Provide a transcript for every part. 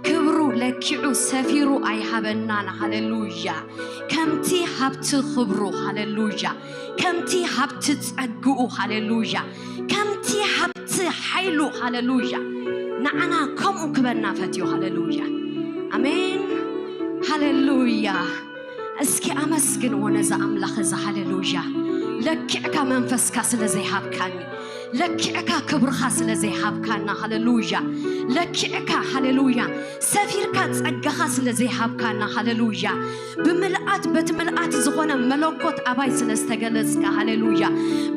ክብሩ ለኪዑ ሰፊሩ ኣይሃበናን። ሃሌሉያ። ከምቲ ሃብቲ ክብሩ፣ ሃሌሉያ፣ ከምቲ ሃብቲ ጸግኡ፣ ሃሌሉያ፣ ከምቲ ሃብቲ ሓይሉ፣ ሃሌሉያ፣ ንዓና ከምኡ ክበና ፈትዩ። ሃሌሉያ። ኣሜን። ሃሌሉያ። እስኪ ኣመስግንዎ ነዚ ኣምላኽ እዚ። ሃሌሉያ። ለኪዕካ መንፈስካ ስለ ዘይሃብካኒ፣ ለኪዕካ ክብርኻ ስለ ዘይሃብካና፣ ሃሌሉያ፣ ለኪዕካ፣ ሃሌሉያ፣ ሰፊርካ ጸጋኻ ስለ ዘይሃብካና፣ ሃሌሉያ፣ ብምልኣት፣ በቲ ምልኣት ዝኾነ መለኮት ኣባይ ስለ ዝተገለጽካ፣ ሃሌሉያ፣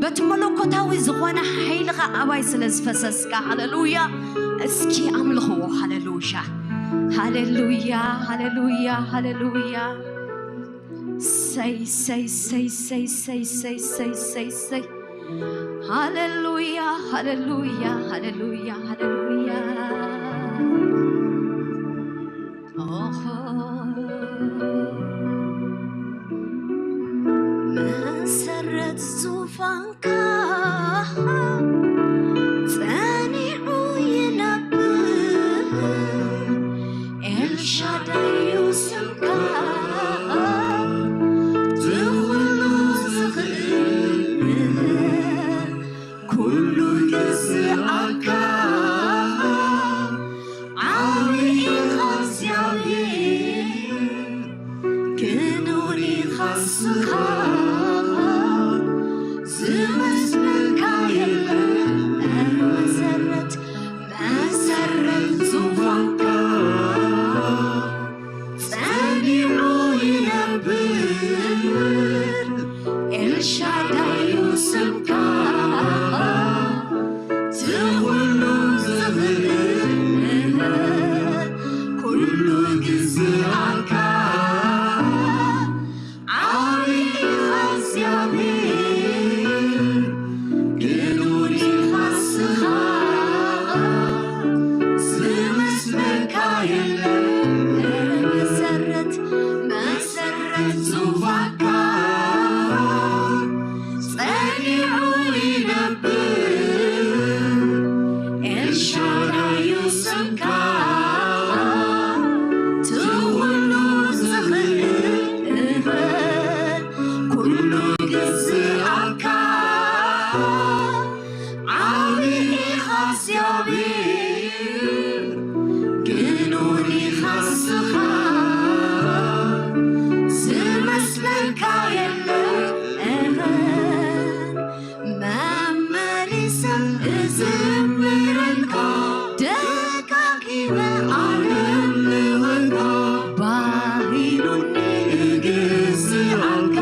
በቲ መለኮታዊ ዝኾነ ሓይልኻ ኣባይ ስለ ዝፈሰስካ፣ ሃሌሉያ። እስኪ ኣምልኽዎ። ሃሌሉያ፣ ሃሌሉያ፣ ሃሌሉያ፣ ሃሌሉያ። ሰይ፣ ሰይ፣ ሰይ፣ ሰይ፣ ሰይ፣ ሰይ፣ ሰይ፣ ሰይ፣ ሰይ። ሃሌሉያ፣ ሃሌሉያ፣ ሃሌሉያ፣ ሃሌሉያ። ኦሆ። መሰረት ዙፋንካ ጸኒዑ ይነብር፣ ኤልሻዳይ እዩ ስምካ፣ እቲ ኩሉ ዝኽእል፣ ኩሉ ይግዝኣካ። ዓቢ ኢኻ እግዚኣብሔር፣ ክንውን ኢኻ ንስኻ፣ ዝመስለካ የለን። መሰረት፣ መሰረት ዙፋንካ ጸኒዑ ይነብር፣ ኤልሻዳይ እዩ ስምካ፣ እቲ ኩሉ ዝኽእል፣ ኩሉ ይግዝኣካ። ዓቢ ኢኻ እግዚኣብሔር፣ ክንውን ኢኻ ንስኻ፣ ዝመስለካ የለን። መሰረት፣ መሰረት ዙፋንካ ጸኒዑ ይነብር፣ ኤልሻዳይ እዩ ስምካ፣ እቲ ኩሉ ዝኽእል፣ ኩሉ ይግዝኣካ። ዓቢ ኢኻ እግዚኣብሔር፣ ክንውን ኢኻ ንስኻ፣ ዝመስለካ የለን። መመሊሰ እዝምረልካ፣ ደጋጊመ ኣነምልኸልካ፣ ባሂሉኒ እግዝኣልካ፣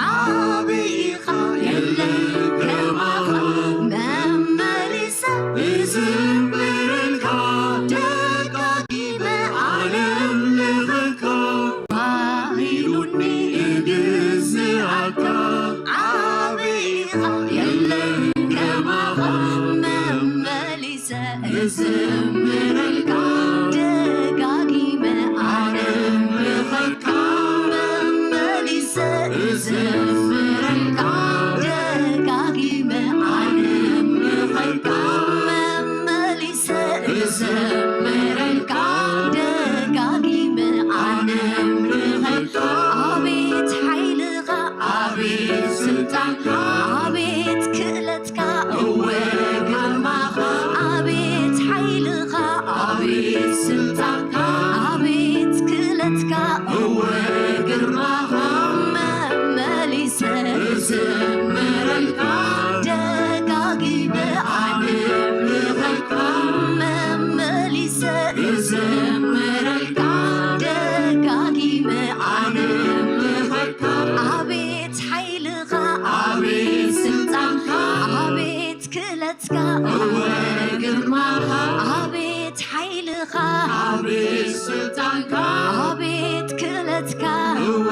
ዓቢ ኢኻ የለን ከማኻ። መመሊሰ እዝምረልካ፣ ደጋጊመ ኣነምልኸልካ፣ ባሂሉኒ እግዝኣልካ፣ ዓቢ ኢኻ የለን ከማኻ። መመሊሰ እዝምረልካ፣ ደጋጊመ ኣነምልኸልካ፣ መመሊሰ እዝምረልካ፣ ደጋጊመ ኣነምልኸልካ፣ መመሊሰ እዝምረልካ፣ ደጋጊመ ኣነምልኸልካ። ኣቤት ሓይልኻ፣ ኣቤት ስልጣንካ፣ ኣቤት ክእለትካ፣ እወ ግርማኻ። ኣቤት ሓይልኻ፣ ኣቤት ስልጣንካ፣ ኣቤት ክእለትካ፣ እወ ግርማኻ። መመሊሰ እዝምረልካ፣ ደጋጊመ ኣነምልኸልካ፣ መመሊሰ እዝምረልካ፣ ደጋጊመ ኣነምልኸልካ። ኣቤት ሓይልኻ፣ ኣቤት ስልጣንካ፣ ኣቤት ክእለትካ፣ እወ ግርማኻ። ኣቤት ሓይልኻ፣ ኣቤት ስልጣንካ፣ ኣቤት ክእለትካ፣ እወ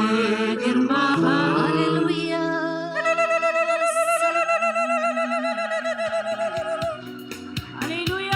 ግርማኻ። ሃሌሉያ። ሃሌሉያ።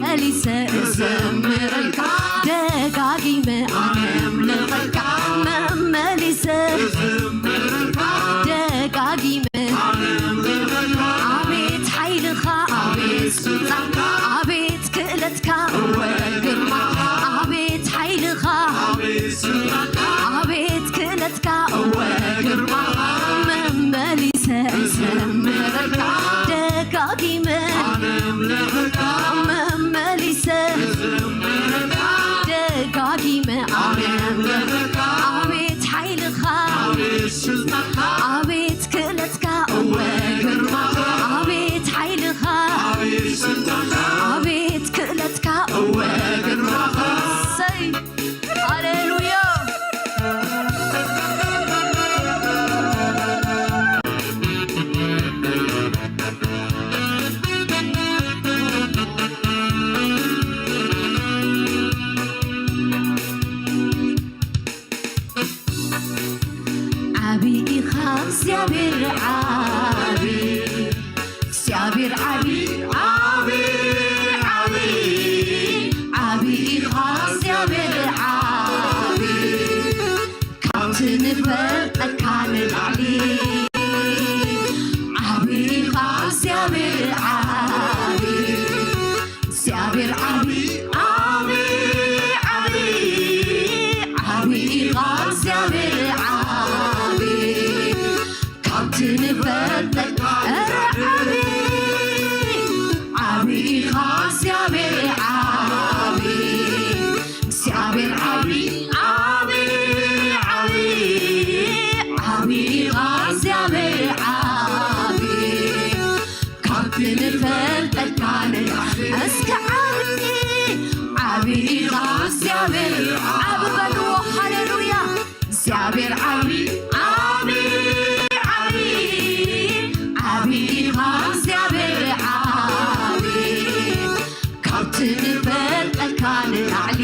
መመሊሰ እዘምረልካ፣ ደጋጊመ ኣነ ኣምልኸካ፣ መመሊሰ እዘምረልካ፣ ደጋጊመ ኣነ ኣምልኸካ፣ ኣቤት ሓይልኻ፣ ኣቤት ስልጣንካ፣ ኣቤት ክእለትካ፣ እወ ግርማኻ፣ ኣቤት ሓይልኻ፣ ኣቤት ስልጣንካ፣ ኣቤት ክእለትካ፣ እወ ግርማኻ፣ መመሊሰ እዘምረልካ፣ ደጋጊመ ኣነ ኣምልኸካ፣ መመሊሰ እዘምረልካ፣ ደጋጊመ ኣነ ኣምልኸካ፣ ኣቤት ሓይልኻ፣ ኣቤት ስልጣንካ፣ ኣቤት ክእለትካ፣ እወ ግርማኻ፣ ኣቤት ሓይልኻ፣ ኣቤት ስልጣንካ፣ ኣቤት ክእለትካ፣ እወ ግርማኻ። እሰይ። ሃሌሉያ። ዓቢ ኢኻ እግዚኣብሔር ዓቢ፣ እግዚኣብሔር ዓቢ፣ ዓቢ፣ ዓቢ፣ ዓቢ ኢኻ እግዚኣብሔር ዓቢ፣ ካብቲ ንፈልጠካ ንላዕሊ። ዓቢ ኢኻ እግዚኣብሔር ዓቢ፣ እግዚኣብሔር ዓቢ፣ ዓቢ፣ ዓቢ፣ ዓቢ ኢኻ እግዚኣብሔር ዓቢ፣ ካብቲ ንፈልጠካ። ኧረ ዓቢ፣ ዓቢ ኢኻ እግዚኣብሔር ዓቢ፣ እግዚኣብሔር ዓቢ፣ ዓቢ፣ ዓቢ፣ ዓቢ ኢኻ እግዚኣብሔር ዓቢ፣ ካብቲ ንፈልጠካ ንላዕሊ። እስከ ዓቢ፣ ዓቢ ኢኻ እግዚኣብሔር ዓቢ በልዎ። ሃሌሉያ። እግዚኣብሔር ዓቢ፣ ዓቢ፣ ዓቢ፣ ዓቢ ኢኻ እግዚኣብሔር ዓቢ፣ ካብቲ ንፈልጠካ ንላዕሊ።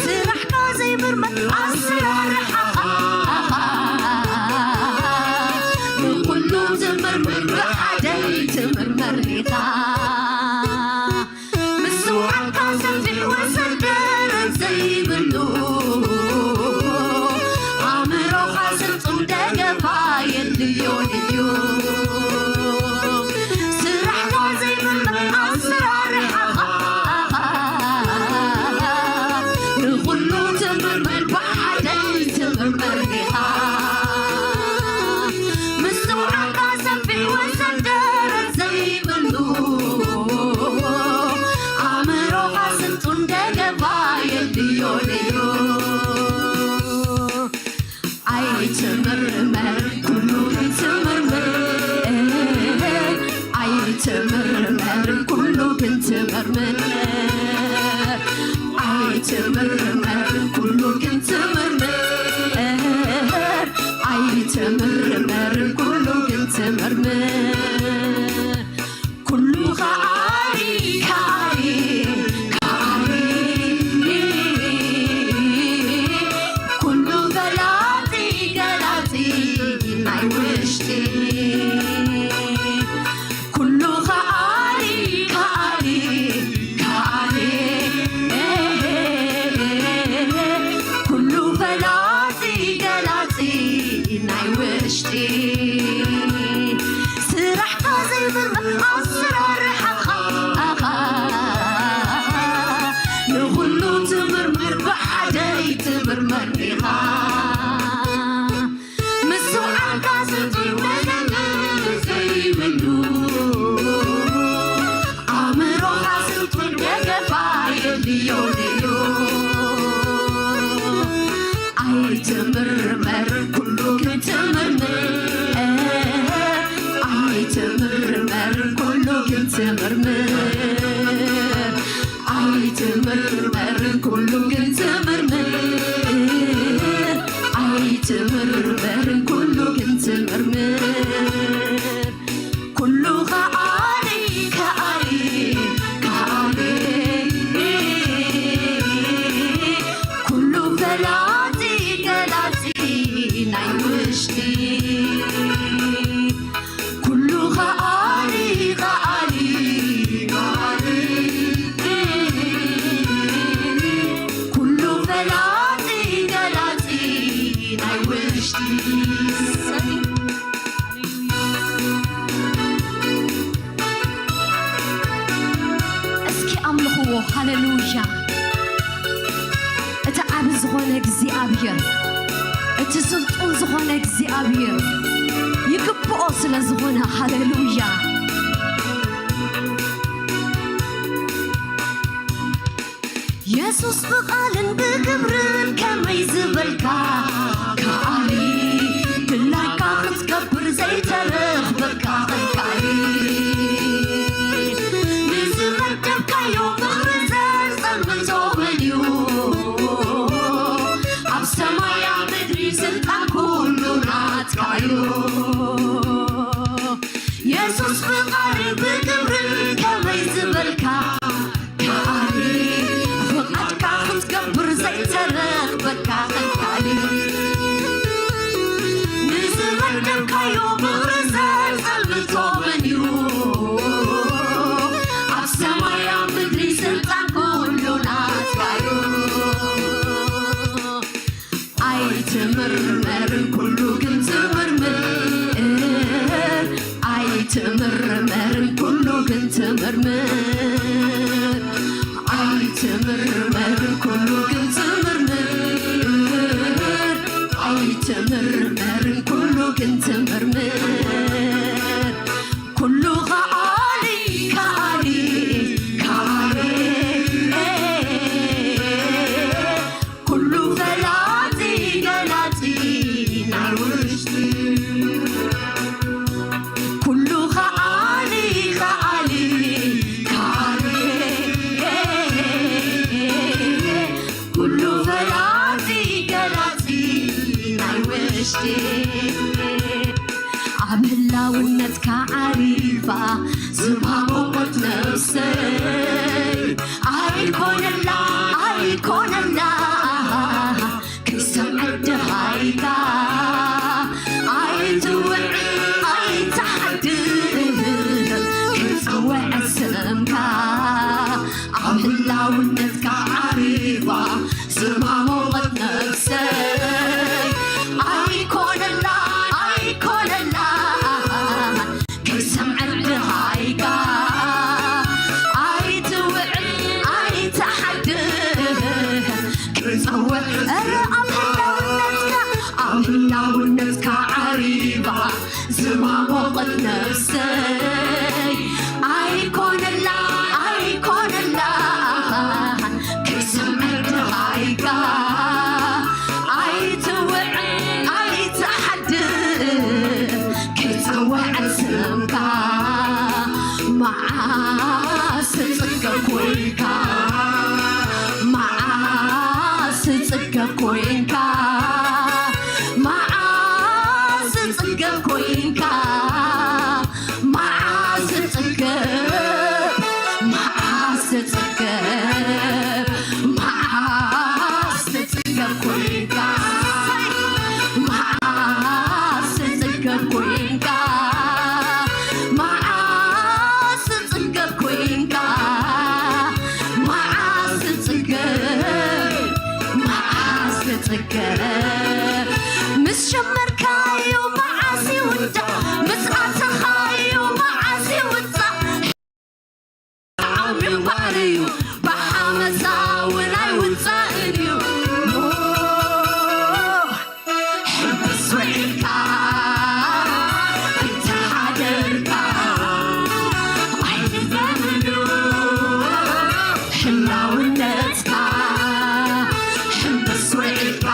ስራሕካ ዘይምርመር ኣሰራርሓኻ፣ ንኹሉ ትምርምር ብሓደ ትምርመር ኢኻ። ምስዋዕካ ሰፊሕ ወሰን ደረት ዘይብሉ፣ ኣእምሮኻ ስልጡን ደገፋ የድልዮን እዩ። ስራሕካ ዘይምርመር ኣሰራርሓኻ፣ ንኹሉ ትምርመር ብሓደ ትምርመር ኢኻ። ምስዋዕካ ሰፊሕ ወሰን ደረት ዘይብሉ፣ ኣእምሮኻ ስልጡን ደገፋ የድልዮን እዩ። ኣይትምርመር ኩሉ ክትምርምር፣ ኣይትምርመር ኩሉ ክትምርምር፣ ኣይትምርመር ኩሉ ክትምርምር፣ ኣይትምርመር ኩሉ ክትምርምር። ኩሉ ከኣሊ፣ ከኣሊ፣ ከኣሊ፣ ኩሉ ፈላጢ፣ ገላጺ ናይ ውሽጢ። ኩሉ ከኣሊ፣ ከኣሊ፣ ከኣሊ፣ ኩሉ ፈላጢ፣ ገላጺ ናይ ውሽጢ። ስራሕካ ዘይምርመር ኣሰራርሓኻ፣ ንኹሉ ትምርምር ብሓደ ኣይትምርመር ኢኻ። ምስዋዕካ ስልጡን መለመን ዘይብሉ፣ ኣእምሮኻ ስልጡን ደገፋ የድልዮን እዩ። ኣይትምርመር ኩሉ ክትምርምር፣ ኣይትምርመር ኩሉ ክትምርምር፣ ኣይትምርመር ኩሉ ክትምርምር፣ ኣይትምርመር ኩሉ ክትምርምር። ኩሉ ከኣሊ፣ ከኣሊ፣ ከኣሊ፣ ኩሉ ፈላጢ፣ ገላጺ ናይ ውሽጢ። ኩሉ ከኣሊ፣ ከኣሊ፣ ከኣሊ፣ እስኪ ኣምልኽዎ። ሃሌሉያ። እቲ ዓቢ ዝኾነ እግዚኣብሔር፣ እቲ ስልጡን ዝኾነ እግዚኣብሔር ይግብኦ ስለ ዝኾነ፣ ሃሌሉያ። የሱስ ብቓልን ብግብርን ከመይ ዝበልካ ከኣሊ፣ ድላይካ ክትገብር ዘይተረኽበካ ኸልካሊ። ንዝመደብካዮ ምኽሪ ዘጸልምቶ መን እዩ? ኣብ ሰማይ ኣብ ምድሪ ስልጣን ኩሉ ናትካዩ። የሱስ ብቓልን ብግብርን ከመይ ዝበልካ ከኣሊ፣ ፍቓድካ ክትገብር ዘይተረኽበካ ኸልካሊ። ንዝመደብካዮ ምኽሪ ዘጸልምቶ መን እዩ? ኣብ ሰማይ ኣብ ምድሪ ስልጣን ኩሉ ናትካዩ። ኣይትምርመር ኩሉ ግን ትምርምር፣ ኣይትምርመር ኩሉ ግን ትምርምር፣ ኣይትምርመር ኩሉ ግን ትምርምር፣ ኣይትምርመር ኩሉ ግን ትምርምር። ኩሉ ከኣሊ፣ ከኣሊ፣ ከኣሊ፣ ኩሉ ፈላጢ፣ ገላጢ ናይ ውሽጢ። ኩሉ ከኣሊ፣ ከኣሊ፣ ከኣሊ፣ ኩሉ ፈላጢ፣ ገላጢ ናይ ውሽጢ። ኣብ ህላውነትካ ዓሪፋ ዝማሞቆት ነፍሰይ፣ ኣይኮነላ፣ ኣይኮነላ፣ ክሰምዐ ድሃይካ። ኣይትውዕ፣ ኣይትሓድር፣ ክጸውዕ ስምካ። ኣብ ህላውነትካ ዓሪፋ ዝማሞቐት ነፍሰይ፣ ኣይኮነላ፣ ኣይኮነላ፣ ክሰምዐ ድሃይካ። ኣይትውዕ፣ ኣይትሓድር፣ ክጸውዕ፣ እረ ኣብ ህላውነትካ፣ ኣብ ህላውነትካ ዓሪፋ ዝማሞቐት ነፍሰይ፣ ኣይኮነላ፣ ኣይኮነላ፣ ክሰምዕ ድሃይካ። ኣይትውዕ፣ ኣይትሓድር፣ ክጸውዕ ስምካ። መዓስ ትጽገብ ኮይንካ፣ መዓስ ትጽገብ ኮይንካ፣ መዓስ ትጽገብ ኮይንካ፣ መዓስ ትጽገብ፣ መዓስ ትጽገብ፣ መዓስ ትጽገብ ኮይንካ፣ መዓስ ትጽገብ ኮይንካ፣ መዓስ ትጽገብ ኮይንካ፣ መዓስ ትጽገብ፣ መዓስ ትጽገብ። ምስ ጀመርካዮ መዓስ ይውዳእ፣ ምስ ኣተኻዮ መዓስ ይውጻእ። ዓሚቕ ባሕሪ እዩ፣ ብሓመሳ እውን ኣይውጻእን እዩ። ሕምብስ ውዒልካ እንተሓደርካ ኣይትዘንሉ፣ ሕላውነትካ ሕምብስ ውዒልካ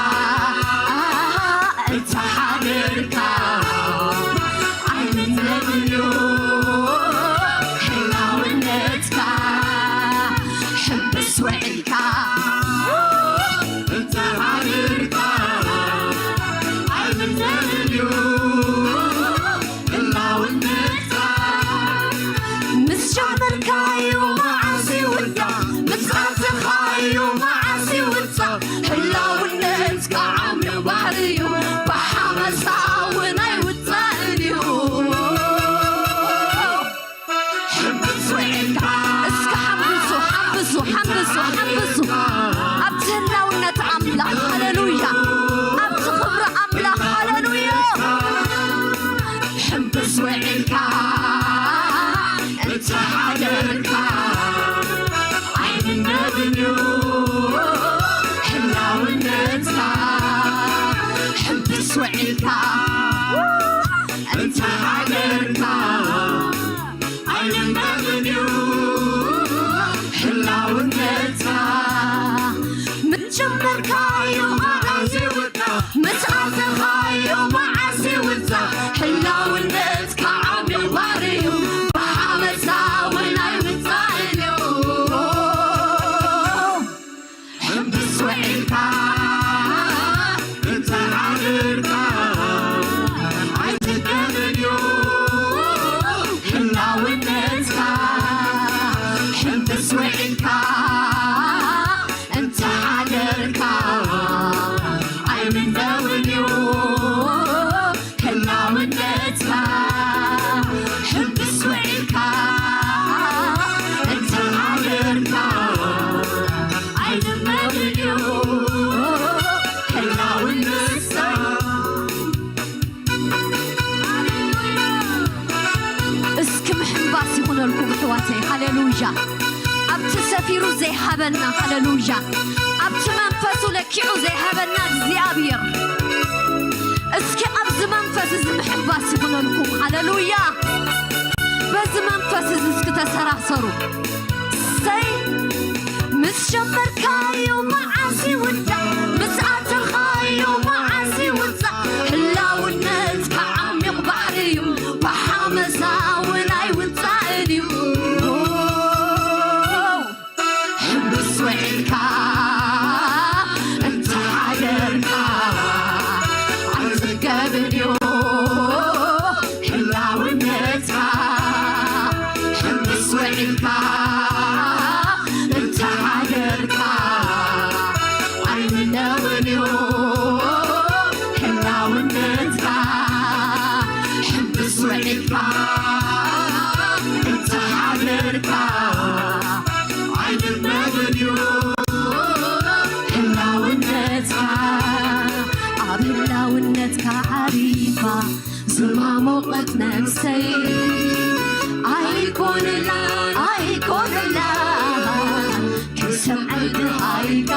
እንተሓደርካ ኣይትዘንሉ፣ ሕላውነትካ ሕምብስ ውዒልካ እንተ ሓዲርካ ኣይትዘንሉ፣ ህላውነትካ። ምስ ጀመርካዮ መዓስ ይውዳእ፣ ምስ ኣተኻዮ መዓስ ይውጻእ። ህላውነትካ ዓሚቕ ባሕሪ እዩ፣ ብሓመሳ እውን ኣይውጻእን እዩ። እስከ ሓምብሱ፣ ሓምብሱ፣ ሓምብሱ፣ ሓምብሱ። ኣብቲ ህላውነት ኣምላኽ፣ ሃሌሉያ። ኣብቲ ክብሪ ኣምላኽ፣ ካዮ መዓስ ይውዳእ፣ ምስ ኣተኻዮ መዓስ ይውዳእ፣ ህላውነትካ ዓሚቕ ባሕሪ እዩ፣ ብሓመሳ እውን ኣይውዳእን እዩ። ሕምብስ ውዒልካ እንተ ሓደርካ ኣይትጠምን እዩ ህላውነትካ። ሕምብስ ውዒልካ እንተ ሓደርካ ኣይምነውን እዩ ህላውነትካ። ሕምብስ ውዒልካ እንተ ሓደርካ ኣይምነውን እዩ ህላውነትካ። እስኪ ምሕንባስ ይኹነልኩም ኣሕዋተይ። ሃሌሉያ። ኣብቲ ሰፊሩ ዘይሃበና፣ ሃሌሉያ፣ ኣብቲ መንፈሱ ለኪዑ ዘይሃበና እግዚኣብሔር፣ እስኪ ኣብዚ መንፈስ እዚ ምሕንባስ ይኹነልኩም። ሃሌሉያ። በዚ መንፈስ እዚ እስኪ ተሰራሰሩ። ሰይ ምስ ጀመርካዮ መዓስ ይውዳእ፣ ምስ ኣተኻዮ መዓስ ይውዳእ፣ ህላውነትካ ዓሚቕ ባሕሪ እዩ፣ ብሓመሳ እውን ኣይውዳእን እዩ። ሕምብስ ውዒልካ እንተ ሓደርካ ኣይጽገብን እዩ ህላውነትካ። ሕምብስ ውዒልካ እንተ ሓደርካ ኣይምነውን እዩ ህላውነትካ። ሕምብስ ውዒልካ እንተ ሓደርካ ኣይምነውን እዩ ህላውነትካ። ኣብ ህላውነትካ ዓሪፋ ዝማሞቐት ነፍሰይ ኣይኮነላ፣ ኣይኮነላ። ክሰምዐ ድሃይካ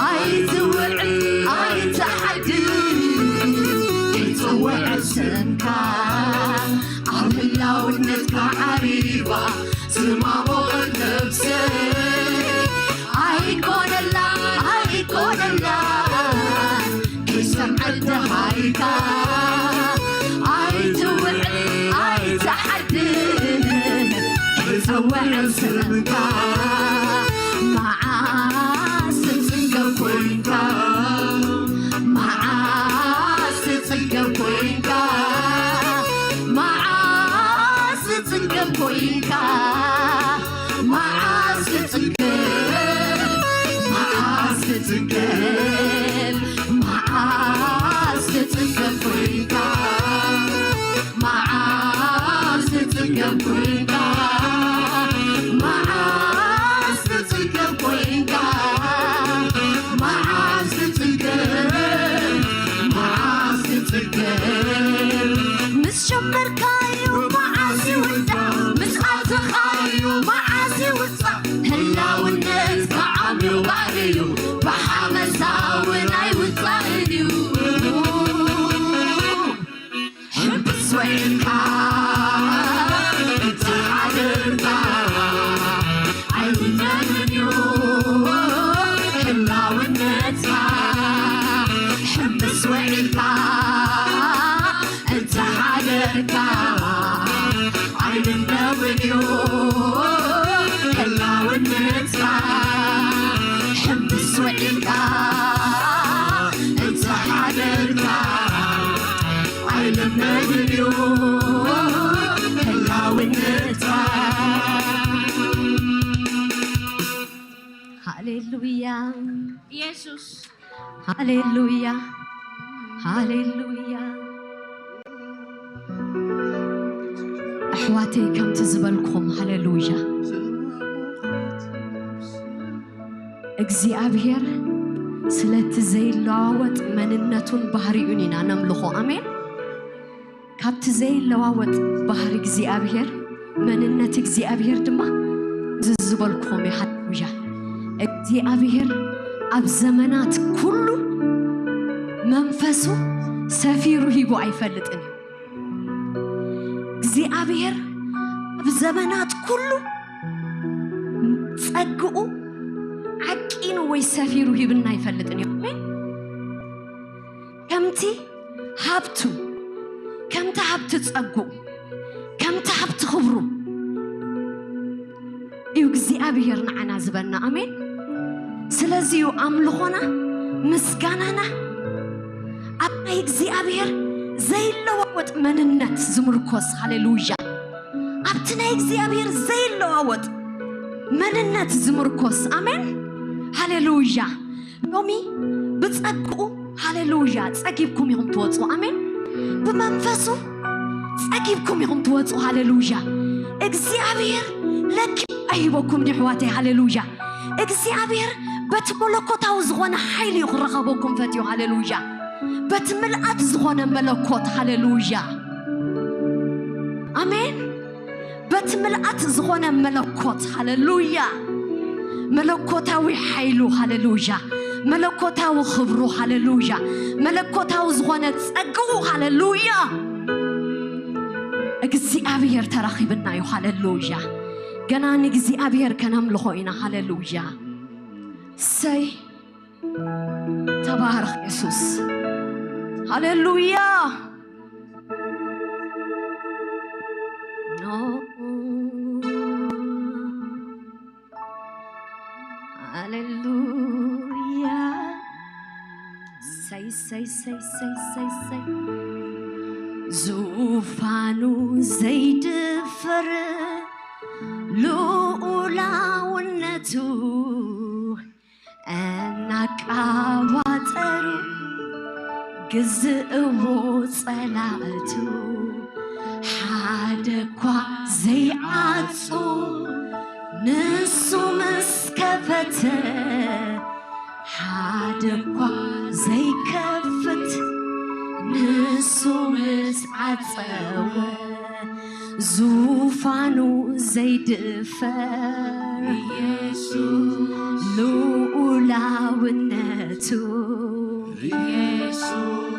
ኣይትውዕል ኣይትሓድር፣ ክጽውዕ ስምካ ኣብ ህላውነትካ ዓሪባ ዝማሞቐት ነፍሰይ ኣይኮነላ፣ ኣይኮነላ። ክሰምዐ ድሃይካ ኣይትውዕል ኣይትሓድር፣ ክጸውዕ ስምካ መዓስ ትጽገብ ኮንካ፣ መዓስ ትጽገብ ኮንካ፣ መዓስ ትጽገብ ኮንካ፣ መዓስ ትጽገብ፣ መዓስ ትጽገብ፣ መዓስ ትጽገብ ኮንካ፣ መዓስ ትጽገብ ኮንካ፣ መዓስ ትጽገብ ኮንካ፣ መዓስ ትጽገብ፣ መዓስ ትጽገብ። ምስ ጀመርካዮ መዓስ ይውዳእ፣ ምስ ኣተኻዮ መዓስ ይውዳእ፣ ህላውነትካ ዓሚቕ ባሕሪ እዩ፣ ብሓመሳ እውን ኣይውዳእን እዩ። ሕምብስ ውዒልካ እንተ ሓደርካ ኣይምነውን እዩ ህላውነትካ። ሕምብስ ውዒልካ እንተ ሓደርካ ኣይምነውን እዩ ህላውነትካ። ሕምብስ ውዒልካ እንተ ሓደርካ ኣይልመድን እዩ ህላውነትካ። ሃሌሉያ። ኢየሱስ። ሃሌሉያ፣ ሃሌሉያ። ኣሕዋተይ፣ ከምቲ ዝበልኩም፣ ሃሌሉያ፣ እግዚኣብሔር ስለቲ ዘይለዋወጥ መንነቱን ባህሪኡን ኢና ነምልኾ። ኣሜን። ካብቲ ዘይለዋወጥ ባህሪ እግዚኣብሔር፣ መንነት እግዚኣብሔር ድማ እዚ ዝበልክዎም እዩ። ሃሌሉያ። እግዚኣብሔር ኣብ ዘመናት ኩሉ መንፈሱ ሰፊሩ ሂቡ ኣይፈልጥን እዩ። እግዚኣብሔር ኣብ ዘመናት ኩሉ ጸግኡ ዓቂኑ ወይ ሰፊሩ ሂብና ኣይፈልጥን እዩ። ኣሜን። ከምቲ ሃብቱ፣ ከምቲ ሃብቲ ጸጉ፣ ከምቲ ሃብቲ ክብሩ እዩ እግዚኣብሔር ንዓና ዝበና። ኣሜን። ስለዚ እዩ ኣምልኾና፣ ምስጋናና ኣብ ናይ እግዚኣብሔር ዘይለዋወጥ መንነት ዝምርኮስ። ሃሌሉያ። ኣብቲ ናይ እግዚኣብሔር ዘይለዋወጥ መንነት ዝምርኮስ። ኣሜን። ሃሌሉያ። ሎሚ ብጸግኡ፣ ሃሌሉያ፣ ጸጊብኩም ኢኹም ትወጹ። ኣሜን። ብመንፈሱ ጸጊብኩም ኢኹም ትወጹ። ሃሌሉያ። እግዚኣብሔር ለኪ ኣይሂበኩም ድዩ ኣሕዋተይ? ሃሌሉያ። እግዚኣብሔር በቲ መለኮታዊ ዝኾነ ሓይሊ እዩ ክረኸበኩም ፈትዩ። ሃሌሉያ። በቲ ምልኣት ዝኾነ መለኮት። ሃሌሉያ። ኣሜን። በቲ ምልኣት ዝኾነ መለኮት። ሃሌሉያ። መለኮታዊ ሓይሉ። ሃሌሉያ። መለኮታዊ ክብሩ። ሃሌሉያ። መለኮታዊ ዝኾነ ጸግኡ። ሃሌሉያ። እግዚኣብሔር ተራኺብና እዩ። ሃሌሉያ። ገና ንእግዚኣብሔር ከነምልኾ ኢና። ሃሌሉያ። ሰይ ተባረኽ የሱስ። ሃሌሉያ። ሃሌሉያ። ሰይ፣ ሰይ፣ ሰይ፣ ሰይ፣ ሰይ፣ ሰይ። ዙፋኑ ዘይድፈር ልኡላውነቱ እናቃባጠሩ ግዝእዎ ጸላእቱ ሓደ እኳ ዘይዓጹ ንሱ ምስ ከፈተ ሓደ እኳ ዘይከፍት ንሱ ምስ ዓጸወ ዙፋኑ ዘይድፈር ኢየሱስ ልኡላውነቱ ኢየሱስ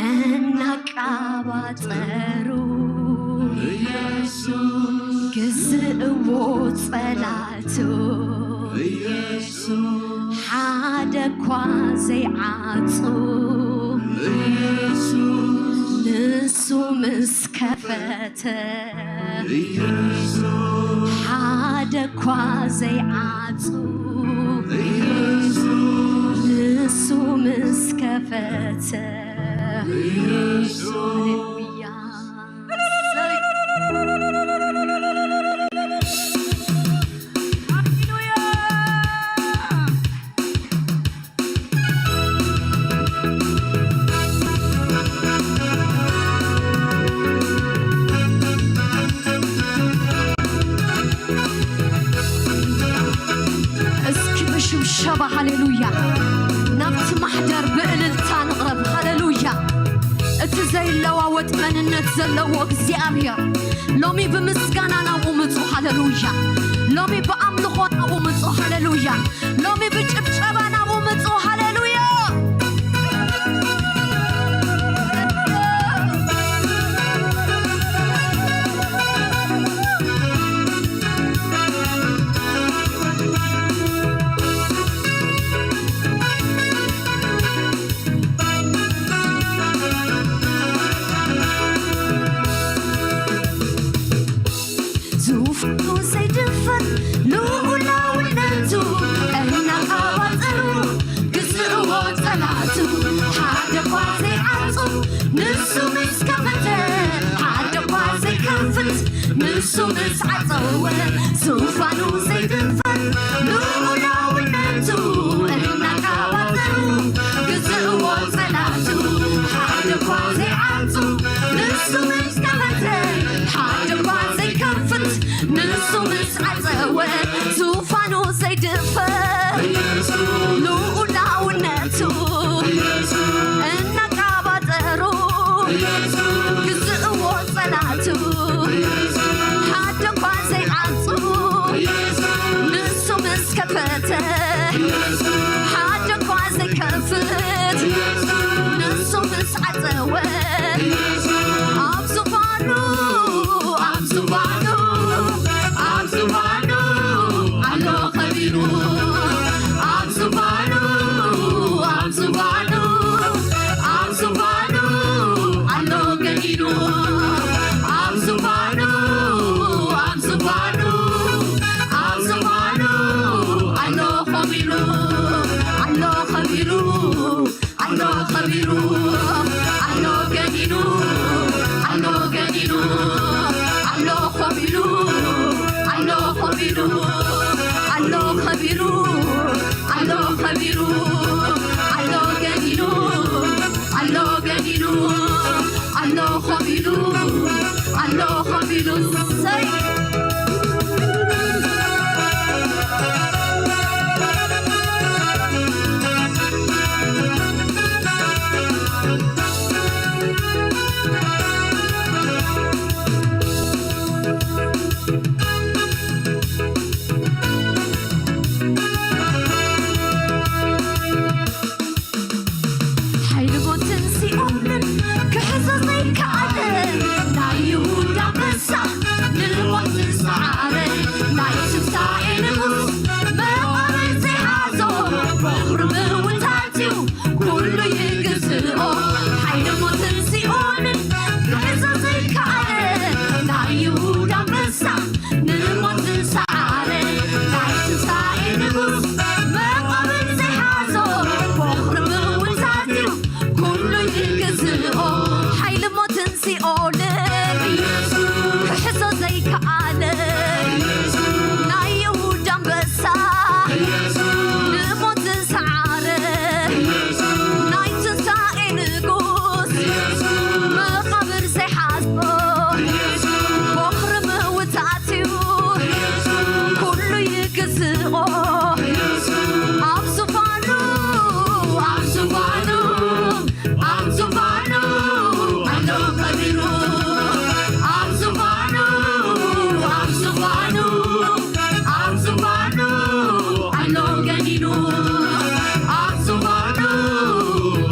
እናቃባጠሩ ኢየሱስ ግዝእዎ ጸላቱ ኢየሱስ ሓደ እኳ ዘይዓጹ ኢየሱስ ንሱ ምስ ከፈተ ኢየሱስ ሓደ እኳ ዘይዓጹ ኢየሱስ ንሱ ምስ ከፈተ ኢየሱስ ሃሌሉያ። ሃሌሉያ። እስኪ ብሽብሸባ ሃሌሉያ ናብቲ ማሕደር ብእልልታ ንቕረብ። ሃሌሉያ። እቲ ዘይለዋወጥ መንነት ዘለዎ እግዚኣብሔር ሎሚ ብምስጋና ናብኡ ምጹ። ሃሌሉያ። ሎሚ ብኣምልኾ ናብኡ ምጹ። ሃሌሉያ። ሎሚ ብጭብጨባ ናብኡ ምጹ። ሃሌሉያ። ዙፋኑ ዘይድፈር ልኡላውነቱ እናቓባጸሩ ግዝእዎ ጸላእቱ ሓደ እኳ ዘይዓጹ ንሱ ምስ ከፈተ ሓደ እኳ ዘይከፍት ንሱ ምስ ዓጸወ ዙፋኑ ዘይድፈር ልኡላውነቱ እናቃባጠሩ ግዝእዎ ጸላእቱ ሓደ እኳ ዘይዓጹ ንሱ ምስ ከፈተ ሓደ እኳ ዘይከፍት ንሱ ምስ ዓጸወ ዙፋኑ ዘይድፈር ልኡላውነቱ እናቃባጠሩ ግዝእዎ ጸላእቱ ሓደ እኳ ዘይዓጹ ንሱ ምስ ከፈተ ሓደ እኳ ዘይከፍት ንሱ ምስ ዓጸወ ኣብ ዙፋኑ ኣብ ዙፋኑ ኣብ ዙፋኑ ኣሎ ከቢሩ ኣሎ ከቢሩ፣ ኣሎ ከቢሩ፣ ኣሎ ገኒኑ፣ ኣሎ ገኒኑ፣ ኣሎ ከቢሩ፣ ኣሎ ከቢሩ። ሰይ! ሓይሊ ሞትን ሲኦልን ክሕዞ ዘይከኣለ ናይ ይሁዳ ኣንበሳ፣ ንሞት ዝሰዓረ ናይ ትንሳኤ ንጉስ፣ መቓብር ዘይሓዞ በኹሪ ምውታት እዩ ኩሉ ይግዝኦ። ሓይሊ ሞትን ሲኦልን ክሕዞ ዘይከኣለ ናይ ይሁዳ ኣንበሳ፣ ንሞት ዝሰዓረ ናይ ትንሳኤ ንጉስ፣ መቓብር ዘይሓዞ በኹሪ ምውታት እዩ ኩሉ ይግዝኦ። ሓይሊ ሞትን ሲኦልን ክሕዞ ዘይከኣለ ናይ ይሁዳ ኣንበሳ፣ ንሞት ዝሰዓረ ናይ ትንሳኤ ንጉስ፣ መቓብር ዘይሓዞ በኹሪ ምውታት እዩ ኩሉ ይግዝኦ። ኣብ ዙፋኑ፣ ኣብ ዙፋኑ፣ ኣብ ዙፋኑ ኣሎ ከቢሩ። ኣብ ዙፋኑ፣ ኣብ ዙፋኑ፣ ኣብ ዙፋኑ ኣሎ ገኒኑ። ኣብ ዙፋኑ፣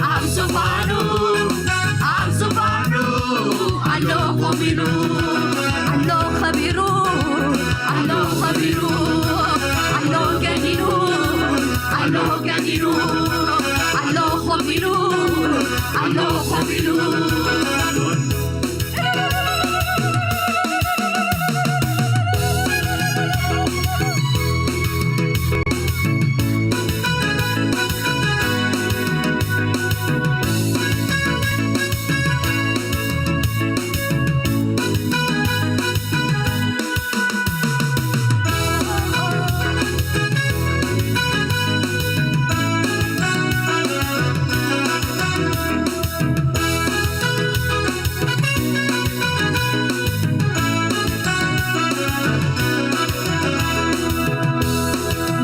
ኣብ ዙፋኑ፣ ኣብ ዙፋኑ ኣሎ ከቢሩ። ኣሎ ከቢሩ፣ ኣሎ ከቢሩ፣ ኣሎ ገኒኑ፣ ኣሎ ገኒኑ፣ ኣሎ ከቢሩ፣ ኣሎ ከቢሩ።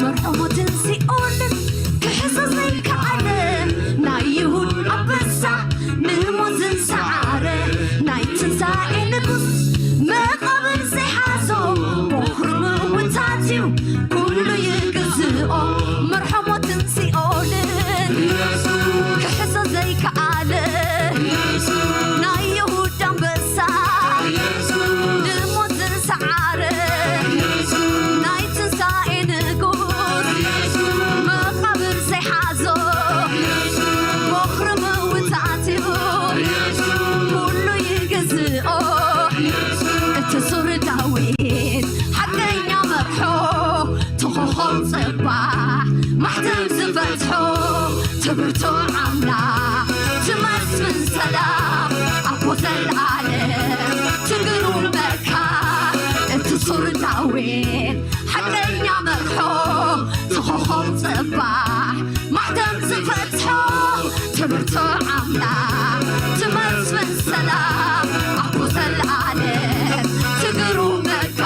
መርሖ ሞትን ሲኦልን ክሕዞ ዘይከኣለ ናይ ይሁዳ ኣንበሳ፣ ንሞት ዝሰዓረ ናይ ትንሳኤ ንጉስ፣ መቓብር ዘይሓዞ በኹሪ ምውታት እዩ ኩሉ ይግዝኦ። መርሖ ሞትን ሲኦልን ክሕዞ ዘይከኣለ ናይ ይሁዳ ኣንበሳ፣ ንሞት ዝሰዓረ ናይ ትንሳኤ ንጉስ፣ መቓብር ዘይሓዞ በኹሪ ምውታት እዩ ኩሉ ይግዝኦ። እቲ ሱር ዳዊት ሓቀኛ መርሖ፣ እቲ ኮኾብ ጽባሕ ማሕተም ዝፈትሖ፣ ትብርቶ ኣምላኽ ትመስፍን ሰላም ኣቦ ዘልኣለም ትግርመካ። እቲ ሱር ዳዊት ሓቀኛ መርሖ፣ እቲ ኮኾብ ጽባሕ ማሕተም ዝፈትሖ፣ ትብርቶ ኣምላኽ ትመስፍን ሰላም ኣቦ ዘልኣለም ትግርመካ።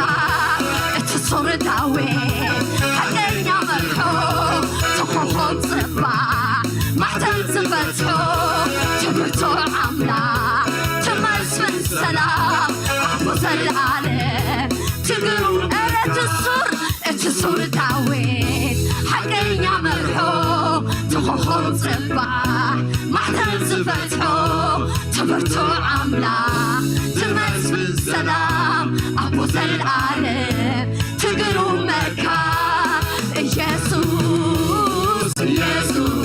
እቲ ሱር ዳዊት ሓቀኛ መርሖ፣ እቲ ኮኾብ ጽባሕ ማሕተም ዝፈትሖ፣ ትብርቶ ኣምላኽ ትመስፍን ሰላም ኣቦ ዘልኣለም ትግሩ። እረ እቲ ሱር፣ እቲ ሱር ዳዊት ሓቀኛ መርሖ፣ እቲ ኮኾብ ጽባሕ ማሕተም ዝፈትሖ፣ ትብርቶ ኣምላኽ ትመስፍን ሰላም ኣቦ ዘልኣለም ትግርመካ። ኢየሱስ፣ ኢየሱስ፣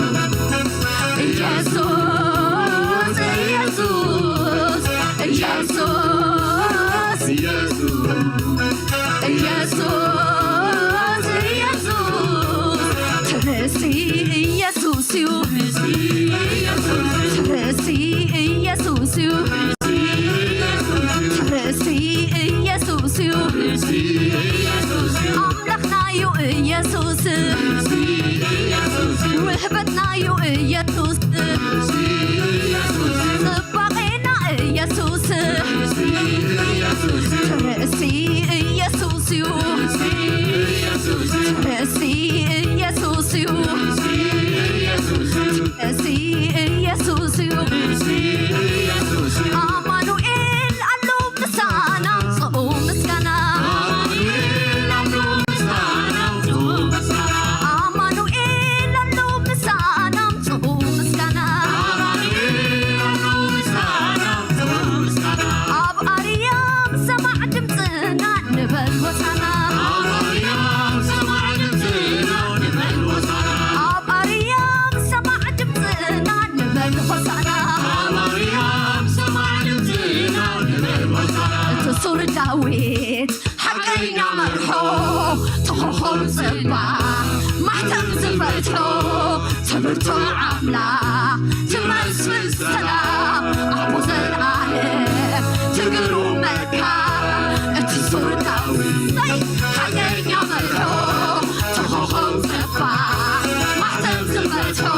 ኢየሱስ፣ ኢየሱስ፣ ኢየሱስ፣ ኢየሱስ፣ ኢየሱስ፣ ትርሲ ኢየሱስ እዩ። ትርሲ ኢየሱስ እዩ። ትርሲ ኢየሱስ እዩ። ኢየሱስ፣ ውህበትናዩ ኢየሱስ፣ ጽባቄና ኢየሱስ፣ ትርእሲ ኢየሱስ እዩ፣ ትርእሲ ኢየሱስ እዩ፣ ትርእሲ ኢየሱስ እዩ። ኣማኑኤል ኣሎ ምሳና፣ ጽኡ ምስጋና። ኣማኑኤል ኣሎ ምሳና፣ ጽኡ ምስጋና። ኣብ ኣርያም ሰማዕ ድምፅና ንበል ሆሳና። ኣብ ኣርያም ሰማዕ ድምፅና ንበል ሆሳና። እቲ ሱር ዳዊት ሓቀኛ መርሖ፣ ተኾኾብ ጽባሕ ማሕተም ዝፈትሖ፣ ትምህርቶ ኣምላኽ ትመስል ሰላም ኣቦ ዘልኣለም ትግሩ መካ። እቲ ሱር ዳዊት ሓቀኛ መርሖ፣ ተኾኾብ ጽባሕ ማሕተም ዝፈትሖ፣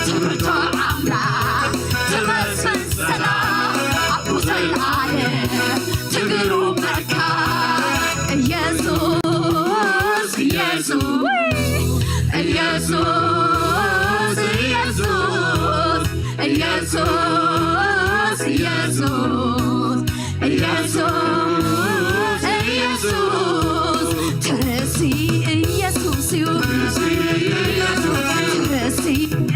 ትምህርቶ ኣምላኽ ትመስል ሰላም ኣቦ ዘልኣለም ትግሩ መካ። ኢየሱስ፣ ኢየሱስ፣ ኢየሱስ፣ ኢየሱስ፣ ኢየሱስ፣ ኢየሱስ፣ ኢየሱስ፣ ኢየሱስ፣ ትርእሲ ኢየሱስ እዩ። ትርእሲ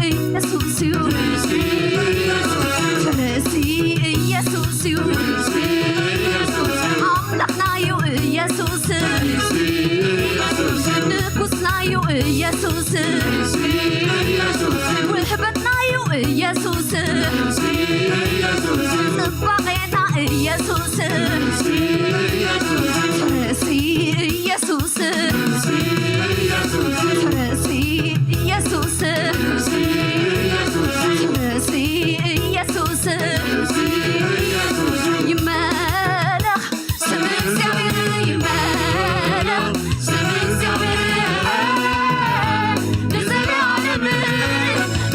ኢየሱስ እዩ። ትርእሲ ኢየሱስ እዩ። ኣምላኽናዩ ኢየሱስ፣ ንጉስናዩ ኢየሱስ፣ ውህበትናዩ ኢየሱስ፣ ጽባቄና ኢየሱስ፣ ትርእሲ ኢየሱስ፣ ትርእሲ ኢየሱስ፣ ትርእሲ ኢየሱስ ይመለኽ። ስም እግዚኣብሔር ይመለኽ፣ ስም እግዚኣብሔር ንዘለዓለም፣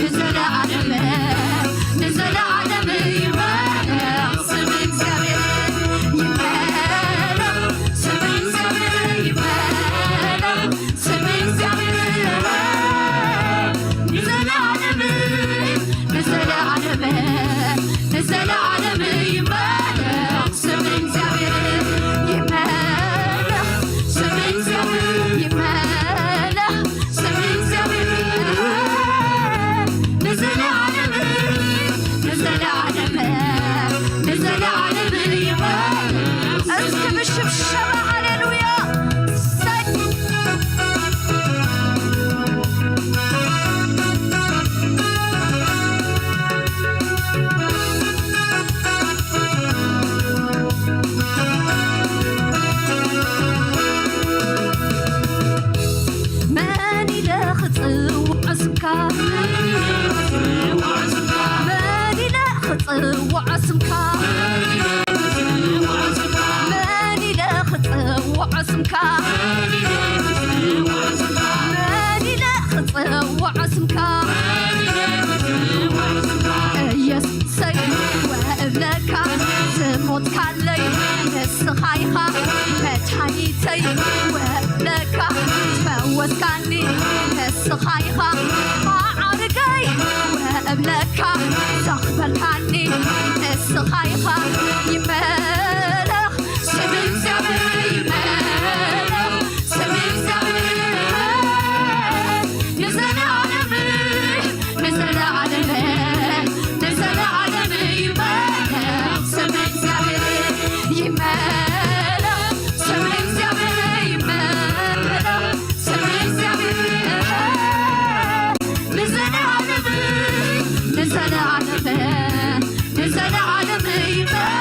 ንዘለዓለም፣ ንዘለዓለም ይመለኽ። ስም እግዚኣብሔር ይመለኽ፣ ስም እግዚኣብሔር ይመለኽ፣ ስም እግዚኣብሔር ንዘለዓለም፣ ንዘለዓለም፣ ንዘለዓለም ይመለኽ። ስም እግዚኣብሔር ይመለኽ፣ ስም እግዚኣብሔር ይመለኽ፣ ስም እግዚኣብሔር ንዘለዓለም፣ ንዘለዓለም፣ ንዘለዓለም ይመለኽ። እስኪ ብሽብሸባ ሃሌሉያ። እሰይ። መን ኢለ ክጽውዖ ስምካ? መን ኢለ ክጽውዖ ስምካ? መን ኢለ ክጽውዖ ስምካ? መን ኢለ ክጽውዖ ስምካ? ኢየሱሰይ ወእብለካ ዝሞትካለይ ንስኻ ኢኻ መድሓኒተይ ወእብለካ ዝፈወስካኒ ንስኻ ኢኻ ማዓርገይ ወእብለካ ዘኽበርካኒ ንስኻ ኢኻ ይመለኽ ስም እግዚኣብሔር ይመለኽ ስም እግዚኣብሔር ንዘለዓለም ንዘለዓለም ንዘለዓለም ይመለኽ ስም እግዚኣብሔር ይመለኽ ስም እግዚኣብሔር ይመለኽ ስም እግዚኣብሔር ንዘለዓለም ንዘለዓለም ንዘለዓለም ይመለኽ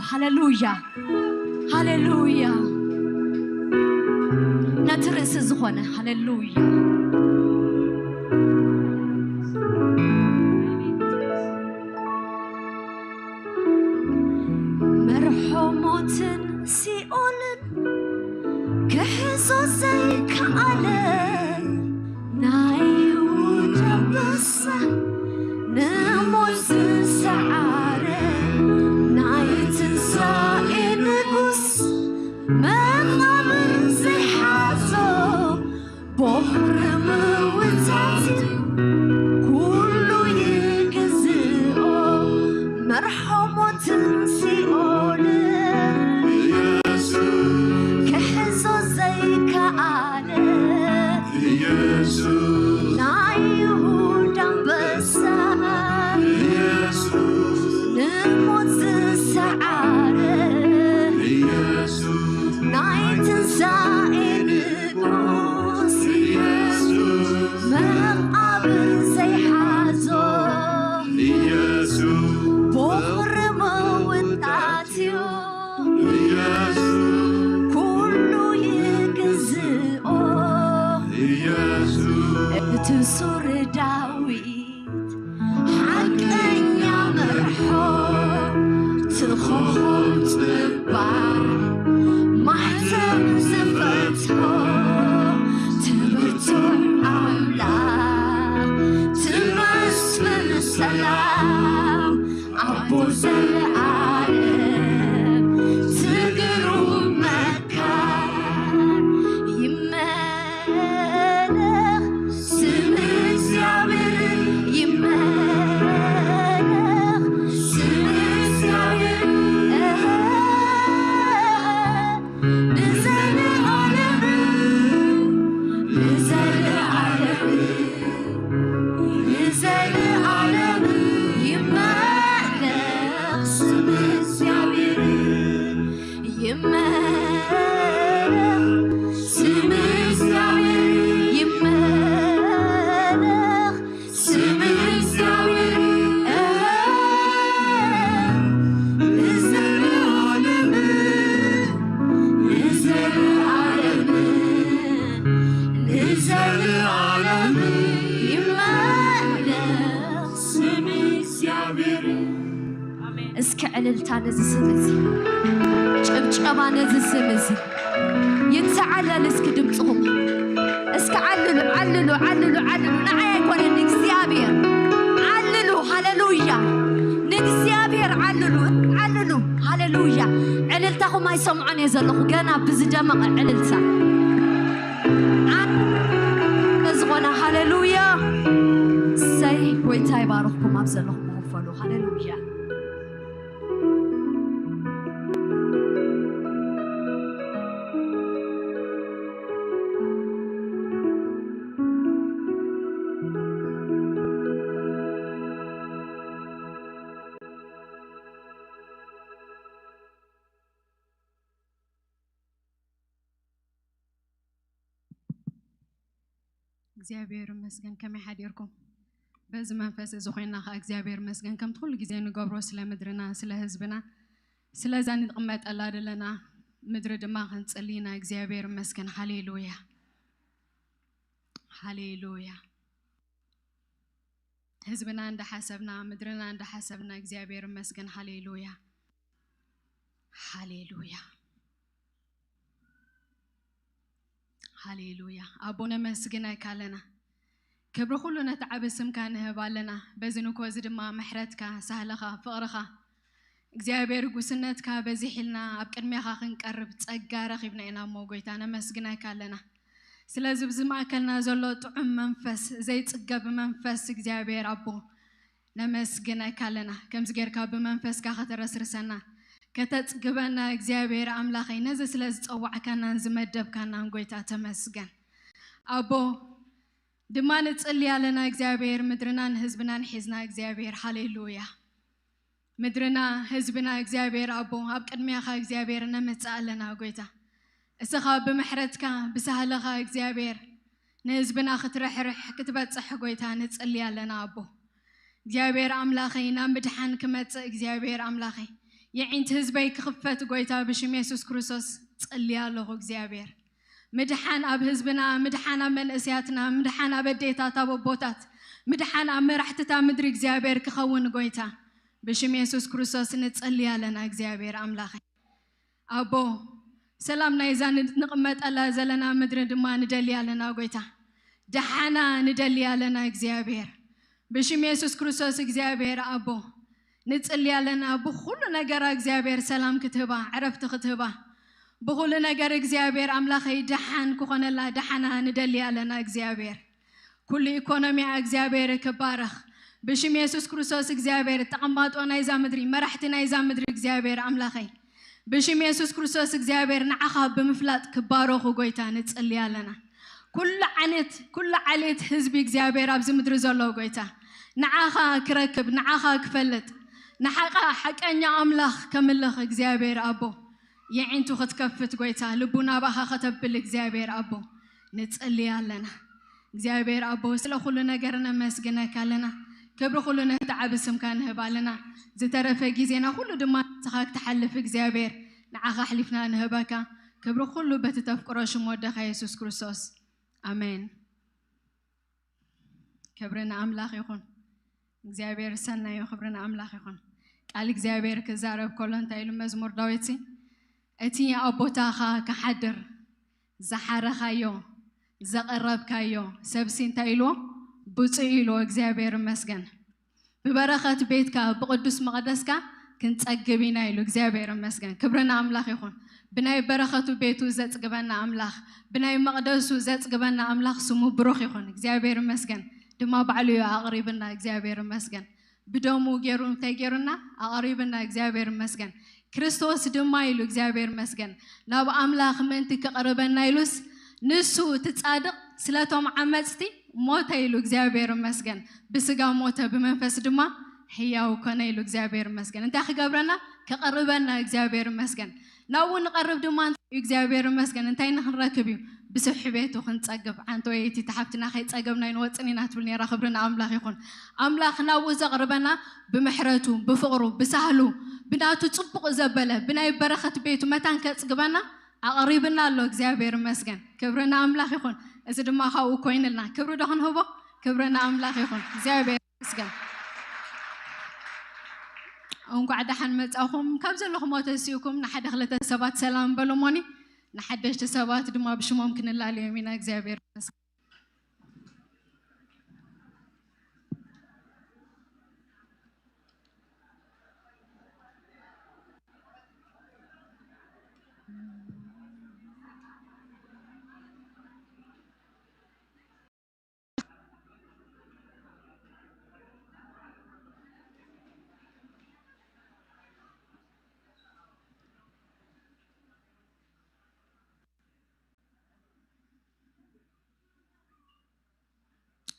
ሃሌሉያ፣ ሃሌሉያ። ነቲ ርእሲ ዝኾነ፣ ሃሌሉያ። መርሖ ሞትን ሲኦልን ክሕዞ ዘይከኣለ፣ ናይ ይሁዳ ኣንበሳ፣ ንሞት ዝሰዓረ፣ ናይ ትንሳኤ ንጉስ፣ መቓብር ዘይሓዞ፣ ቦኽሪ ምውታት፣ ኩሉ ይግዝኦ፣ መርሖ ሞትን ሲኦልን፣ ኢየሱስ። ክሕዞ ዘይከኣለ፣ ኢየሱስ። ናይ ይሁዳ ኣንበሳ፣ ኢየሱስ። ንሞት ዝሰዓረ፣ ኢየሱስ። ናይ ትንሳኤ ንጉስ፣ ኢየሱስ። መቓብር ዘይሓዞ፣ ኢየሱስ። ቦኽሪ ምውታት እዩ፣ ኢየሱስ። ኩሉ ይግዝኦ፣ ኢየሱስ። እቲ ሱር ዳዊት ሓቀኛ መርሖ፣ ትኾኾብ ጽባሕ ማሕተም ዝፈትሖ፣ ትብርቱዕ ኣምላኽ ትመስፍን ሰላም፣ ኣቦ ዘለኣለም ትግሩም መካር፣ ይመለኽ ስም እግዚኣብሔር፣ ይመለኽ ስም እግዚኣብሔር። ንዘለኣለም፣ ንዘለኣለም፣ ንዘለኣለም ይመለኽ ስም እግዚኣብሔር። ይመለኽ ስም እግዚኣብሔር፣ ይመለኽ ስም እግዚኣብሔር። ንዘለኣለም፣ ንዘለኣለም፣ ንዘለኣለም ይመለኽ ስም እግዚኣብሔር። እስኪ ዕልልታ ነዚ ስም እዚ፣ ጭብጨባ ነዚ ስም እዚ ይተዓለል። እስኪ ድምፅኹም እስኪ ዓልሉ፣ ዓልሉ፣ ዓልሉ፣ ዓልሉ። ንዓይ ኣይኮነን፣ ንእግዚኣብሔር ዓልሉ። ሃሌሉያ፣ ንእግዚኣብሔር ዓልሉ፣ ዓልሉ። ሃሌሉያ። ዕልልታኹም ኣይሰምዖን እየ ዘለኹ፣ ገና ብዝደመቐ ዕልልታ። ዓ-፣ ዝኾነ ሃሌሉያ። ሰይ፣ ጎይታ ይባርኽኩም ኣብ ዘለኹም ክፈሉ። ሃሌሉያ። እግዚኣብሔር ይመስገን። ከመይ ሓዲርኩም? በዚ መንፈስ እዚ ኮይና ከኣ እግዚኣብሔር ይመስገን። ከምቲ ኩሉ ግዜ ንገብሮ ስለ ምድርና፣ ስለ ህዝብና፣ ስለዛ ንቕመጠላ ዘለና ምድሪ ድማ ክንጽሊ ኢና። እግዚኣብሔር ይመስገን። ሃሌሉያ። ሃሌሉያ። ህዝብና እንዳሓሰብና፣ ምድርና እንዳሓሰብና፣ እግዚኣብሔር ይመስገን። ሃሌሉያ። ሃሌሉያ። ሃሌሉያ። ኣቦ ነመስግነካ ኣለና። ክብሪ ኩሉ ነቲ ዓቢ ስምካ ንህብ ኣለና። በዚ ንኮ እዚ ድማ ምሕረትካ፣ ሳህለኻ፣ ፍቕርኻ፣ እግዚኣብሔር ጉስነትካ በዚሕልና ኣብ ቅድሜኻ ክንቀርብ ጸጋ ረኺብና ኢና እሞ ጎይታ ነመስግነካ ኣለና። ስለዚ ብዚ ማእከልና ዘሎ ጥዑም መንፈስ፣ ዘይጽገብ መንፈስ እግዚኣብሔር ኣቦ ነመስግነካ ኣለና። ከምዚ ጌርካ ብመንፈስካ ከተረስርሰና፣ ከተጽግበና እግዚኣብሔር ኣምላኸይ፣ ነዚ ስለ ዝጸዋዕካናን ዝመደብካናን ጎይታ ተመስገን። ኣቦ ድማ ንጽሊ ኣለና እግዚኣብሔር፣ ምድርናን ህዝብናን ሒዝና እግዚኣብሔር። ሃሌሉያ። ምድርና ህዝብና እግዚኣብሔር ኣቦ ኣብ ቅድሚያኻ እግዚኣብሔር ነምጽእ ኣለና ጎይታ። እስኻ ብምሕረትካ ብሳህልኻ እግዚኣብሔር ንህዝብና ክትርሕርሕ ክትበጽሕ ጎይታ ንጽሊ ኣለና ኣቦ። እግዚኣብሔር ኣምላኸይ ናብ ምድሓን ክመጽእ እግዚኣብሔር ኣምላኸይ የዒንቲ ህዝበይ ክኽፈት ጎይታ ብሽም የሱስ ክርስቶስ ጸልየ ኣለኹ እግዚኣብሔር። ምድሓን ኣብ ህዝብና፣ ምድሓን ኣብ መንእስያትና፣ ምድሓን ኣብ ኣዴታት፣ ኣብ ኣቦታት፣ ምድሓን ኣብ መራሕትታ ምድሪ እግዚኣብሔር ክኸውን ጎይታ ብሽም የሱስ ክርስቶስ ንጸልይ ኣለና እግዚኣብሔር ኣምላኸ። ኣቦ ሰላም ናይዛ ን- ንቕመጠላ ዘለና ምድሪ ድማ ንደሊ ኣለና ጎይታ። ደሓና ንደሊ ኣለና እግዚኣብሔር። ብሽም የሱስ ክርስቶስ እግዚኣብሔር ኣቦ ንጽሊ ኣለና። ብኹሉ ነገራ እግዚኣብሔር ሰላም ክትህባ፣ ዕረፍቲ ክትህባ፣ ብኹሉ ነገር እግዚኣብሔር ኣምላኸይ ደሓን ክኾነላ ደሓና ንደሊ ኣለና እግዚኣብሔር። ኩሉ ኢኮኖሚያ እግዚኣብሔር ክባረኽ ብሽም የሱስ ክርስቶስ እግዚኣብሔር። ተቐማጦ ናይዛ ምድሪ፣ መራሕቲ ናይዛ ምድሪ እግዚኣብሔር ኣምላኸይ ብሽም የሱስ ክርስቶስ እግዚኣብሔር ንዓኻ ብምፍላጥ ክባረኹ ጎይታ ንጽሊ ኣለና። ኩሉ ዓይነት ኩሉ ዓሌት ህዝቢ እግዚኣብሔር ኣብዚ ምድሪ ዘሎ ጎይታ ንዓኻ ክረክብ ንዓኻ ክፈልጥ ንሓቃ ሓቀኛ ኣምላኽ ከምልኽ እግዚኣብሔር ኣቦ የዒንቱ ክትከፍት ጎይታ ልቡ ናባኻ ከተብል እግዚኣብሔር ኣቦ ንጽሊ ኣለና። እግዚኣብሔር ኣቦ ስለ ኩሉ ነገር ነመስግነካ ኣለና። ክብሪ ኩሉ ነቲ ዓቢ ስምካ ንህብ ኣለና። ዝተረፈ ግዜና ኩሉ ድማ ንስኻ ክትሓልፍ እግዚኣብሔር ንዓኻ ኣሕሊፍና ንህበካ። ክብሪ ኩሉ በቲ ተፍቅሮ ሽም ወደኻ የሱስ ክርስቶስ ኣሜን። ክብሪ ንኣምላኽ ይኹን። እግዚኣብሔር ሰናዩ ክብሪ ንኣምላኽ ይኹን። ቃል እግዚኣብሔር ክዛረብ ከሎ እንታይ ኢሉ መዝሙር ዳዊት እቲ ኣቦታኻ ክሓድር ዝሓረኻዮ ዘቐረብካዮ ሰብሲ እንታይ ኢልዎ? ብፁዕ ኢልዎ። እግዚኣብሔር ይመስገን። ብበረኸት ቤትካ ብቕዱስ መቕደስካ ክንጸግብ ኢና ኢሉ እግዚኣብሔር ይመስገን። ክብሪ ንኣምላኽ ይኹን። ብናይ በረኸቱ ቤቱ ዘጽግበና ኣምላኽ፣ ብናይ መቕደሱ ዘጽግበና ኣምላኽ ስሙ ብሩኽ ይኹን። እግዚኣብሔር ይመስገን። ድማ ባዕሉ እዩ ኣቕሪብና። እግዚኣብሔር ይመስገን። ብደሙ ገይሩ እንታይ ገይሩና ኣቕሪብና። እግዚኣብሔር ይመስገን። ክርስቶስ ድማ ኢሉ እግዚኣብሔር ይመስገን ናብ ኣምላኽ ምእንቲ ክቕርበና ኢሉስ ንሱ እቲ ጻድቕ ስለቶም ዓመፅቲ ሞተ ኢሉ እግዚኣብሔር ይመስገን። ብስጋ ሞተ ብመንፈስ ድማ ሕያው ኮነ ኢሉ እግዚኣብሔር ይመስገን። እንታይ ክገብረና? ክቕርበና እግዚኣብሔር ይመስገን። ናብኡ ንቐርብ ድማ እንታይ እዩ እግዚኣብሔር ይመስገን እንታይ ንክንረክብ እዩ? ብስብሒ ቤቱ ክንጸግብ። ሓንቲ ወይ እቲ ሓፍትና ከይጸገብና ኣይንወፅን ኢና ትብል ነራ። ክብሪ ንኣምላኽ ይኹን። ኣምላኽ ናብኡ ዘቕርበና ብምሕረቱ ብፍቕሩ ብሳህሉ ብናቱ ጽቡቕ ዘበለ ብናይ በረኸት ቤቱ መታን ከጽግበና ኣቕሪብና ኣሎ እግዚኣብሔር ይመስገን። ክብሪ ንኣምላኽ ይኹን። እዚ ድማ ካብኡ ኮይንልና ክብሪ ዶ ክንህቦ? ክብሪ ንኣምላኽ ይኹን። እግዚኣብሔር ይመስገን። እንኳዕ ደሓን መጻኹም። ካብ ዘለኹም ተሲእኩም ንሓደ ክልተ ሰባት ሰላም በሉ እሞኒ። ንሓደሽቲ ሰባት ድማ ብሽሞም ክንላለዮም ኢና። እግዚኣብሔር ይመስገን።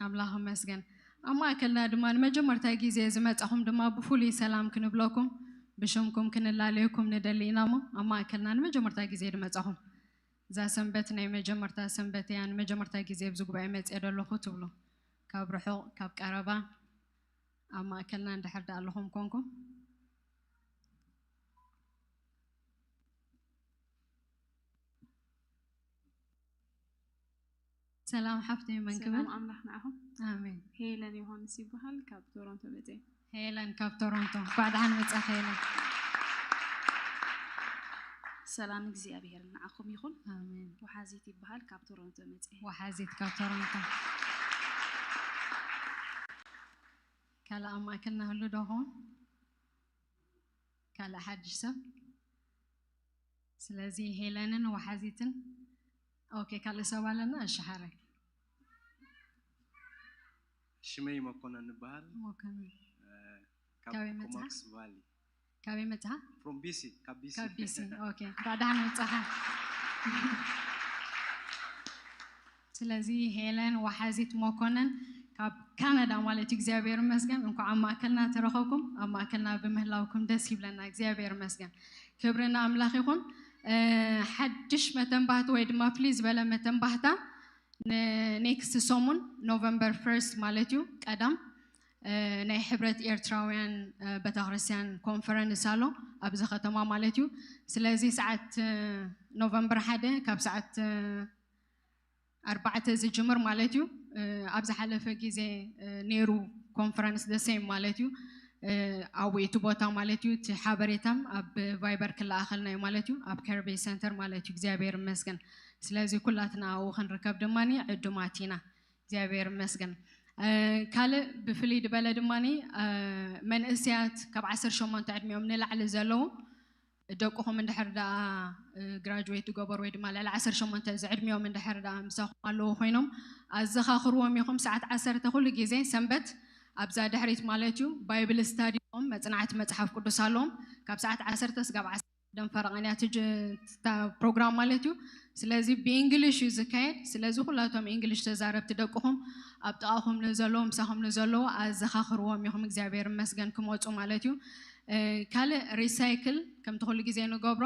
ኣምላኽ ይመስገን። ኣብ ማእከልና ድማ ንመጀመርታ ግዜ ዝመጻኹም ድማ ብፍሉይ ሰላም ክንብለኩም ብሽምኩም ክንላለየኩም ንደሊ ኢና እሞ ኣብ ማእከልና ንመጀመርታ ግዜ ዝመጻኹም እዛ ሰንበት ናይ መጀመርታ ሰንበት እያ፣ ንመጀመርታ ግዜ ኣብዚ ጉባኤ መጽየ ዘለኹ ትብሉ ካብ ርሑቕ ካብ ቀረባ ኣብ ማእከልና እንድሕር ደኣ ኣለኹም ኮንኩም ሰላም ሓፍተይ መን ክብል? ሰላም ኣምላኽ ንዓኹም። ኣሜን። ሄለን ዮሃንስ ይበሃል፣ ካብ ቶሮንቶ መጽየ። ሄለን ካብ ቶሮንቶ፣ እንኳዕ ደሓን መጻኺ ሄለን። ሰላም እግዚኣብሔር ንዓኹም ይኹን። ኣሜን። ወሓዚት ይበሃል፣ ካብ ቶሮንቶ መጽየ። ወሓዚት ካብ ቶሮንቶ። ካልእ ኣብ ማእከልና ህሉ ዶ ኾን? ካልእ ሓድሽ ሰብ? ስለዚ ሄለንን ወሓዚትን። ኦኬ፣ ካልእ ሰብ ኣለና? እሺ፣ ሓራይ። ሽመይ መኮነን ንበሃል። መኮነን። እ፣ ካብ ካበይ መጽሓ? ኮማክስ ቫሊ። ካበይ መጽሓ? From ቢሲ፣ ካብ ቢሲ። ካብ ቢሲ። ኦኬ፣ እንኳዕ ደሓን መጻኻ። ስለዚ ሄለን ወሓዚት መኮነን ካብ ካናዳ ማለት እዩ። እግዚኣብሔር ይመስገን። እንኳዕ ኣብ ማእከልና ተረኸብኩም። ኣብ ማእከልና ብምህላውኩም ደስ ይብለና። እግዚኣብሔር ይመስገን። ክብሪ ንኣምላኽ ይኹን። እ፣ ሓድሽ መተንባህቲ ወይ ድማ ፍልይ ዝበለ መተንባህታ ንኔክስት ሰሙን ኖቨምበር ፈርስት ማለት እዩ ቀዳም እ፣ ናይ ሕብረት ኤርትራውያን፣ እ፣ ቤተክርስትያን ኮንፈረንስ ኣሎ ኣብዚ ከተማ ማለት እዩ። ስለዚ ሰዓት፣ እ፣ ኖቨምበር ሓደ ካብ ሰዓት፣ እ፣ ኣርባዕተ ዝጅምር ማለት እዩ። እ፣ ኣብ ዝሓለፈ ግዜ፣ እ፣ ነይሩ ኮንፈረንስ the same ማለት እዩ። እ፣ ኣብኡ እቲ ቦታ ማለት እዩ። እቲ ሓበሬታም ኣብ ቫይበር ክለኣኸልና እዩ ማለት እዩ። ኣብ ከርቤ ሰንተር ማለት እዩ። እግዚኣብሔር ይመስገን። ስለዚ ኩላትና ኣብኡ ክንርከብ ድማ ዕዱማት ኢና። እግዚኣብሔር ይመስገን። እ፣ ካልእ ብፍልይ ዝበለ ድማ፣ እ፣ መንእስያት ካብ ዓሰርተ ሸሞንተ ዕድሚኦም ንላዕሊ ዘለዉ ደቅኹም እንድሕር ደኣ፣ እ፣ ግራጁዌት ዝገበሩ ወይ ድማ ልዕሊ ዓሰርተ ሸሞንተ ዝዕድሚኦም እንድሕር ደኣ ምሳኹም ኣለዉ ኮይኖም፣ ኣዘኻኽርዎም ኢኹም። ሰዓት ዓሰርተ ኩሉ ግዜ ሰንበት ኣብዛ ድሕሪት ማለት እዩ፣ ባይብል ስታዲ ኣለዎም፣ መጽናዕቲ መጽሓፍ ቅዱስ ኣለዎም። ካብ ሰዓት ዓሰርተ ስጋብ ዓሰርተ ደም ፈረቓን እያ ትጅ-፣ እታ ፕሮግራም ማለት እዩ። ስለዚ ብእንግሊሽ እዩ ዝካየድ። ስለዚ ኩላቶም እንግሊሽ ተዛረብቲ ደቅኹም ኣብ ጥቓኹም ንዘለዉ፣ ምሳኹም ንዘለዉ ኣዘኻኽርዎም ኢኹም፣ እግዚኣብሔር ይመስገን ክመጹ ማለት እዩ። እ፣ ካልእ ሪሳይክል ከምቲ ኩሉ ግዜ ንገብሮ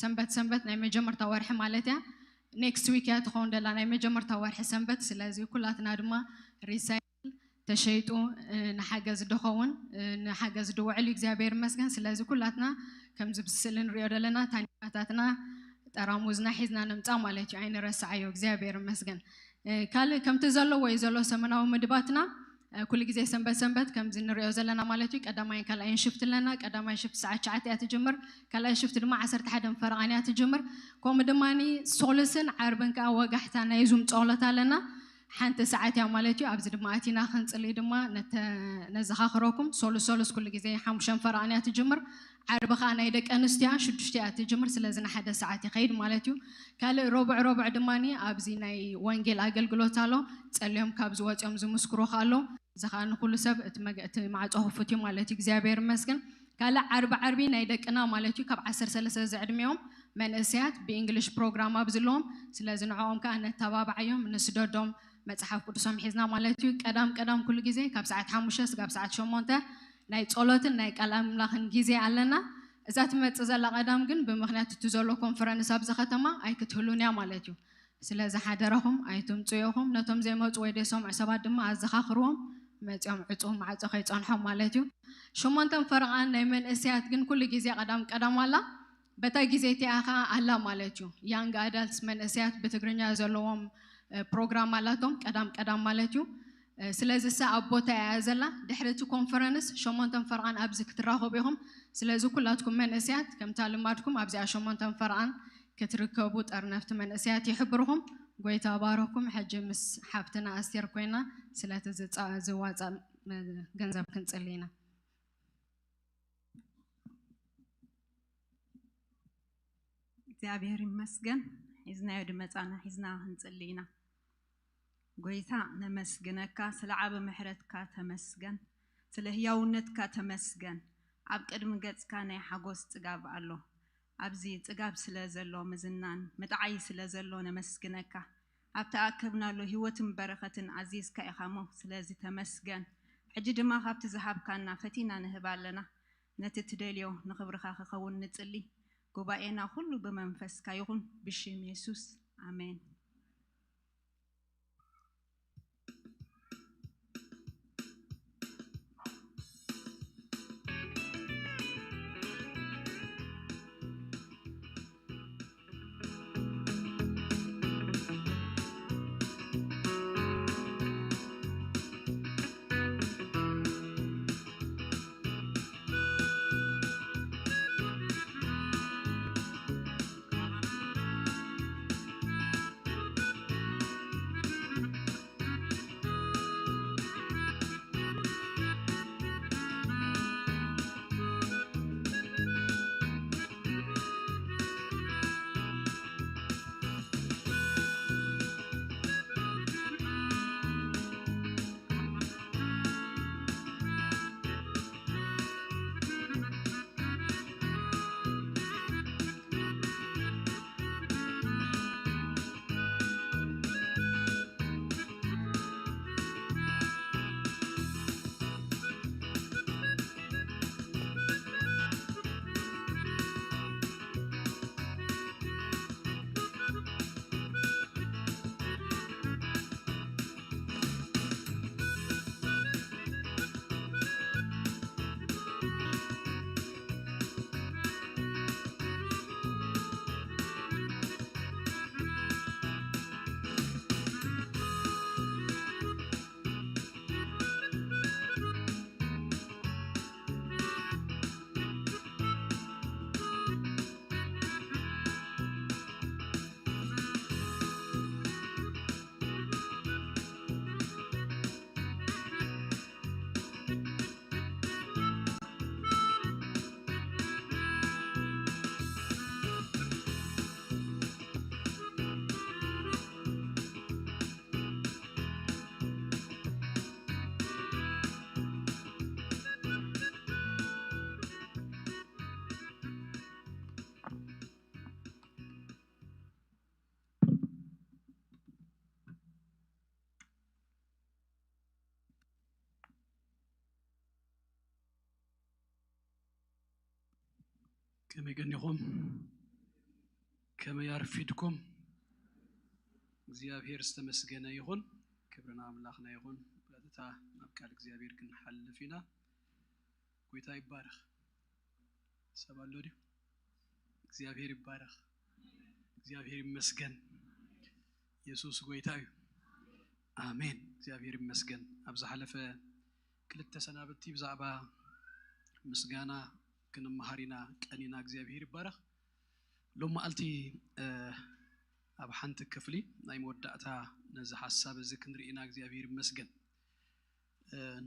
ሰንበት ሰንበት ናይ መጀመርታ ወርሒ ማለት እያ። ኔክስት ዊክ እያ ትኸውን ደላ ናይ መጀመርታ ወርሒ ሰንበት። ስለዚ ኩላትና ድማ ሪሳይክል ተሸይጡ፣ እ፣ ንሓገዝ ድኸውን፣ እ፣ ንሓገዝ ድውዕል እዩ እግዚኣብሔር ይመስገን። ስለዚ ኩላትና ከምዚ ብስእሊ ንሪኦ ዘለና ታኒካታትና ጠራሙዝና ሒዝና ንምጻእ ማለት እዩ። ኣይንረስዓዮ፣ እግዚኣብሔር ይመስገን። እ፣ ካልእ ከምቲ ዘለዎ እዩ ዘሎ ሰሙናዊ ምድባትና፣ እ፣ ኩሉ ግዜ ሰንበት ሰንበት ከምዚ ንሪኦ ዘለና ማለት እዩ። ቀዳማይን ካልኣይን ሽፍት ኣለና። ቀዳማይ ሽፍት ሰዓት ትሽዓተ እያ ትጅምር፣ ካልኣይ ሽፍት ድማ ዓሰርተ ሓደን ፈረቓን እያ ትጅምር። ከምኡ ድማ ሶሉስን ዓርብን ከኣ ወጋሕታ ናይ ዙም ጸሎት ኣለና። ሓንቲ ሰዓት እያ ማለት እዩ። ኣብዚ ድማ ኣቲና ክንጽሊ ድማ ነተ-፣ ነዘኻኽረኩም። ሶሉስ ሶሉስ ኩሉ ግዜ ሓሙሽተን ፈረቓን እያ ትጅምር። ዓርቢ ከኣ ናይ ደቂ ኣንስትዮ እያ፣ ሽዱሽተ እያ ትጅምር። ስለዚ ንሓደ ሰዓት ይኸይድ ማለት እዩ። ካልእ ረቡዕ ረቡዕ ድማ ኣብዚ ናይ ወንጌል ኣገልግሎት ኣሎ። ጸልዮም ካብ ዝወጽኦም ዝምስክሩ ከኣ ኣሎ። እዚ ከኣ ንኹሉ ሰብ እቲ መገ-፣ እቲ ማዕጾ ክፉት እዩ ማለት እዩ። እግዚኣብሔር ይመስገን። ካልእ ዓርቢ ዓርቢ ናይ ደቅና ማለት እዩ፣ ካብ ዓሰርተ ሰለስተ ዝዕድሚኦም መንእሰያት ብእንግሊሽ ፕሮግራም ኣብዚ ኣለዎም። ስለዚ ንዕኦም ከኣ ነተባብዓዮም፣ ንስደዶም መጽሓፍ ቅዱሶም ሒዝና ማለት እዩ። ቀዳም ቀዳም ኩሉ ግዜ ካብ ሰዓት ሓሙሽተ ስጋብ ሰዓት ሸሞንተ ናይ ጸሎትን ናይ ቃል ኣምላኽን ግዜ ኣለና። እዛ ትመጽእ ዘላ ቀዳም ግን ብምኽንያት እቲ ዘሎ ኮንፈረንስ ኣብዚ ከተማ ኣይክትህሉን እያ ማለት እዩ። ስለዚ ሓደራኹም ኣይትምጹ ኢኹም። ነቶም ዘይመጹ ወይ ዘይሰምዑ ሰባት ድማ ኣዘኻኽርዎም፣ መጺኦም ዕጹው ማዕጾ ከይጸንሖም ማለት እዩ። ሸሞንተን ፈረቓን ናይ መንእሰያት ግን ኩሉ ግዜ ቀዳም ቀዳም ኣላ። በታ ግዜ እቲኣ ኸኣ ኣላ ማለት እዩ። ያንግ ኣዳልትስ መንእሰያት ብትግርኛ ዘለዎም፣ እ፣ ፕሮግራም ኣላቶም ቀዳም ቀዳም ማለት እዩ። እ፣ ስለዚ እሳ ኣብ ቦታ እያ ዘላ። ድሕሪ እቲ ኮንፈረንስ ሸሞንተን ፈረቓን ኣብዚ ክትራኸቡ ኢኹም። ስለዚ ኩላትኩም መንእሰያት ከምታ ልማድኩም ኣብዚኣ ሸሞንተን ፈረቓን ክትርከቡ ጠርነፍቲ መንእሰያት ይሕብርኹም። ጎይታ ባረኩም። ሕጂ ምስ ሓፍትና ኣስቴር ኮይና ስለቲ ዝጻ-፣ ዝዋጻእ ገንዘብ ክንጽሊ ኢና። እግዚኣብሔር ይመስገን። ሒዝናዮ ድመጻና ሒዝና ክንጽሊ ኢና። ጎይታ ነመስግነካ፣ ስለ ዓቢ ምሕረትካ ተመስገን፣ ስለ ህያውነትካ ተመስገን። ኣብ ቅድሚ ገጽካ ናይ ሓጎስ ጽጋብ ኣሎ። ኣብዚ ጽጋብ ስለ ዘሎ፣ ምዝናን ምጥዓይ ስለ ዘሎ ነመስግነካ። ኣብቲ ኣከብናሉ ህይወትን በረኸትን ኣዚዝካ ኢኻ እሞ፣ ስለዚ ተመስገን። ሕጂ ድማ ካብቲ ዝሃብካና ፈቲና ንህብ ኣለና። ነቲ ትደልዮ ንኽብርኻ ክኸውን ንጽሊ። ጉባኤና ኩሉ ብመንፈስካ ይኹን፣ ብሽም የሱስ፣ ኣሜን። ከመይ ቀኒኹም? ከመይ ኣርፊድኩም? እግዚኣብሔር ዝተመስገነ ይኹን። ክብሪ ንኣምላኽና ይኹን። ብቐጥታ ናብ ቃል እግዚኣብሔር ክንሓልፍ ኢና። ጎይታ ይባረኽ። ሰብ ኣሎ ድዩ? እግዚኣብሔር ይባረኽ። እግዚኣብሔር ይመስገን። የሱስ ጎይታ እዩ። ኣሜን። እግዚኣብሔር ይመስገን። ኣብ ዝሓለፈ ክልተ ሰናብቲ ብዛዕባ ምስጋና ክንመሃር ኢና ቀኒና። እግዚኣብሔር ይባረኽ። ሎም መዓልቲ ኣብ ሓንቲ ክፍሊ ናይ መወዳእታ ነዚ ሓሳብ እዚ ክንርኢ ኢና። እግዚኣብሔር ይመስገን።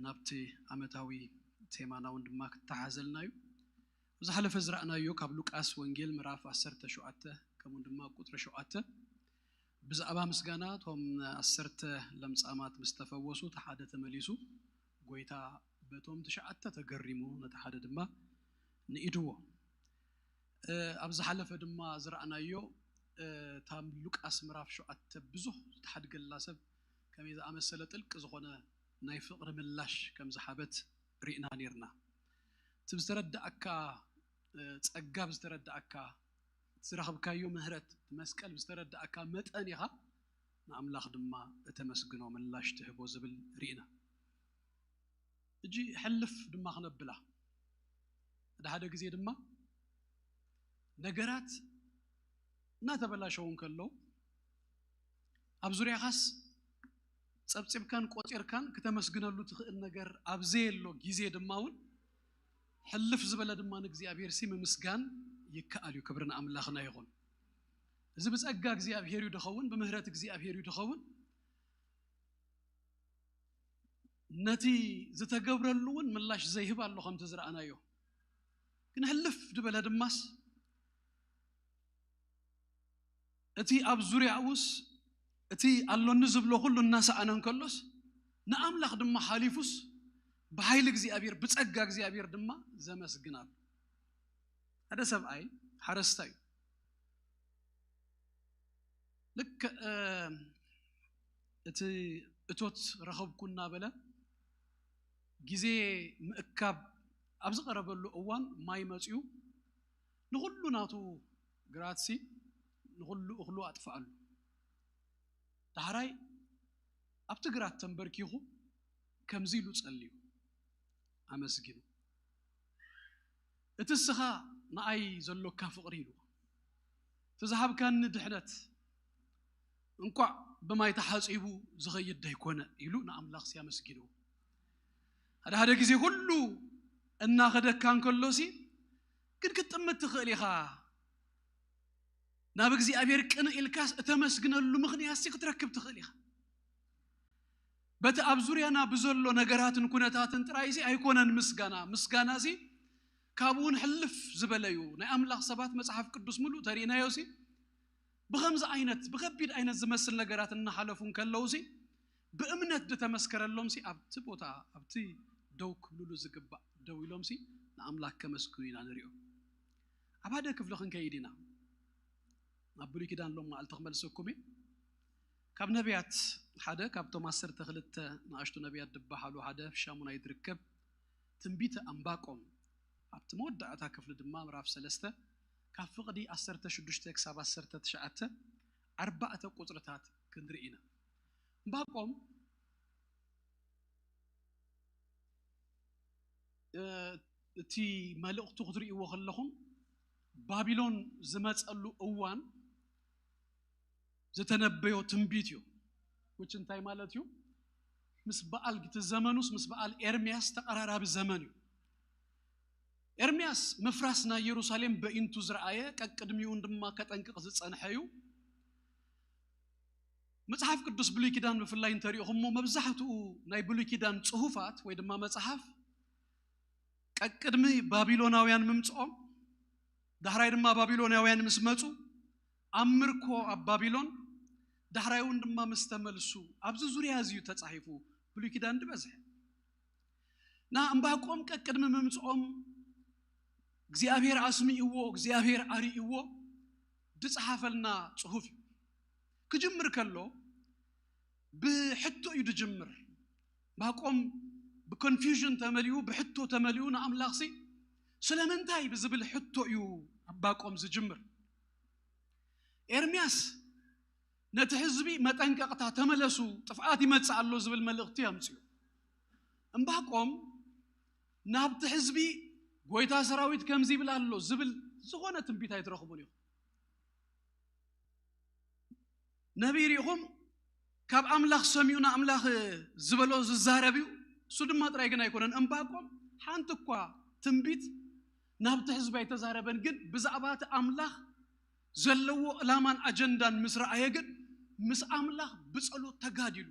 ናብቲ ዓመታዊ ቴማና እውን ድማ ክተሓዘልና እዩ። ዝሓለፈ ዝረኣናዮ ካብ ሉቃስ ወንጌል ምዕራፍ ዓሰርተ ሸውዓተ ከምኡ ድማ ቁፅሪ ሸውዓተ ብዛዕባ ምስጋና እቶም ዓሰርተ ለምጻማት ምስ ተፈወሱ እቲ ሓደ ተመሊሱ ጎይታ በቶም ትሽዓተ ተገሪሙ ነቲ ሓደ ድማ ንኢድዎ። ኣብ ዝሓለፈ ድማ ዝረኣናዮ እታ ሉቃስ ምዕራፍ ሸውዓተ ብዙሕ ዝተሓድገላ ሰብ ከመይ ዝኣመሰለ ጥልቂ ዝኾነ ናይ ፍቕሪ ምላሽ ከም ዝሃበት ርኢና ነርና። እቲ ብዝተረዳእካ ጸጋ ብዝተረዳእካ ዝረኸብካዮ ምህረት እቲ መስቀል ብዝተረዳእካ መጠን ኢኻ ንኣምላኽ ድማ እተመስግኖ ምላሽ ትህቦ ዝብል ርኢና። እጂ ሕልፍ ድማ ክነብላ ሓደ ሓደ ግዜ ድማ ነገራት እናተበላሸው እንከለዉ ኣብ ዙርያኻስ ጸብጺብካን ቆጺርካን ክተመስግነሉ ትኽእል ነገር ኣብ ዘየሎ ግዜ ድማ እውን ሕልፍ ዝበለ ድማ ንእግዚኣብሔር ሲ ምምስጋን ይከኣል እዩ። ክብሪ ንኣምላኽና ይኹን። እዚ ብጸጋ እግዚኣብሔር እዩ ድኸውን፣ ብምህረት እግዚኣብሔር እዩ ድኸውን። ነቲ ዝተገብረሉ እውን ምላሽ ዘይህብ ኣሎ ከምቲ ዝረኣናዮ። ግን ሕልፍ ድበለ ድማስ እቲ ኣብ ዙርያኡስ እቲ ኣሎኒ ዝብሎ ኩሉ እናሰኣነ እንከሎስ ንኣምላኽ ድማ ሓሊፉስ ብሓይሊ እግዚኣብሔር ብጸጋ እግዚኣብሔር ድማ ዘመስግን ኣሎ። ሓደ ሰብኣይ ሓረስታይ እዩ። ልክዕ እቲ እቶት ረኸብኩ እናበለ ግዜ ምእካብ ኣብ ዝቐረበሉ እዋን ማይ መፅዩ ንኹሉ ናቱ ግራትሲ ንኹሉ እኽሉ ኣጥፍኣሉ። ዳሕራይ ኣብቲ ግራት ተንበርኪኹ ከምዚ ኢሉ ጸልዩ ኣመስጊኑ። እቲ እስኻ ንኣይ ዘሎካ ፍቕሪ ኢሉ እቲ ዝሃብካኒ ድሕነት እንኳዕ ብማይ ተሓጺቡ ዝኸይድ ደይኮነ ኢሉ ንኣምላኽ ሲያመስጊኑ። ሓደ ሓደ ግዜ ኩሉ እናኸደካ እንከሎሲ ግን ክትጥምት ትኽእል ኢኻ። ናብ እግዚኣብሔር ቅን ኢልካስ እተመስግነሉ ምኽንያት ሲ ክትረክብ ትኽእል ኢኻ። በቲ ኣብ ዙርያና ብዘሎ ነገራትን ኩነታትን ጥራይ ሲ ኣይኮነን ምስጋና። ምስጋና ሲ ካብኡ እውን ሕልፍ ዝበለዩ ናይ ኣምላኽ ሰባት መጽሓፍ ቅዱስ ምሉእ ተርእናዮ ሲ ብኸምዚ ዓይነት ብኸቢድ ዓይነት ዝመስል ነገራት እናሓለፉ እንከለዉ ሲ ብእምነት ዝተመስከረሎም ሲ ኣብቲ ቦታ ኣብቲ ደው ክብልሉ ዝግባእ ደው ኢሎም ሲ ንኣምላኽ ከመስግኑ ኢና ንሪኦ። ኣብ ሓደ ክፍሊ ክንከይድ ኢና። ናብ ብሉይ ኪዳን ሎም መዓልቲ ክመልሰኩም እዩ። ካብ ነቢያት ሓደ ካብቶም ዓሰርተ ክልተ ንኣሽቱ ነቢያት ዝበሃሉ ሓደ ሻሙናይ ዝርከብ ትንቢተ ኣምባቆም ኣብቲ መወዳእታ ክፍሊ ድማ ምዕራፍ ሰለስተ ካብ ፍቕዲ ዓሰርተ ሽዱሽተ ክሳብ ዓሰርተ ትሽዓተ ኣርባዕተ ቁፅርታት ክንርኢ ኢና። እምባቆም እቲ መልእኽቱ ክትርእይዎ ከለኹም ባቢሎን ዝመፀሉ እዋን ዝተነበዮ ትንቢት እዩ። ውጭ እንታይ ማለት እዩ? ምስ በዓል እቲ ዘመኑስ ምስ በዓል ኤርምያስ ተቐራራቢ ዘመን እዩ። ኤርምያስ ምፍራስ ናይ ኢየሩሳሌም በኢንቱ ዝረኣየ ቀቅድሚውን ድማ ከጠንቅቕ ዝጸንሐ እዩ። መጽሓፍ ቅዱስ ብሉይ ኪዳን ብፍላይ እንተሪእኹሞ መብዛሕትኡ ናይ ብሉይ ኪዳን ጽሑፋት ወይ ድማ መጽሓፍ ቀቅድሚ ባቢሎናውያን ምምጽኦም ዳሕራይ ድማ ባቢሎናውያን ምስ መጹ ኣብ ምርኮ ኣብ ባቢሎን ዳሕራይ እውን ድማ ምስ ተመልሱ ኣብዚ ዙርያ እዚ እዩ ተጻሒፉ ብሉይ ኪዳን ዝበዝሐ። ና እምባቆም ቀቅድሚ ምምጽኦም እግዚኣብሔር ኣስሚእዎ እግዚኣብሔር ኣርእይዎ ዝጸሓፈልና ጽሑፍ እዩ። ክጅምር ከሎ ብሕቶ እዩ ዝጅምር። እምባቆም ብኮንፊውዥን ተመሊኡ ብሕቶ ተመሊኡ ንኣምላኽሲ ስለምንታይ ብዝብል ሕቶ እዩ ዕንባቆም ዝጅምር። ኤርምያስ ነቲ ህዝቢ መጠንቀቕታ፣ ተመለሱ፣ ጥፍኣት ይመጽእ ኣሎ ዝብል መልእኽቲ ኣምጽኡ። እምባቆም ናብቲ ህዝቢ ጎይታ ሰራዊት ከምዚ ይብል ኣሎ ዝብል ዝኾነ ትንቢት ኣይትረኽቡን ኢኹም። ነቢይ ርኢኹም ካብ ኣምላኽ ሰሚዑ ንኣምላኽ ዝበሎ ዝዛረብ እዩ። እሱ ድማ ጥራይ ግን ኣይኮነን። እምባቆም ሓንቲ እኳ ትንቢት ናብቲ ህዝቢ ኣይተዛረበን፣ ግን ብዛዕባ እቲ ኣምላኽ ዘለዎ ዕላማን ኣጀንዳን ምስ ረኣየ ግን ምስ ኣምላኽ ብጸሎት ተጋዲሉ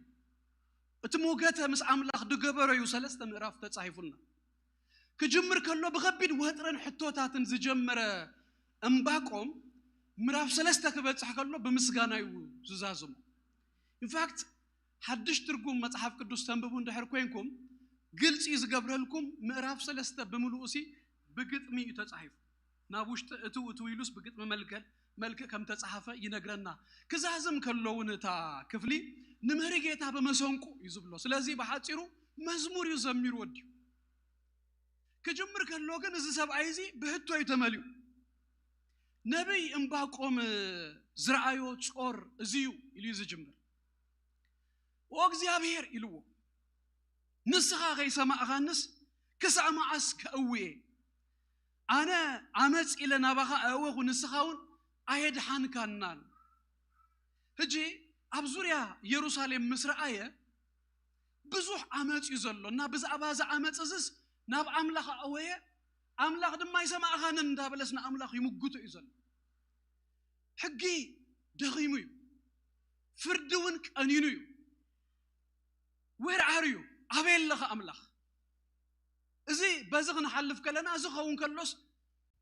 እቲ ሞገተ ምስ ኣምላኽ ድገበሮ እዩ ሰለስተ ምዕራፍ ተጻሒፉልና። ክጅምር ከሎ ብኸቢድ ወጥረን ሕቶታትን ዝጀመረ እምባቆም ምዕራፍ ሰለስተ ክበጽሕ ከሎ ብምስጋና እዩ ዝዛዝሞ። ኢንፋክት ሓድሽ ትርጉም መጽሓፍ ቅዱስ ተንብቡ እንድሕር ኮይንኩም ግልጺ ዝገብረልኩም ምዕራፍ ሰለስተ ብምልኡ ሲ ብግጥሚ እዩ ተጻሒፉ። ናብ ውሽጢ እትው እትው ኢሉስ ብግጥሚ መልክዕ መልክዕ ከም ተጻሓፈ ይነግረና። ክዛዝም ከሎ እውን እታ ክፍሊ ንምህሪ ጌታ ብመሰንቆ እዩ ዝብሎ። ስለዚ ብሓጺሩ መዝሙር እዩ ዘሚሩ ወዲኡ። ክጅምር ከሎ ግን እዚ ሰብኣይ እዚ ብሕቶ እዩ ተመሊኡ። ነቢይ እምባቆም ዝረኣዮ ጾር እዚ እዩ ኢሉ እዩ ዝጅምር። ኦ እግዚኣብሔር ኢልዎ፣ ንስኻ ከይሰማእኻንስ ክሳዕ መዓስ ከእውየ? ኣነ ኣመፅ ኢለ ናባኻ ኣእወኹ፣ ንስኻ እውን ኣየድሓንካናን። ሕጂ ኣብ ዙርያ ኢየሩሳሌም ምስ ረኣየ ብዙሕ ዓመፅ እዩ ዘሎ እና ብዛዕባ እዚ ዓመፅ እዝስ ናብ ኣምላኽ ኣእወየ፣ ኣምላኽ ድማ ኣይሰማእኻንን እንዳበለስ ንኣምላኽ ይምጉቶ እዩ ዘሎ። ሕጊ ደኺሙ እዩ፣ ፍርዲ እውን ቀኒኑ እዩ። Where are you? ኣበይ ኣለኻ ኣምላኽ? እዚ በዚ ክንሓልፍ ከለና እዚ ኸውን ከሎስ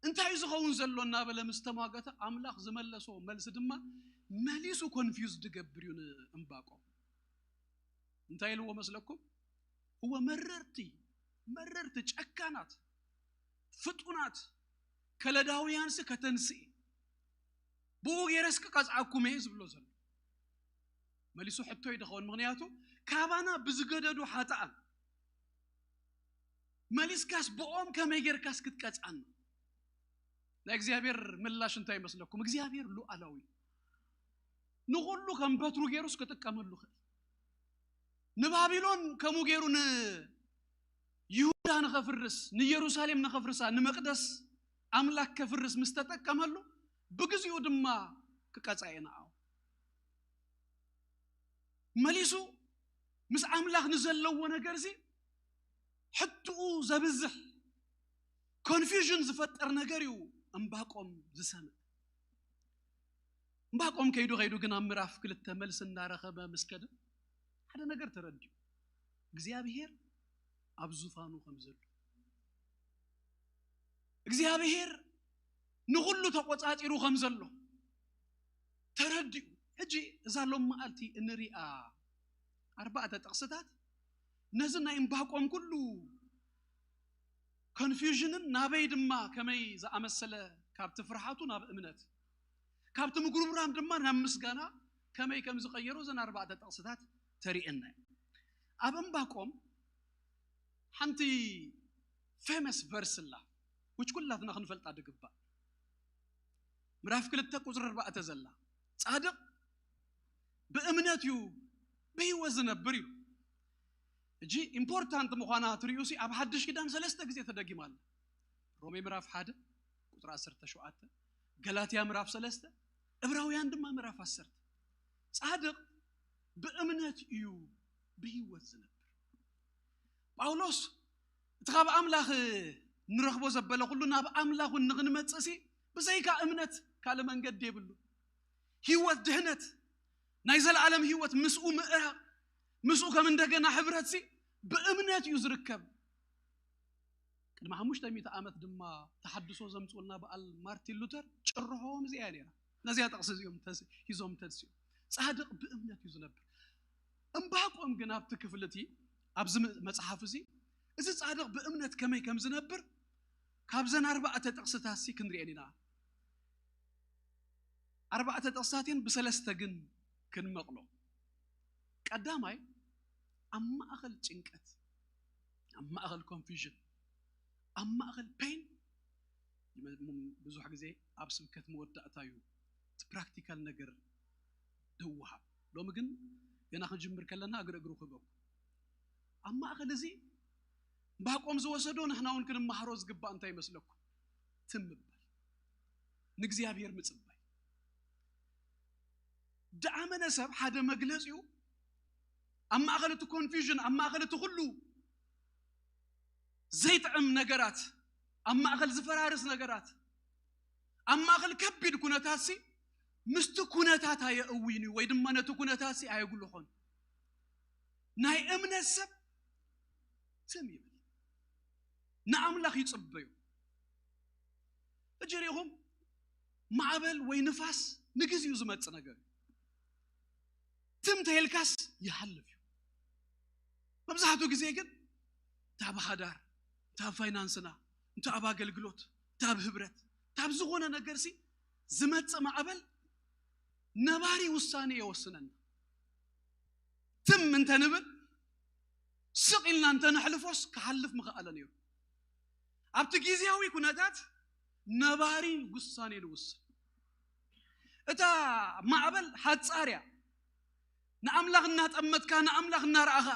እንታይ እዩ ዝኸውን ዘሎ እናበለ ምስ ተሟገተ ኣምላኽ ዝመለሶ መልሲ ድማ መሊሱ ኮንፊውዝ ድገብር እዩ ንእምባቆም። እንታይ ኢልዎ መስለኩም? እወ መረርቲ መረርቲ ጨካናት ፍጡናት ከለዳውያንሲ ከተንስኢ ብኡ ገይረስ ክቀጽዓኩም እየ ዝብሎ ዘሎ። መሊሱ ሕቶ እዩ ድኸውን። ምኽንያቱ ካባና ብዝገደዱ ሓጥኣን መሊስካስ ብኦም ከመይ ጌርካስ ክትቀጽዓና? ናይ እግዚኣብሔር ምላሽ እንታይ ይመስለኩም? እግዚኣብሔር ሉዓላዊ እዩ። ንኹሉ ከም በትሩ ገይሩስ ክጥቀመሉ ይኽእል። ንባቢሎን ከምኡ ገይሩ ንይሁዳ ንኸፍርስ፣ ንኢየሩሳሌም ንኸፍርሳ፣ ንመቕደስ ኣምላክ ከፍርስ ምስ ተጠቀመሉ ብግዚኡ ድማ ክቀጻ እየ ንዓኡ። መሊሱ ምስ ኣምላኽ ንዘለዎ ነገር እዚ ሕትኡ ዘብዝሕ ኮንፊውዥን ዝፈጥር ነገር እዩ እምባቆም ዝሰምዕ። እምባቆም ከይዱ ከይዱ ግን ኣብ ምዕራፍ ክልተ መልሲ እናረኸበ ምስ ከደ ሓደ ነገር ተረዲኡ። እግዚኣብሔር ኣብ ዙፋኑ ከም ዘሎ፣ እግዚኣብሔር ንኹሉ ተቆጻጺሩ ከም ዘሎ ተረዲኡ። ሕጂ እዛ ሎም መዓልቲ እንሪኣ ኣርባዕተ ጥቕስታት ነዚ ናይ እምባቆም ኩሉ ኮንፊውዥንን ናበይ ድማ ከመይ ዝኣመሰለ ካብቲ ፍርሓቱ ናብ እምነት ካብቲ ምጉርምራም ድማ ናብ ምስጋና ከመይ ከም ዝቐየሮ እዘን ኣርባዕተ ጥቕስታት ተሪእና እዩ። ኣብ እምባቆም ሓንቲ ፌመስ ቨርስ ኣላ which ኩላትና ክንፈልጣ ድግባእ። ምዕራፍ ክልተ ቁፅሪ ኣርባዕተ ዘላ ጻድቕ ብእምነት እዩ ብህይወት ዝነብር እዩ። እጂ ኢምፖርታንት ምዃና ትርእዩ ሲ ኣብ ሓድሽ ኪዳን ሰለስተ ግዜ ተደጊማ ኣላ። ሮሜ ምዕራፍ ሓደ ቁፅሪ ዓሰርተ ሸውዓተ፣ ገላትያ ምዕራፍ ሰለስተ፣ ዕብራውያን ድማ ምዕራፍ ዓሰርተ። ጻድቕ ብእምነት እዩ ብህይወት ዝነብር። ጳውሎስ እቲ ካብ ኣምላኽ ንረኽቦ ዘበለ ኩሉ ናብ ኣምላኽ እውን ንኽንመጽእ ሲ ብዘይካ እምነት ካልእ መንገዲ የብሉ። ህይወት ድህነት ናይ ዘለኣለም ህይወት ምስኡ ምእራቕ ምስኡ ከም እንደገና ሕብረት ሲ ብእምነት እዩ ዝርከብ። ቅድሚ ሓሙሽተ ሚእቲ ዓመት ድማ ተሓድሶ ዘምፅኡልና በዓል ማርቲን ሉተር ጭርሖም እዚኣ እያ ነይራ። ነዚኣ ጥቕሲ እዚኦም ተስ- ሂዞም ተንስኡ። ጻድቕ ብእምነት እዩ ዝነብር። እምባቆም ግን ኣብቲ ክፍሊ እቲ ኣብዚ ም- መጽሓፍ እዚ እዚ ጻድቕ ብእምነት ከመይ ከም ዝነብር ካብዘን ኣርባዕተ ጥቕስታት ሲ ክንሪኤን ኢና። ኣርባዕተ ጥቕስታት እየን ብሰለስተ ግን ክንመቕሎ። ቀዳማይ ኣብ ማእኸል ጭንቀት፣ ኣብ ማእኸል ኮንፊዥን፣ ኣብ ማእኸል ፔን ብዙሕ ግዜ ኣብ ስብከት መወዳእታ እዩ እቲ ፕራክቲካል ነገር ደውሃብ። ሎሚ ግን ገና ክንጅምር ከለና እግሪ እግሩ ክህበኩም። ኣብ ማእኸል እዚ ባቆም ዝወሰዶ ንሕና እውን ክንመሃሮ ዝግባእ እንታይ ይመስለኩም? ትም ምባል፣ ንእግዚኣብሔር ምጽባይ። ደኣመነ ሰብ ሓደ መግለጺኡ ኣብ ማእኸል እቲ ኮንፊውዥን፣ ኣብ ማእኸል እቲ ኩሉ ዘይጥዕም ነገራት፣ ኣብ ማእኸል ዝፈራርስ ነገራት፣ ኣብ ማእኸል ከቢድ ኩነታት ሲ ምስቲ ኩነታት ኣየእዊን እዩ ወይ ድማ ነቲ ኩነታት ሲ ኣየጉልኾን። ናይ እምነት ሰብ ትም ይብል፣ ንኣምላኽ ይጽበዩ። እጅሪኹም ማዕበል ወይ ንፋስ ንግዜኡ ዝመጽእ ነገር እዩ። ትም ተይልካስ ይሃልፍ እዩ። መብዛሕትኡ ግዜ ግን እንተ ኣብ ሓዳር፣ እንተ ኣብ ፋይናንስና፣ እንተ ኣብ ኣገልግሎት፣ እንተ ኣብ ህብረት፣ እንተ ኣብ ዝኾነ ነገር ሲ ዝመጽእ ማዕበል ነባሪ ውሳኔ የወስነና። ትም እንተ ንብል ስቕ ኢልና እንተ ነሕልፎስ ክሓልፍ ምኸኣለ ነይሩ። ኣብቲ ግዜያዊ ኩነታት ነባሪ ውሳኔ ንውስን። እታ ማዕበል ሓጻር እያ። ንኣምላኽ እናጠመትካ፣ ንኣምላኽ እናረኣኻ፣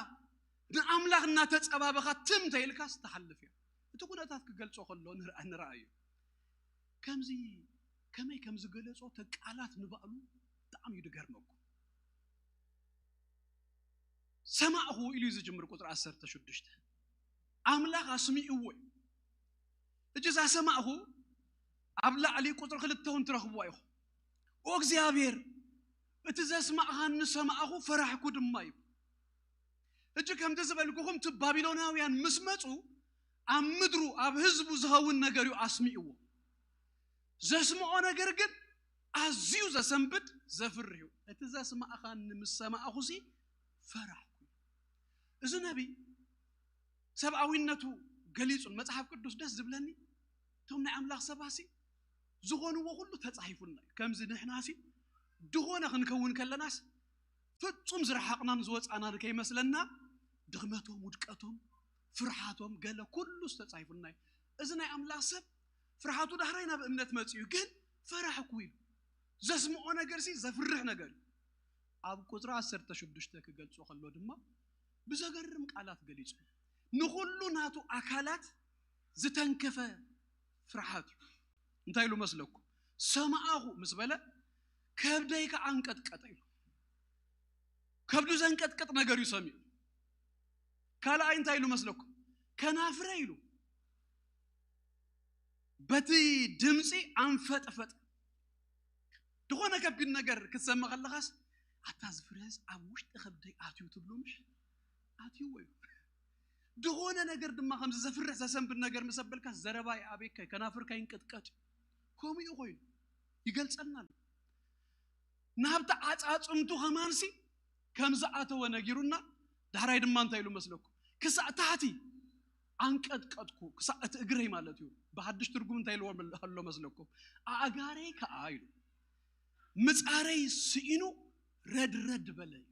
ንኣምላኽ እናተጸባበኻ ትም ተይልካስ ትሓልፍ እያ። እቲ ኩነታት ክገልጾ ከሎ ንርኣ-፣ ንርኣዮ። ከምዚ ከመይ ከም ዝገለጾ እቲ ቃላት ንባዕሉ ብጣዕሚ እዩ ዝገርመኩም። ሰማዕኹ ኢሉ እዩ ዝጅምር ቁጽሪ ዓሰርተ ሽዱሽተ። ኣምላኽ ኣስሚዕዎ እዩ። እጂ እዛ ሰማዕኹ ኣብ ላዕሊ ቁጽሪ ክልተ እውን ትረኽብዋ ኢኹም። ኦ እግዚኣብሔር፣ እቲ ዘስማዕኻኒ ሰማዕኹ፣ ፈራሕኩ ድማ እዩ። እጂ ከምቲ ዝበልኩኹም እቲ ባቢሎናውያን ምስ መጹ ኣብ ምድሩ ኣብ ህዝቡ ዝኸውን ነገር እዩ ኣስሚዕዎ። ዘስምዖ ነገር ግን ኣዝዩ ዘሰንብድ ዘፍርህ እዩ። እቲ ዘስማዕኻኒ ምስ ሰማዕኹሲ ፈራሕኩ። እዚ ነቢይ ሰብኣዊነቱ ገሊጹን መጽሓፍ ቅዱስ ደስ ዝብለኒ እቶም ናይ ኣምላኽ ሰባሲ ዝኾንዎ ኩሉ ተጻሒፉልና እዩ። ከምዚ ንሕናሲ ድኾነ ክንከውን ከለናስ ፍጹም ዝረሓቕናን ዝወጻእናን ከይመስለና ድኽመቶም፣ ውድቀቶም፣ ፍርሓቶም ገለ ኩሉስ ተጻሒፉልና እዩ። እዚ ናይ ኣምላኽ ሰብ ፍርሓቱ ዳሕራይ ናብ እምነት መጺኡ ግን ፈራሕኩ ኢሉ። ዘስምዖ ነገርሲ ዘፍርሕ ነገር እዩ። ኣብ ቁጽሪ ዓሰርተ ሽዱሽተ ክገልጾ ከሎ ድማ ብዘገርም ቃላት ገሊጹ። ንኹሉ ናቱ ኣካላት ዝተንከፈ ፍርሓት እዩ። እንታይ ኢሉ መስለኩም? ሰማኣኹ ምስ በለ ከብደይ ከዓ ኣንቀጥቀጠ ኢሉ። ከብዱ ዘንቀጥቀጥ ነገር እዩ ሰሚዑ። ካልኣይ እንታይ ኢሉ መስለኩም? ከናፍረ ኢሉ በቲ ድምፂ ኣንፈጥፈጥ። ዝኾነ ከቢድ ነገር ክትሰምዕ ከለኻስ ኣታ ዝፍረስ ኣብ ውሽጢ ከብደይ ኣትዩ ትብሎ ምሽ? ኣትይዎ እዩ። ዝኾነ ነገር ድማ ከምዚ ዘፍርሕ ዘሰንብድ ነገር ምስ ኣበልካስ ዘረባይ ኣቤካይ ከናፍርካ ይንቀጥቀጥ። ከምኡ እዩ ኮይኑ ይገልጸልና ኣሎ። ናብቲ ዓጻጽምቱ ከማንሲ ከም ዝኣተወ ነጊሩና፣ ዳሕራይ ድማ እንታይ ኢሉ መስለኩም? ክሳዕ ታሕቲ ኣንቀጥቀጥኩ፣ ክሳዕ እቲ እግረይ ማለት እዩ። ብሓድሽ ትርጉም እንታይ ኢልዎ ኣሎ መስለኩም? ኣእጋረይ ከኣ ኢሉ ምጻረይ ስኢኑ ረድረድ በለ ኢሉ።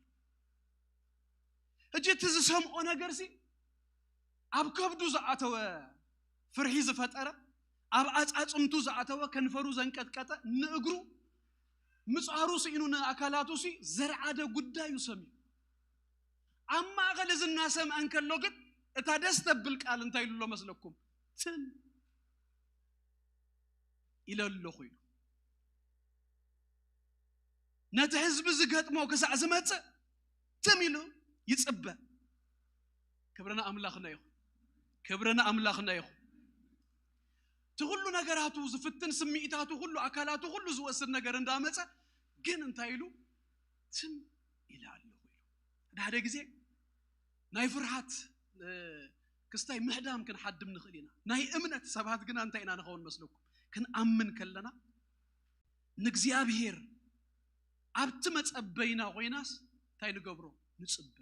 ሕጂ እቲ ዝሰምዖ ነገርሲ ኣብ ከብዱ ዝኣተወ ፍርሒ ዝፈጠረ፣ ኣብ ኣጻጽምቱ ዝኣተወ ከንፈሩ ዘንቀጥቀጠ፣ ንእግሩ ምጻሩ ስኢኑ ንኣካላቱሲ ዘርዓደ ጉዳዩ ሰሚዑ። ኣብ ማእኸል እዚ እናሰምዐ እንከሎ ግን እታ ደስ ተብል ቃል እንታይ ኢሉ ኣሎ መስለኩም? ትም ኢለ ኣለኹ ኢሉ። ነቲ ህዝቢ ዝገጥሞ ክሳዕ ዝመጽእ ትም ኢሉ ይጽበ። ክብሪ ንኣምላኽና ይኹን። ክብሪ ንኣምላኽና ይኹን። እቲ ኩሉ ነገራቱ ዝፍትን ስምዒታቱ ኩሉ ኣካላቱ ኩሉ ዝወስድ ነገር እንዳመጸ ግን እንታይ ኢሉ ትም ኢለ ኣለኹ ኢሉ። ሓደ ሓደ ግዜ ናይ ፍርሃት ክስታይ ምህዳም ክንሓድም ንኽእል ኢና። ናይ እምነት ሰባት ግና እንታይ ኢና ንኸውን መስለኩም? ክንኣምን ከለና ንእግዚኣብሔር ኣብቲ መጸበይና ኮይናስ እንታይ ንገብሮ? ንጽበ።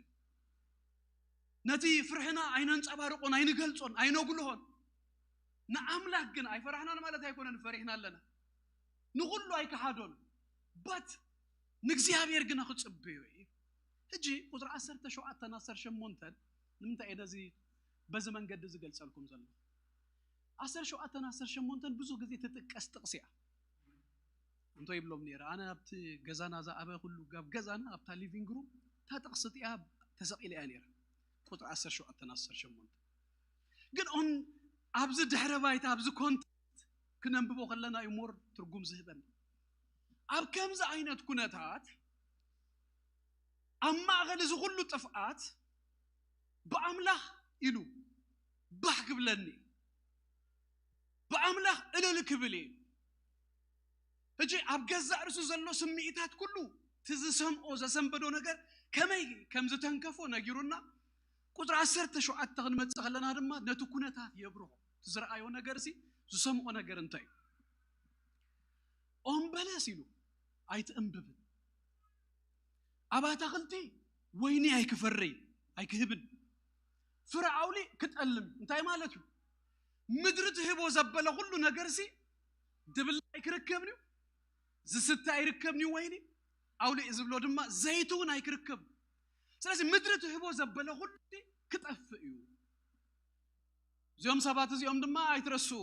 ነቲ ፍርሕና ኣይነንጸባርቆን ኣይንገልጾን ኣይነጉልሆን። ንኣምላኽ ግን ኣይፈራሕናን ማለት ኣይኮነን፣ ፈሪሕና ኣለና። ንኹሉ ኣይከሓዶን። በት ንእግዚኣብሔር ግና ክጽበዮ እዩ። ሕጂ ቁጽሪ ዓሰርተ ሸውዓተን ዓሰርተ ሸሞንተን ንምንታይ እየ ነዚ በዚ መንገዲ ዝገልጸልኩም ዘሎ? ዓሰርተ ሸውዓተን ዓሰርተ ሸሞንተን ብዙሕ ግዜ ትጥቀስ ጥቕሲ እያ። እንቶ ይብሎም ነይረ፣ ኣነ ኣብቲ ገዛና ዝኣበ ኩሉ፣ ኣብ ገዛና ኣብታ ሊቪንግ ሩም እታ ጥቕሲ እቲኣ ተሰቒላ እያ ነይራ። ቁፅሪ ዓሰርተ ሸውዓተን ዓሰርተ ሸሞንተን ግን ኦን ኣብዚ ድሕረ ባይታ ኣብዚ ኮንቴክስት ክነንብቦ ከለና እዩ ሞር ትርጉም ዝህበን። ኣብ ከምዚ ዓይነት ኩነታት ኣብ ማእኸል እዚ ኩሉ ጥፍኣት ብኣምላኽ ኢሉ ባህ ክብለኒ፣ ብኣምላኽ እልል ክብል እየ። ሕጂ ኣብ ገዛእ ርእሱ ዘሎ ስምዒታት ኩሉ እቲ ዝሰምዖ ዘሰንበዶ ነገር ከመይ ከም ዝተንከፎ ነጊሩና። ቁፅሪ ዓሰርተ ሸውዓተ ክንመፅእ ከለና ድማ ነቲ ኩነታት የብርሆ። እቲ ዝረኣዮ ነገር ሲ ዝሰምዖ ነገር እንታይ እዩ? ኦም በለስ ኢሉ ኣይትእንብብን፣ ኣብ ኣታኽልቲ ወይኒ ኣይክፈርይ ኣይክህብን፣ ፍረ ኣውሊዕ ክጠልም እንታይ ማለት እዩ? ምድሪ ትህቦ ዘበለ ኩሉ ነገር ሲ ድብል ኣይክርከብን እዩ፣ ዝስተ ኣይርከብን እዩ፣ ወይኒ ኣውሊዕ ዝብሎ ድማ ዘይቲ እውን ኣይክርከብን። ስለዚ ምድሪ ትህቦ ዘበለ ኩሉ ክጠፍእ እዩ። እዚኦም ሰባት እዚኦም ድማ ኣይትረስኡ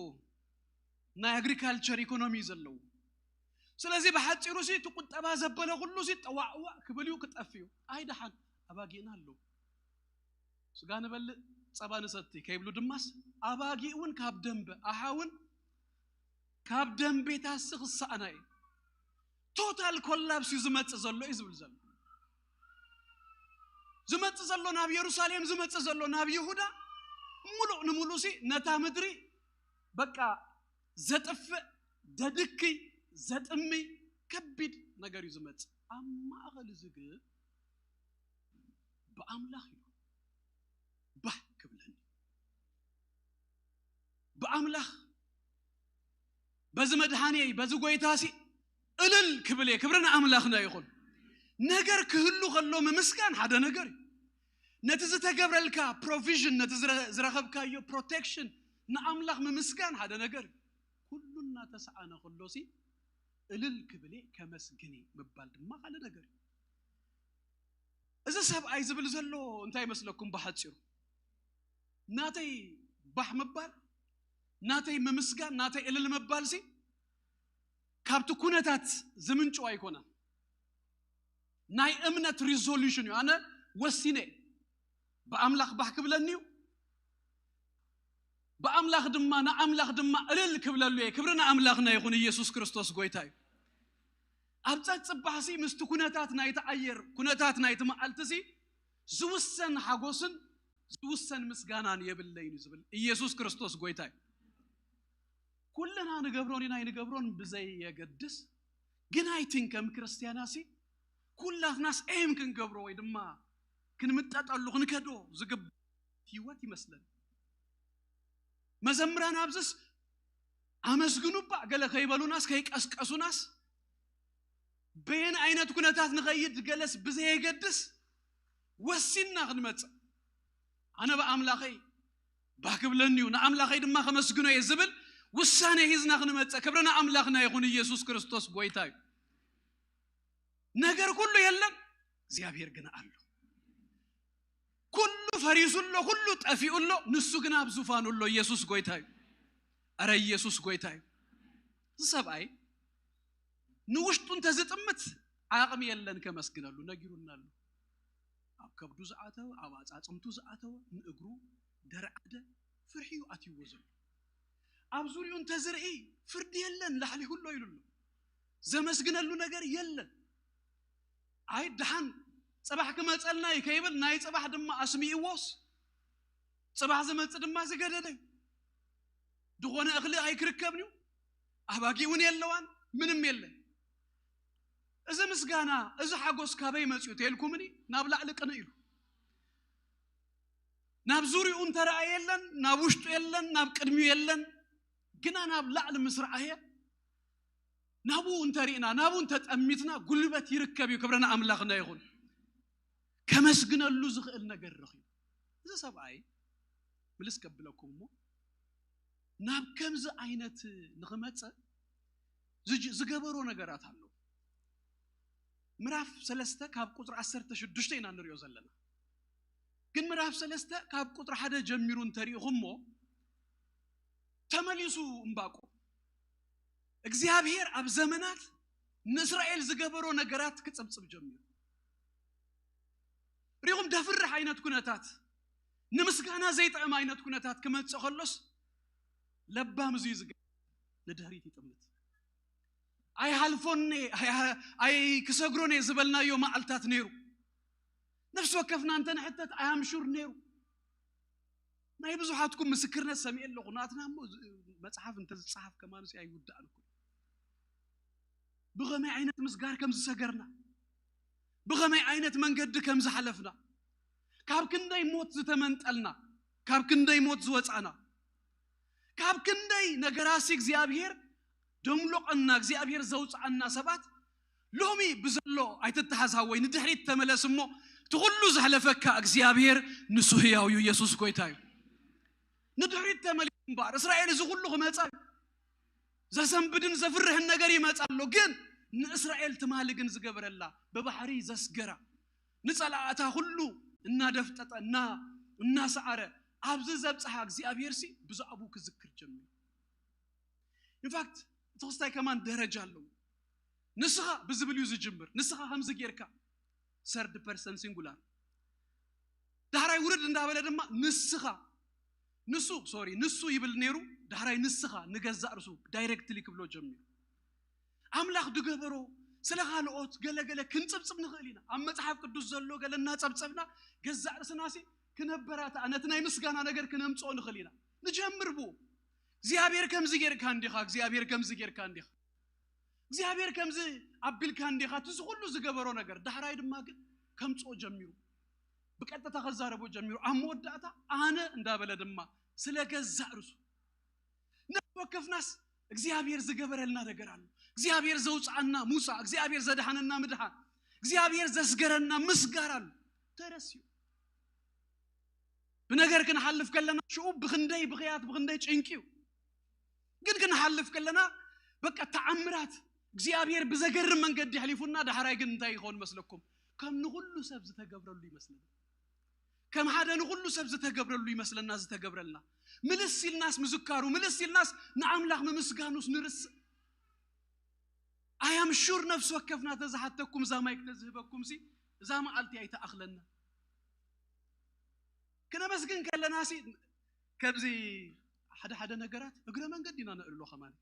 ናይ ኣግሪካልቸር ኢኮኖሚ ዘለዉ። ስለዚ ብሓፂሩ ሲ እቲ ቁጠባ ዘበለ ኩሉ ሲ ጠዋዕዋዕ ክብል እዩ ክጠፍ እዩ። ኣይ ደሓን ኣባጊእና ኣለዉ። ስጋ ንበልእ ጸባ ንሰቲ ከይብሉ ድማስ ኣባጊእ እውን ካብ ደንበ ኣሓ እውን ካብ ደንቤታሲ ክሰኣና እዩ። ቶታል ኮላፕስ እዩ ዝመጽእ ዘሎ እዩ ዝብል ዘሎ። ዝመጽእ ዘሎ ናብ የሩሳሌም ዝመጽእ ዘሎ ናብ ይሁዳ ሙሉእ ንሙሉእ ሲ ነታ ምድሪ በቃ ዘጥፍእ ደድክይ ዘጥምይ ከቢድ ነገር እዩ ዝመጽእ። ኣብ ማእኸል እዚ ግን ብኣምላኽ እዩ ባህ ክብለኒ። ብኣምላኽ በዚ መድሃኔይ በዚ ጎይታሲ እልል ክብል እየ። ክብሪ ንኣምላኽና ይኹን። ነገር ክህሉ ከሎ ምምስጋን ሓደ ነገር እዩ። ነቲ ዝተገብረልካ ፕሮቪዥን፣ ነቲ ዝረ- ዝረኸብካዮ ፕሮቴክሽን ንኣምላኽ ምምስጋን ሓደ ነገር እዩ። ኩሉ እናተሰኣነ ከሎሲ እልል ክብል እየ ከመስግን እየ ምባል ድማ ካልእ ነገር እዩ። እዚ ሰብኣይ ዝብል ዘሎ እንታይ ይመስለኩም? ብሓፂሩ ናተይ ባህ ምባል፣ ናተይ ምምስጋን፣ ናተይ እልል ምባል ሲ ካብቲ ኩነታት ዝምንጭው ኣይኮነን። ናይ እምነት ሪዞሉሽን እዩ። ኣነ ወሲነ ብኣምላኽ ባህ ክብለኒ እዩ፣ ብኣምላኽ ድማ ንኣምላኽ ድማ እልል ክብለሉ እየ። ክብሪ ንኣምላኽና ይኹን። ኢየሱስ ክርስቶስ ጎይታ እዩ። ኣብ ጸጽባሕሲ ምስቲ ኩነታት ናይቲ ኣየር ኩነታት ናይቲ መዓልትሲ ዝውሰን ሓጎስን ዝውሰን ምስጋናን የብለይን እዩ ዝብል ኢየሱስ ክርስቶስ ጎይታ እዩ። ኩልና ንገብሮን ኢና ኣይንገብሮን ብዘየገድስ ግን ኣይትን ከም ክርስትያናሲ ኩላትናስ ኤም ክንገብሮ ወይ ድማ ክንምጠጠሉ ክንከዶ ዝግብ ህይወት ይመስለኒ። መዘምራን ኣብዝስ ኣመስግኑ እባ ገለ ከይበሉናስ ከይቀስቀሱናስ በየን ዓይነት ኩነታት ንኸይድ ገለስ ብዘየገድስ ወሲንና ክንመጽእ ኣነ ብኣምላኸይ ባህ ክብለኒ እዩ ንኣምላኸይ ድማ ከመስግኖ እየ ዝብል ውሳኔ ሂዝና ክንመጽእ ክብሪ ንኣምላኽና ይኹን። ኢየሱስ ክርስቶስ ጎይታ እዩ። ነገር ኩሉ የለን እግዚኣብሔር ግን ኣሎ። ኩሉ ፈሪሱ ኣሎ፣ ኩሉ ጠፊኡ ኣሎ፣ ንሱ ግን ኣብ ዙፋኑ ኣሎ። ኢየሱስ ጎይታ እዩ። ኣረ ኢየሱስ ጎይታ እዩ። እዚ ሰብኣይ ንውሽጡ እንተዝጥምት ዓቕሚ የለን ከመስግነሉ ነጊሩና ኣሎ። ኣብ ከብዱ ዝኣተወ ኣብ ኣጻጽምቱ ዝኣተወ ንእግሩ ደርዓደ ፍርሒ እዩ ኣትይዎ ዘሎ። ኣብ ዙሪኡ እንተዝርኢ ፍርዲ የለን ላሕሊሁ ኣሎ ኢሉ ኣሎ። ዘመስግነሉ ነገር የለን። ኣይ ደሓን ጽባሕ ክመጸልና እዩ ከይብል ናይ ጽባሕ ድማ ኣስሚእዎስ ጽባሕ ዝመጽእ ድማ ዝገደደ እዩ። ዝኾነ እኽሊ ኣይክርከብን እዩ። ኣባጊ እውን የለዋን ምንም የለን። እዚ ምስጋና እዚ ሓጎስ ካበይ መጽኡ ተልኩምኒ ናብ ላዕሊ ቅንእ ኢሉ ናብ ዙሪኡ እንተረኣ የለን ናብ ውሽጡ የለን ናብ ቅድሚኡ የለን ግና ናብ ላዕሊ ምስ ረኣየ ናብኡ እንተሪእና ናብኡ እንተጠሚትና ጉልበት ይርከብ እዩ። ክብረና ኣምላኽና ይኹን። ከመስግነሉ ዝኽእል ነገር ረኺቡ እዚ ሰብኣይ ምልስ ከብለኩም እሞ ናብ ከምዚ ዓይነት ንኽመፀ ዝገበሮ ነገራት ኣሎ። ምዕራፍ ሰለስተ ካብ ቁፅሪ ዓሰርተ ሽዱሽተ ኢና ንሪኦ ዘለና። ግን ምዕራፍ ሰለስተ ካብ ቁፅሪ ሓደ ጀሚሩ እንተሪኢኹሞ ተመሊሱ እምባቆም። እግዚኣብሔር ኣብ ዘመናት ንእስራኤል ዝገበሮ ነገራት ክጽብጽብ ጀሚሩ። ሪኹም ደፍርሕ ዓይነት ኩነታት፣ ንምስጋና ዘይጠዕም ዓይነት ኩነታት ክመጽእ ከሎስ፣ ለባም እዚ ዝገ ንድሕሪት ይጥምት። ኣይሃልፎን ኣይክሰግሮን ዝበልናዮ መዓልታት ነይሩ። ነፍሲ ወከፍና እንተንሕተት ኣያምሹር ነይሩ። ናይ ብዙሓትኩም ምስክርነት ሰሚኤ ኣለኹ። ናትና እሞ መፅሓፍ እንተዝፀሓፍ ከማንሲ ኣይውዳእን እኮ። ብኸመይ ዓይነት ምስጋር ከም ዝሰገርና፣ ብኸመይ ዓይነት መንገዲ ከም ዝሓለፍና፣ ካብ ክንደይ ሞት ዝተመንጠልና፣ ካብ ክንደይ ሞት ዝወፃና፣ ካብ ክንደይ ነገራሲ እግዚኣብሔር ደምሎቐና፣ እግዚኣብሔር ዘውፅኣና ሰባት ሎሚ ብዘሎ ኣይትተሓዛወይ፣ ንድሕሪት ተመለስ እሞ እቲ ኩሉ ዘሕለፈካ እግዚኣብሔር ንሱ ህያው እዩ። ኢየሱስ ጎይታ እዩ። ንድሕሪት ተመሊሱ እምበር እስራኤል እዚ ኩሉ ክመፃ እዩ። ዘሰንብድን ዘፍርሕን ነገር ይመፃ ኣሎ። ግን ንእስራኤል ትማሊ ግን ዝገበረላ፣ ብባሕሪ ዘስገራ፣ ንፀላእታ ኩሉ እናደፍጠጠ እና እናሰዓረ ኣብዚ ዘብፅሓ እግዚኣብሔር ሲ ብዛዕቡ ክዝክር ጀሚሩ። ኢንፋክት እቲ ክስታይ ከማን ደረጃ ኣለዎ። ንስኻ ብዝብል እዩ ዝጅምር። ንስኻ ከምዚ ጌርካ፣ ሰርድ ፐርሰን ሲንጉላር። ዳሕራይ ውርድ እንዳበለ ድማ ንስኻ፣ ንሱ ሶሪ ንሱ ይብል ነይሩ። ዳሕራይ ንስኻ ንገዛእ ርሱ ዳይሬክትሊ ክብሎ ጀሚሩ። ኣምላኽ ድገበሮ ስለ ካልኦት ገለገለ ክንጽብጽብ ንኽእል ኢና። ኣብ መጽሓፍ ቅዱስ ዘሎ ገለ እናጸብጸብና ገዛእ ርስናሲ ክነበራትኣ ነቲ ናይ ምስጋና ነገር ክነምጽኦ ንኽእል ኢና። ንጀምር ብኡ። እግዚኣብሔር ከምዚ ጌርካ እንዲኻ፣ እግዚኣብሔር ከምዚ ጌርካ እንዲኻ፣ እግዚኣብሔር ከምዚ ኣቢልካ እንዲኻ፣ እቲ እዚ ኩሉ ዝገበሮ ነገር ዳሕራይ ድማ ግን ከምጽኦ ጀሚሩ፣ ብቀጥታ ከዛረቦ ጀሚሩ፣ ኣብ መወዳእታ ኣነ እንዳበለ ድማ ስለ ገዛእ ርሱ ነፍሲ ወከፍናስ እግዚኣብሔር ዝገበረልና ነገር ኣሎ። እግዚኣብሔር ዘውፅኣና ሙሳ፣ እግዚኣብሔር ዘድሓነና ምድሓን፣ እግዚኣብሔር ዘስገረና ምስጋር ኣሎ። ተረስዩ ብነገር ክንሓልፍ ከለና ሽኡ ብክንደይ ብኽያት ብክንደይ ጭንቂ እዩ። ግን ክንሓልፍ ከለና በቃ ተኣምራት እግዚኣብሔር ብዘገርም መንገዲ ኣሕሊፉና ዳሕራይ ግን እንታይ ይኸውን መስለኩም? ከም ንኹሉ ሰብ ዝተገብረሉ ይመስለና። ከም ሓደ ንኹሉ ሰብ ዝተገብረሉ ይመስለና ዝተገብረልና። ምልስ ኢልናስ ምዝካሩ፣ ምልስ ኢልናስ ንኣምላኽ ምምስጋኑስ ንርስእ። ኣያም ሹር ነፍሲ ወከፍና ተዝሓተኩም እዛ ማይክ ተዝህበኩም ሲ እዛ መዓልቲ ኣይተኣኽለና። ክነመስግን ከለና ሲ ከብዚ ሓደ ሓደ ነገራት እግረ መንገዲ ኢና ነእሎ ከማን።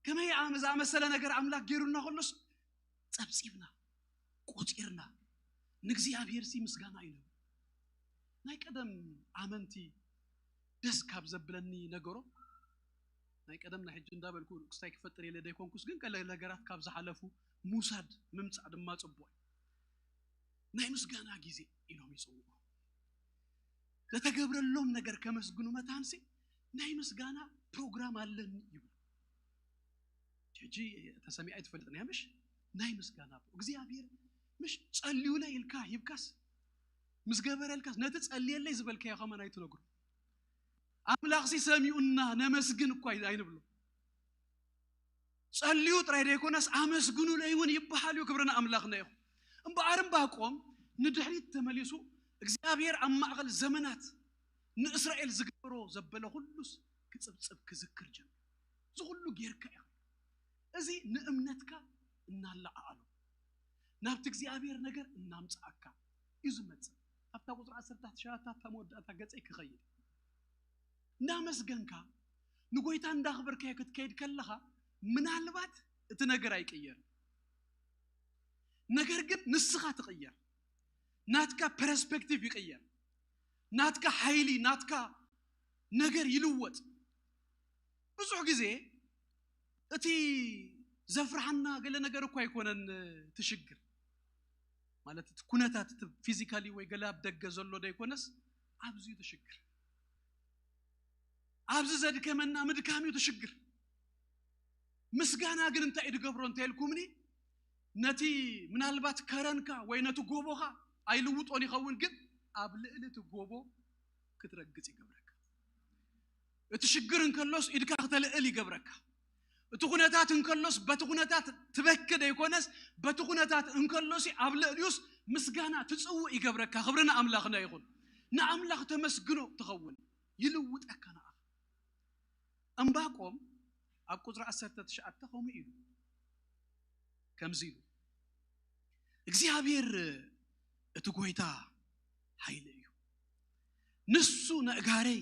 ከመይ ኣም- ዝኣመሰለ ነገር ኣምላኽ ገይሩና ከሎስ ጸብጺብና ቆጺርና ንእግዚኣብሔር ሲ ምስጋና እዩ። ናይ ቀደም ኣመንቲ ደስ ካብ ዘብለኒ ነገሮ፣ ናይ ቀደም ናይ ሕጂ እንዳበልኩ ክስታይ ክፈጥር የለ ደይኮንኩስ፣ ግን ቀለ ነገራት ካብ ዝሓለፉ ሙሳድ ምምጻእ ድማ ጽቡቅ እዩ። ናይ ምስጋና ግዜ ኢሎም ይጽውዑ። ለተገብረሎም ነገር ከመስግኑ መታንሲ ናይ ምስጋና ፕሮግራም ኣለኒ ይብሉ። ሕጂ ተሰሚዓ ኣይትፈልጥን እያ ምሽ? ናይ ምስጋና እግዚኣብሔር ምሽ ጸልዩለ ኢልካ ሂብካስ ምስ ገበረልካስ ነቲ ጸልየለይ ዝበልካዮ ከማን ኣይትነግሩ። ኣምላኽሲ ሰሚኡና ነመስግን እኳ ኣይንብሎ። ጸልዩ ጥራይ ዘይኮነስ ኣመስግኑለይ እውን ይበሃል እዩ። ክብሪ ንኣምላኽና ይኹን። እምበኣር እምባቆም ንድሕሪት ተመሊሱ እግዚኣብሔር ኣብ ማእኸል ዘመናት ንእስራኤል ዝገበሮ ዘበለ ኩሉስ ክጽብጽብ ክዝክር ጀመረ። እዚ ኩሉ ጌርካ ኢኻ። እዚ ንእምነትካ እናለዓዓሎ ናብቲ እግዚኣብሔር ነገር እናምጽኣካ እዩ ዝመጽእ። ኣብታ ቁጽሪ ዓሰርተ ትሽዓተ ኣብታ መወዳእታ ገጸይ ክኸይድ እናመስገንካ ንጎይታ እንዳኽበርካዮ ክትከይድ ከለኻ ምናልባት እቲ ነገር ኣይቅየር፣ ነገር ግን ንስኻ ትቕየር። ናትካ ፐርስፔክቲቭ ይቕየር። ናትካ ሓይሊ፣ ናትካ ነገር ይልወጥ። ብዙሕ ግዜ እቲ ዘፍርሓና ገለ ነገር እኳ ኣይኮነን ትሽግር ማለት እቲ ኩነታት እቲ ፊዚካሊ ወይ ገለ ኣብ ደገ ዘሎ ደይኮነስ ኣብዚ እዩ ትሽግር። ኣብዚ ዘድከመና ምድካም እዩ ትሽግር። ምስጋና ግን እንታይ እዩ ዝገብሮ እንተ ኢልኩምኒ ነቲ ምናልባት ከረንካ ወይ ነቲ ጎቦኻ ኣይልውጦን ይኸውን፣ ግን ኣብ ልዕሊ እቲ ጎቦ ክትረግጽ ይገብረካ። እቲ ሽግር እንከሎስ ኢድካ ክተልዕል ይገብረካ። እቲ ኩነታት እንከሎስ በቲ ኩነታት ትበኪ ደይኮነስ በቲ ኩነታት እንከሎሲ ኣብ ልዕሊዩስ ምስጋና ትጽውእ ይገብረካ። ክብሪ ንኣምላኽና ይኹን። ንኣምላኽ ተመስግኖ ትኸውን፣ ይልውጠካ ንኣኻ። ዕንባቆም ኣብ ቁፅሪ ዓሰርተ ትሽዓተ ከምኡ ኢሉ፣ ከምዚ ኢሉ፣ እግዚኣብሔር እቲ ጎይታ ሓይሊ እዩ፣ ንሱ ነእጋረይ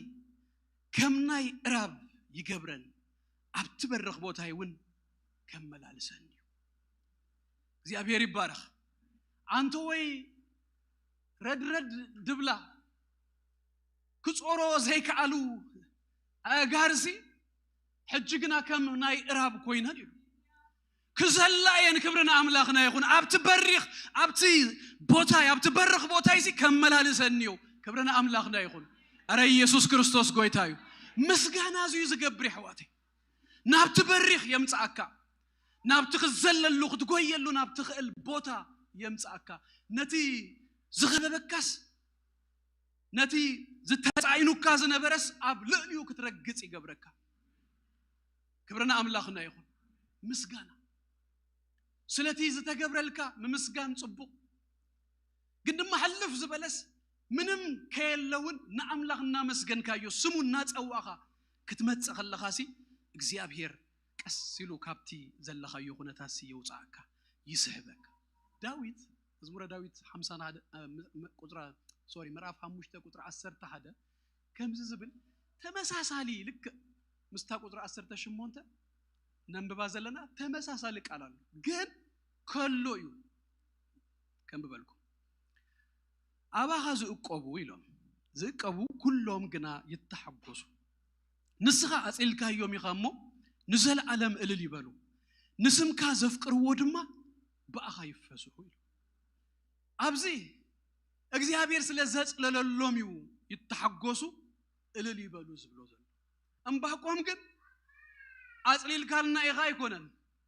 ከም ናይ እራብ ይገብረን፣ ኣብቲ በረኽ ቦታይ እውን ከመላልሰን እዩ። እግዚኣብሔር ይባረኽ። ኣንተ ወይ ረድረድ ድብላ ክጾሮ ዘይከኣሉ ኣእጋርሲ ሕጂ ግና ከም ናይ እራብ ኮይነን እዩ። ክዘላ እየን። ክብሪ ንኣምላኽና ይኹን። ኣብቲ በሪኽ ኣብቲ ቦታይ ኣብቲ በርኽ ቦታይ ሲ ከመላልሰኒ እዩ። ክብሪ ንኣምላኽና ይኹን። ኣረ ኢየሱስ ክርስቶስ ጎይታ እዩ። ምስጋና እዚዩ ዝገብር የሕዋተይ። ናብቲ በሪኽ የምጽኣካ፣ ናብቲ ክትዘለሉ ክትጎየሉ ናብ ትኽእል ቦታ የምጽኣካ። ነቲ ዝኸበበካስ ነቲ ዝተጻኢኑካ ዝነበረስ ኣብ ልዕሊኡ ክትረግጽ ይገብረካ። ክብሪ ንኣምላኽና ይኹን። ምስጋና ስለቲ ዝተገብረልካ ምምስጋን ጽቡቕ፣ ግን ድማ ሕልፍ ዝበለስ ምንም ከየለውን ንኣምላኽ እናመስገንካዮ ስሙ እናጸዋእኻ ክትመጽእ ከለኻሲ እግዚኣብሔር ቀስ ኢሉ ካብቲ ዘለኻዮ ኩነታትሲ የውጽኣካ፣ ይስሕበካ። ዳዊት መዝሙረ ዳዊት ሓምሳ ሓደ ቁጥራ ሶሪ ምዕራፍ ሓሙሽተ ቁጥሪ ዓሰርተ ሓደ ከምዚ ዝብል ተመሳሳሊ ልክዕ ምስታ ቁጥሪ ዓሰርተ ሸሞንተ ነንብባ ዘለና ተመሳሳሊ ቃል ኣሎ፣ ግን ከሎ እዩ። ከንብበልኩም። ኣባኻ ዝእቀቡ ኢሎም ዝእቀቡ ኩሎም ግና ይተሓጎሱ። ንስኻ ኣጽሊልካዮም ኢኻ እሞ ንዘለኣለም እልል ይበሉ፣ ንስምካ ዘፍቅርዎ ድማ ብኣኻ ይፈስሑ ኢሉ። ኣብዚ እግዚኣብሔር ስለ ዘጽለለሎም እዩ ይተሓጎሱ እልል ይበሉ ዝብሎ ዘሎ። እምባቆም ግን ኣጽሊልካልና ኢኻ ኣይኮነን፣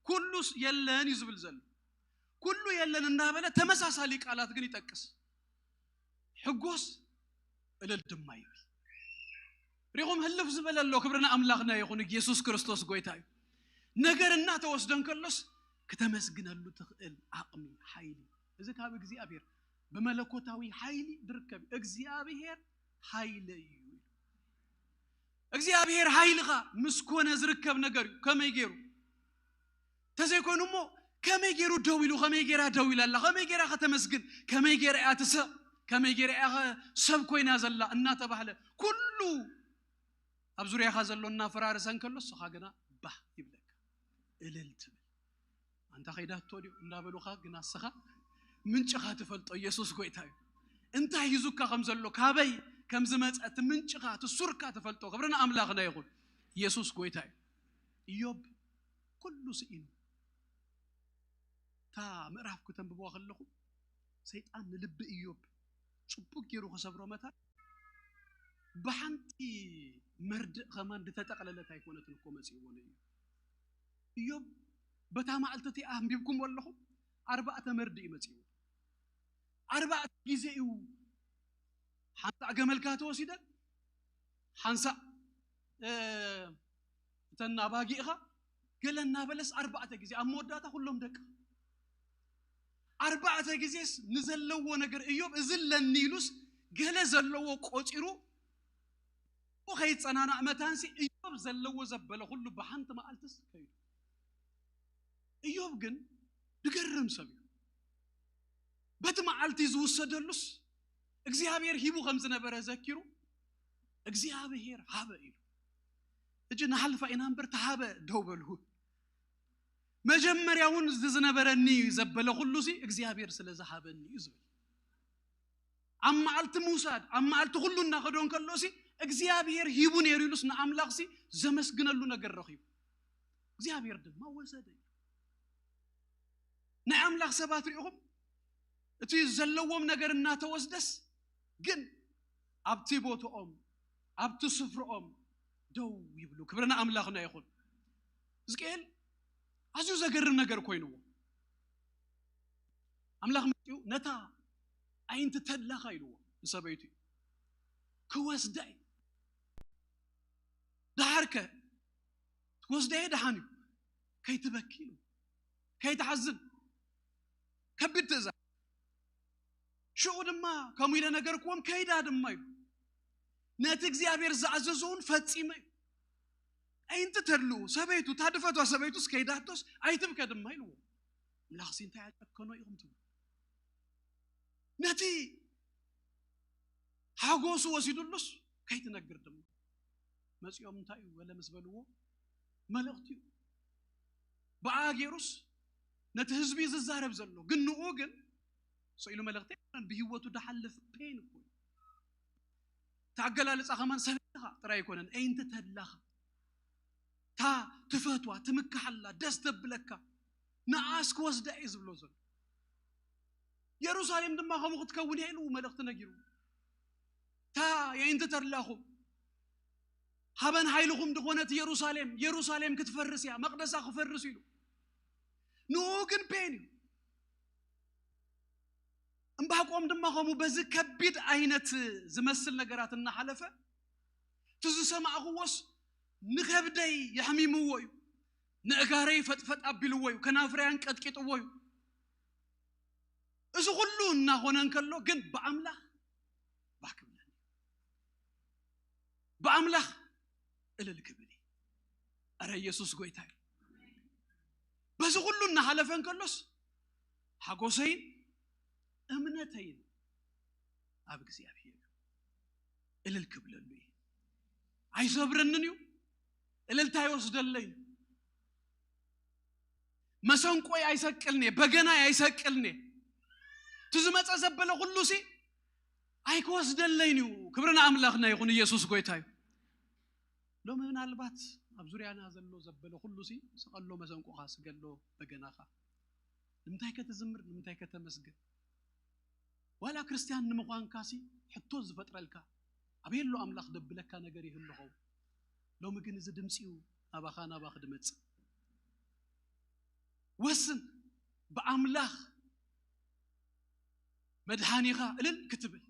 ኩሉስ የለን እዩ ዝብል ዘሎ። ኩሉ የለን እንዳበለ ተመሳሳሊ ቃላት ግን ይጠቅስ። ሕጎስ እልል ድማ ይብል። ሪኹም ህልፍ ዝበለ ኣሎ። ክብርና ኣምላኽና ይኹን። ኢየሱስ ክርስቶስ ጎይታ እዩ። ነገር እናተወስደ እንከሎስ ክተመስግነሉ ትኽእል ዓቕሚ፣ ሓይሊ፣ እዚ ካብ እግዚኣብሔር ብመለኮታዊ ሓይሊ ድርከብ እዩ። እግዚኣብሔር ሓይለይ እዩ። እግዚኣብሔር ሓይልኻ ምስ ኮነ ዝርከብ ነገር እዩ። ከመይ ገይሩ ተዘይኮይኑ እሞ ከመይ ገይሩ ደው ኢሉ፣ ከመይ ገይራ ደው ኢላ ኣላ፣ ከመይ ገይራ ከተመስግን፣ ከመይ ገይራ እያ ትስቕ፣ ከመይ ገይራ እያ ሰብ ኮይና ዘላ እናተባህለ ኩሉ ኣብ ዙርያኻ ዘሎ እናፈራረሰ እንከሎ ንስኻ ግና ባህ ይብለካ፣ እልል ትብል። ኣንታ ከይዳቶ ድዩ እንዳበሉኻ ግና ንስኻ ምንጭኻ ትፈልጦ። ኢየሱስ ጎይታ እዩ። እንታይ ሂዙካ ከም ዘሎ ካበይ ከም ዝመጸ እቲ ምንጭኻ እቲ ሱርካ ትፈልጦ። ክብርና ኣምላኽና ይኹን። ኢየሱስ ጎይታ እዩ። ኢዮብ ኩሉ ስኢኑ እታ ምዕራፍ ክተንብብዋ ከለኹ ሰይጣን ንልቢ ኢዮብ ጽቡቅ ገይሩ ከሰብሮ መታ ብሓንቲ መርድእ ከማን ዝተጠቕለለት ኣይኮነትን እኮ መጺእዎ ንኢዮብ። ኢዮብ በታ መዓልቲ እቲኣ ኣንቢብኩም ኣለኹም ኣርባዕተ መርድእ እዩ መጺእዎ። ኣርባዕተ ግዜ እዩ ሓንሳእ ገመልካ ተወሲደ ሓንሳእ እተን ኣባጊእኻ ገለ እናበለስ ኣርባዕተ ግዜ ኣብ መወዳእታ ኩሎም ደቂ ኣርባዕተ ግዜስ ንዘለዎ ነገር እዮብ እዚ ኣለኒ ኢሉስ ገለ ዘለዎ ቆፂሩ ከይፀናናዕ መታንሲ እዮብ ዘለዎ ዘበለ ኩሉ ብሓንቲ መዓልትስ ከይዱ። እዮብ ግን ድገርም ሰብ እዩ። በቲ መዓልቲ ዝውሰደሉስ እግዚኣብሔር ሂቡ ከም ዝነበረ ዘኪሩ እግዚኣብሔር ሃበ ኢሉ። እጂ ንሓልፋ ኢና እምበር ተሃበ ደው በሉ። መጀመርያ እውን እዚ ዝነበረኒ እዩ ዘበለ ኩሉ ሲ እግዚኣብሔር ስለ ዝሃበኒ እዩ ዝብል። ኣብ መዓልቲ ምውሳድ ኣብ መዓልቲ ኩሉ እናኸዶ እንከሎ ሲ እግዚኣብሔር ሂቡ ነይሩ ኢሉስ ንኣምላኽ ሲ ዘመስግነሉ ነገር ረኺቡ። እግዚኣብሔር ድማ ወሰደ እዩ። ናይ ኣምላኽ ሰባት ርኢኹም እቲ ዘለዎም ነገር እናተወስደስ ግን ኣብቲ ቦትኦም ኣብቲ ስፍርኦም ደው ይብሉ። ክብርና ኣምላኽና ይኹን። ሕዝቅኤል ኣዝዩ ዘገርም ነገር ኮይንዎ ኣምላኽ መፅኡ ነታ ኣይንቲ ተድላኻ ኢልዎ ንሰበይቱ እዩ ክወስዳ እዩ። ደሓርከ ትወስደየ ደሓን እዩ ከይትበኪ ኢሉ ከይትሓዝን ከቢድ ትእዛዝ። ሽኡ ድማ ከምኡ ኢለ ነገርክዎም ከይዳ ድማ ኢሉ ነቲ እግዚኣብሔር ዝኣዘዞ እውን ፈፂመ እዩ። ኣይንቲ ተድልኡ ሰበይቱ፣ እታ ድፈቷ ሰበይቱስ ከይዳቶስ ኣይትብከ ድማ ኢልዎ። ኣምላኽሲ እንታይ ኣጨከኖ ኢኹም ትብሉ? ነቲ ሓጎሱ ወሲዱሉስ ከይትነግር ድማ መጺኦም እንታይ እዩ ገለ ምስ በልዎ፣ መልእኽቲ እዩ። ብኣ ገይሩስ ነቲ ህዝቢ ዝዛረብ ዘሎ፣ ግን ንኡ ግን ስኢሉ መልእኽቲ ኣይኮነን፣ ብህይወቱ ድሓልፍ ፔን እኮ እዩ። እቲ ኣገላልጻ ከማን ሰበይትኻ ጥራይ ኣይኮነን፣ ኣዒንቲ ተድላኻ፣ እታ ትፈትዋ፣ ትምክሓላ፣ ደስ ተብለካ፣ ንኣስ ክወስዳ እየ ዝብሎ ዘሎ። የሩሳሌም ድማ ከምኡ ክትከውን እያ ኢሉ መልእኽቲ ነጊሩ። እታ የዒንቲ ተድላኹም፣ ሃበን ሓይልኹም ዝኾነት የሩሳሌም፣ የሩሳሌም ክትፈርስ እያ፣ መቕደሳ ክፈርስ ኢሉ። ንኡ ግን ፔን እዩ። እምባቆም ድማ ከምኡ በዚ ከቢድ ዓይነት ዝመስል ነገራት እናሓለፈ፣ እቲ ዝሰማዕኽዎስ ንኸብደይ የሕሚምዎ እዩ፣ ንእጋረይ ፈጥፈጥ ኣቢልዎ እዩ፣ ከናፍረይ ኣንቀጥቂጥዎ እዩ። እዚ ኩሉ እናኾነ እንከሎ ግን ብኣምላኽ ባህ ክብለኒ፣ ብኣምላኽ እልል ክብል እዩ። ኣረ ኢየሱስ ጎይታ እዩ። በዚ ኩሉ እናሓለፈ እንከሎስ ሓጎሰይን እምነተይን ኣብ እግዚኣብሔር እዩ። እልል ክብለሉ እዩ። ኣይሰብረንን እዩ። እልልታ ይወስደለይ እዩ። መሰንቆይ ኣይሰቅልኔ፣ በገናይ ኣይሰቅልኔ። እቲ ዝመጸ ዘበለ ኩሉ ሲ ኣይክወስደለይን እዩ። ክብሪ ንኣምላኽና ይኹን፣ ኢየሱስ ጎይታ እዩ። ሎሚ ምናልባት ኣብ ዙርያና ዘሎ ዘበለ ኩሉ ሲ ስቐሎ መሰንቆኻ፣ ስገሎ በገናኻ። ንምንታይ ከተዝምር፣ ንምንታይ ከተመስግን? ዋላ ክርስትያን ንምዃንካ ሲ ሕቶ ዝፈጥረልካ፣ ኣበይ ኣሎ ኣምላኽ ደብለካ ነገር ይህሉ ኸውን። ሎሚ ግን እዚ ድምፂ እዩ ናባኻ ናባ ክድመጽእ። ወስን፣ ብኣምላኽ መድሓኒኻ እልል ክትብል፣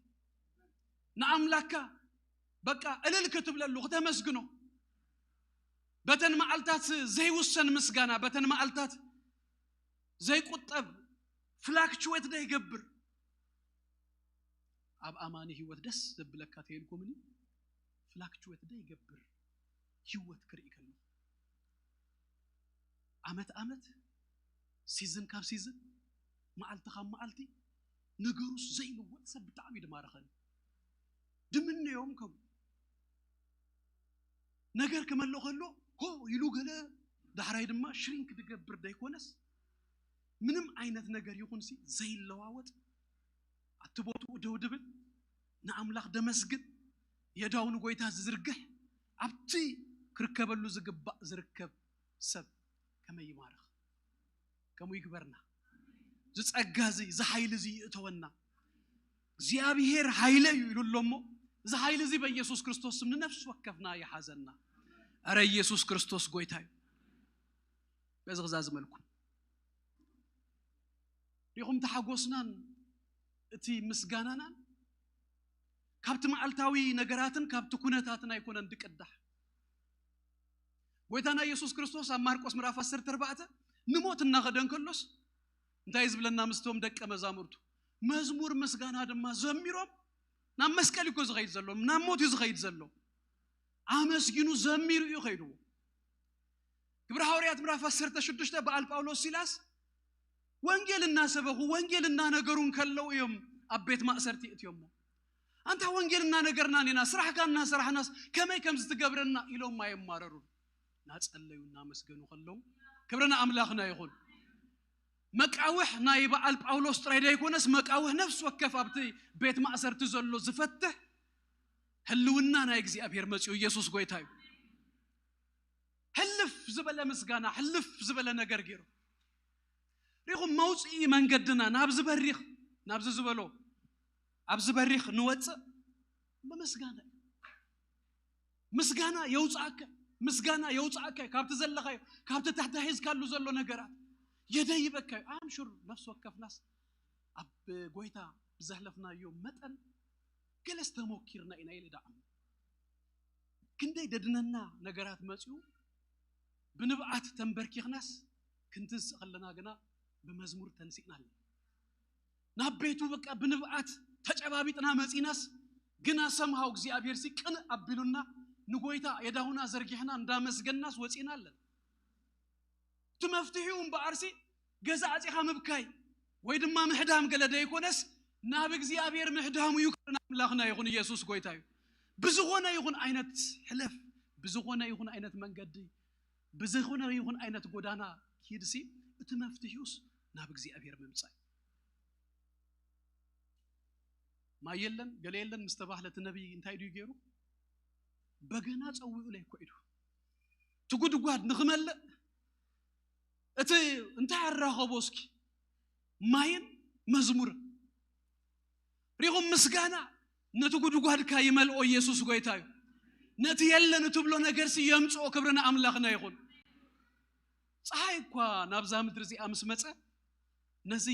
ንኣምላካ በቃ እልል ክትብለሉ፣ ክተመስግኖ። በተን መዓልታት ዘይውሰን ምስጋና፣ በተን መዓልታት ዘይቁጠብ፣ ፍላክቹዌት ዘይገብር፣ ኣብ ኣማኒ ህይወት ደስ ዘብለካ ተይልኩምኒ፣ ፍላክቹዌት ዘይገብር ህይወት ክርኢ ከለኹ፣ ዓመት ዓመት፣ ሲዝን ካብ ሲዝን፣ መዓልቲ ካብ መዓልቲ፣ ነገሩስ ዘይልወጥ ሰብ ብጣዕሚ ድማረኸኒ። ድምነዮም ከምኡ ነገር ክመልእ ከሎ፣ ሆ ኢሉ ገለ ዳሕራይ ድማ ሽሪንክ ድገብር ደይኮነስ፣ ምንም ዓይነት ነገር ይኹን ሲ ዘይለዋወጥ፣ ኣቲ ቦትኡ ደው ድብል፣ ንኣምላኽ ደመስግን፣ የዳው ንጎይታ ዝዝርግሕ፣ ኣብቲ ክርከበሉ ዝግባእ ዝርከብ ሰብ ከመይ ይማርኽ። ከምኡ ይግበርና። እዚ ጸጋ እዚ፣ እዚ ሓይሊ እዚ ይእተወና። እግዚኣብሔር ሓይለይ እዩ ኢሉ ኣሎ እሞ፣ እዚ ሓይሊ እዚ በኢየሱስ ክርስቶስ ስም ንነፍሲ ወከፍና ይሓዘና። ኣረ ኢየሱስ ክርስቶስ ጎይታ እዩ። በዚ ክዛዝመልኩም። ሪኹም፣ እቲ ሓጎስናን እቲ ምስጋናናን ካብቲ መዓልታዊ ነገራትን ካብቲ ኩነታትን ኣይኮነን ድቅዳሕ። ጎይታና ኢየሱስ ክርስቶስ ኣብ ማርቆስ ምዕራፍ ዓሰርተ ኣርባዕተ ንሞት እናኸደ እንከሎስ እንታይ ዝብለና? ምስቶም ደቀ መዛሙርቱ፣ መዝሙር ምስጋና ድማ ዘሚሮም ናብ መስቀል እኮ ዝኸይድ ዘሎ፣ ናብ ሞት እዩ ዝኸይድ ዘሎ። ኣመስጊኑ ዘሚሩ እዩ ከይድዎ። ግብሪ ሃዋርያት ምዕራፍ ዓሰርተ ሽዱሽተ በዓል ጳውሎስ ሲላስ ወንጌል እናሰበኹ ወንጌል እናነገሩ እንከለዉ እዮም ኣብ ቤት ማእሰርቲ እትዮሞ። ኣንታ ወንጌል እናነገርና ኔና፣ ስራሕካ እናሰራሕናስ ከመይ ከም ዝትገብረና ኢሎም ኣይማረሩን። እናጸለዩ እናመስገኑ ከለዉ ክብሪ ንኣምላኽና ይኹን። መቃውሕ ናይ በዓል ጳውሎስ ጥራይ ደይኮነስ፣ መቃውሕ ነፍሲ ወከፍ ኣብቲ ቤት ማእሰርቲ ዘሎ ዝፈትሕ ህልውና ናይ እግዚኣብሔር መጺኡ። ኢየሱስ ጎይታ እዩ። ሕልፍ ዝበለ ምስጋና፣ ሕልፍ ዝበለ ነገር ገይሩ። ሪኹም፣ መውፅኢ መንገድና ናብዚ በሪኽ፣ ናብዚ ዝበሎ፣ ኣብዚ በሪኽ ንወፅእ ብምስጋና እዩ። ምስጋና የውፅኣከ፣ ምስጋና የውፅኣከ ካብቲ ዘለኻዮ፣ ካብቲ ተታሒዝካሉ ዘሎ ነገራት የደይበካ እዩ። ኣም ሹር ነፍሲ ወከፍናስ ኣብ ጎይታ ብዘሕለፍናዮ መጠን ገለስ ተሞኪርና ኢና ኢለ ዳኣም። ክንደይ ደድነና ነገራት መፂኡ ብንብዓት ተንበርኪኽናስ፣ ክንትንስእ ከለና ግና ብመዝሙር ተንሲእና ኣለና። ናብ ቤቱ በቃ ብንብዓት ተጨባቢጥና መፂናስ፣ ግና ሰምሃው እግዚኣብሔር ሲ ቅንእ ኣቢሉና ንጎይታ የዳሁና ዘርጊሕና እንዳመስገናስ ወፂና ኣለና። እቲ መፍትሒኡ እምበኣርሲ ገዛ ኣፂኻ ምብካይ ወይ ድማ ምሕዳም ገለ ደይኮነስ ናብ እግዚኣብሔር ምሕዳሙ እዩ። ክብሪ ንኣምላኽና ይኹን። ኢየሱስ ጎይታ እዩ። ብዝኾነ ይኹን ዓይነት ሕለፍ፣ ብዝኾነ ይኹን ዓይነት መንገዲ፣ ብዝኾነ ይኹን ዓይነት ጎዳና ኪድሲ እቲ መፍትሒኡስ ናብ እግዚኣብሔር ምምጻእ እዩ። ማይ የለን ገለ የለን ምስ ተባህለ እቲ ነቢይ እንታይ ድዩ ገይሩ? በገና ጸዊዑ ለይ ኮይዱ እቲ ጉድጓድ ንኽመልእ እቲ እንታይ ኣራኸቦ እስኪ ማይን መዝሙርን ሪኹም ምስጋና ነቲ ጉድጓድካ ይመልኦ። ኢየሱስ ጎይታ እዩ። ነቲ የለን እትብሎ ነገርሲ የምጽኦ። ክብሪ ንኣምላኽና ይኹን። ፀሓይ እኳ ናብዛ ምድሪ እዚኣ ምስ መፀ ነዚ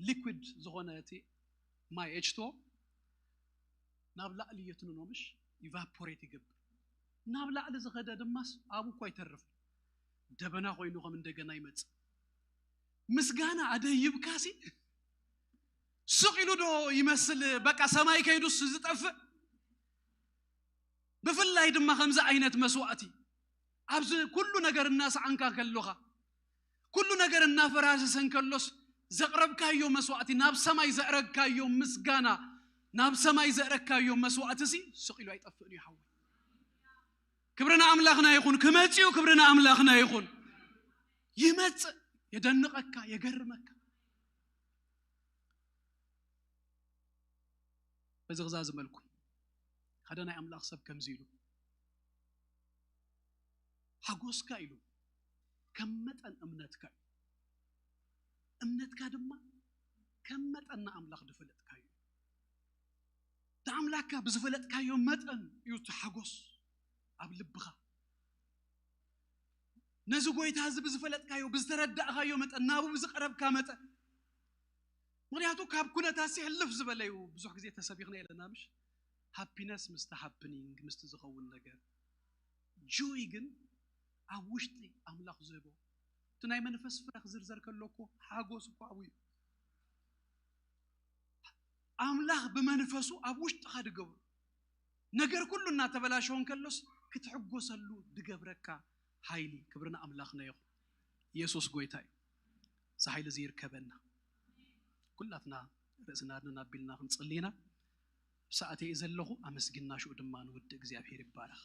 ሊኩድ ዝኾነ እቲ ማይ ኤች ቱ ኦ ናብ ላዕሊ የትንኖ ምሽ ኢቫፖሬት ይገብር። ናብ ላዕሊ ዝኸደ ድማስ ኣብኡ እኳ ይተርፍ ደበና ኮይኑ ከም እንደገና ይመጽእ። ምስጋና ኣደይብካሲ ስቕ ኢሉ ዶ ይመስል በቃ ሰማይ ከይዱስ ዝጠፍእ? ብፍላይ ድማ ከምዚ ዓይነት መስዋእቲ ኣብዚ ኩሉ ነገር እናሰዓንካ ከሎኻ ኩሉ ነገር እናፈራሰሰ እንከሎስ ዘቕረብካዮ መስዋእቲ ናብ ሰማይ ዘዕረግካዮ ምስጋና ናብ ሰማይ ዘዕረግካዮ መስዋእቲ ሲ ስቕ ኢሉ ኣይጠፍእን እዩ ሓወይ። ክብሪ ንኣምላኽና ይኹን። ክመጽእ እዩ። ክብሪ ንኣምላኽና ይኹን። ይመጽእ። የደንቐካ፣ የገርመካ። በዚ ክዛዝመልኩም ሓደ ናይ ኣምላኽ ሰብ ከምዚ ኢሉ ሓጎስካ ኢሉ ከም መጠን እምነትካ እዩ። እምነትካ ድማ ከም መጠን ንኣምላኽ ዝፈለጥካዮ እዩ። ንኣምላኽካ ብዝፈለጥካዮ መጠን እዩ እቲ ሓጎስ ኣብ ልብኻ። ነዚ ጎይታ እዚ ብዝፈለጥካዮ ብዝተረዳእካዮ መጠን ናብኡ ብዝቐረብካ መጠን ምክንያቱ ካብ ኩነታሲ ሕልፍ ዝበለ እዩ። ብዙሕ ግዜ ተሰቢኽና የለና ምሽ ሃፒነስ ምስቲ ሃፕኒንግ ምስቲ ዝኸውን ነገር ጆይ ግን ኣብ ውሽጢ ኣምላኽ ዝህቦ እቲ ናይ መንፈስ ፍረ ክዝርዘር ከሎ እኮ ሓጎስ እኮ ኣብኡ እዩ። ኣምላኽ ብመንፈሱ ኣብ ውሽጥኻ ድገብሩ ነገር ኩሉ እናተበላሸወ እንከሎስ ክትሕጎሰሉ ድገብረካ ሓይሊ። ክብሪ ንኣምላኽና ይኹን። ኢየሱስ ጎይታ እዩ። እዚ ሓይሊ እዚ ይርከበና። ኩላትና ርእስና ኣድንን ኣቢልና ክንጽሊ ኢና። ብሰዓተይ እየ ዘለኹ። ኣመስጊና ሽኡ ድማ ንውድእ። እግዚኣብሔር ይባረኽ።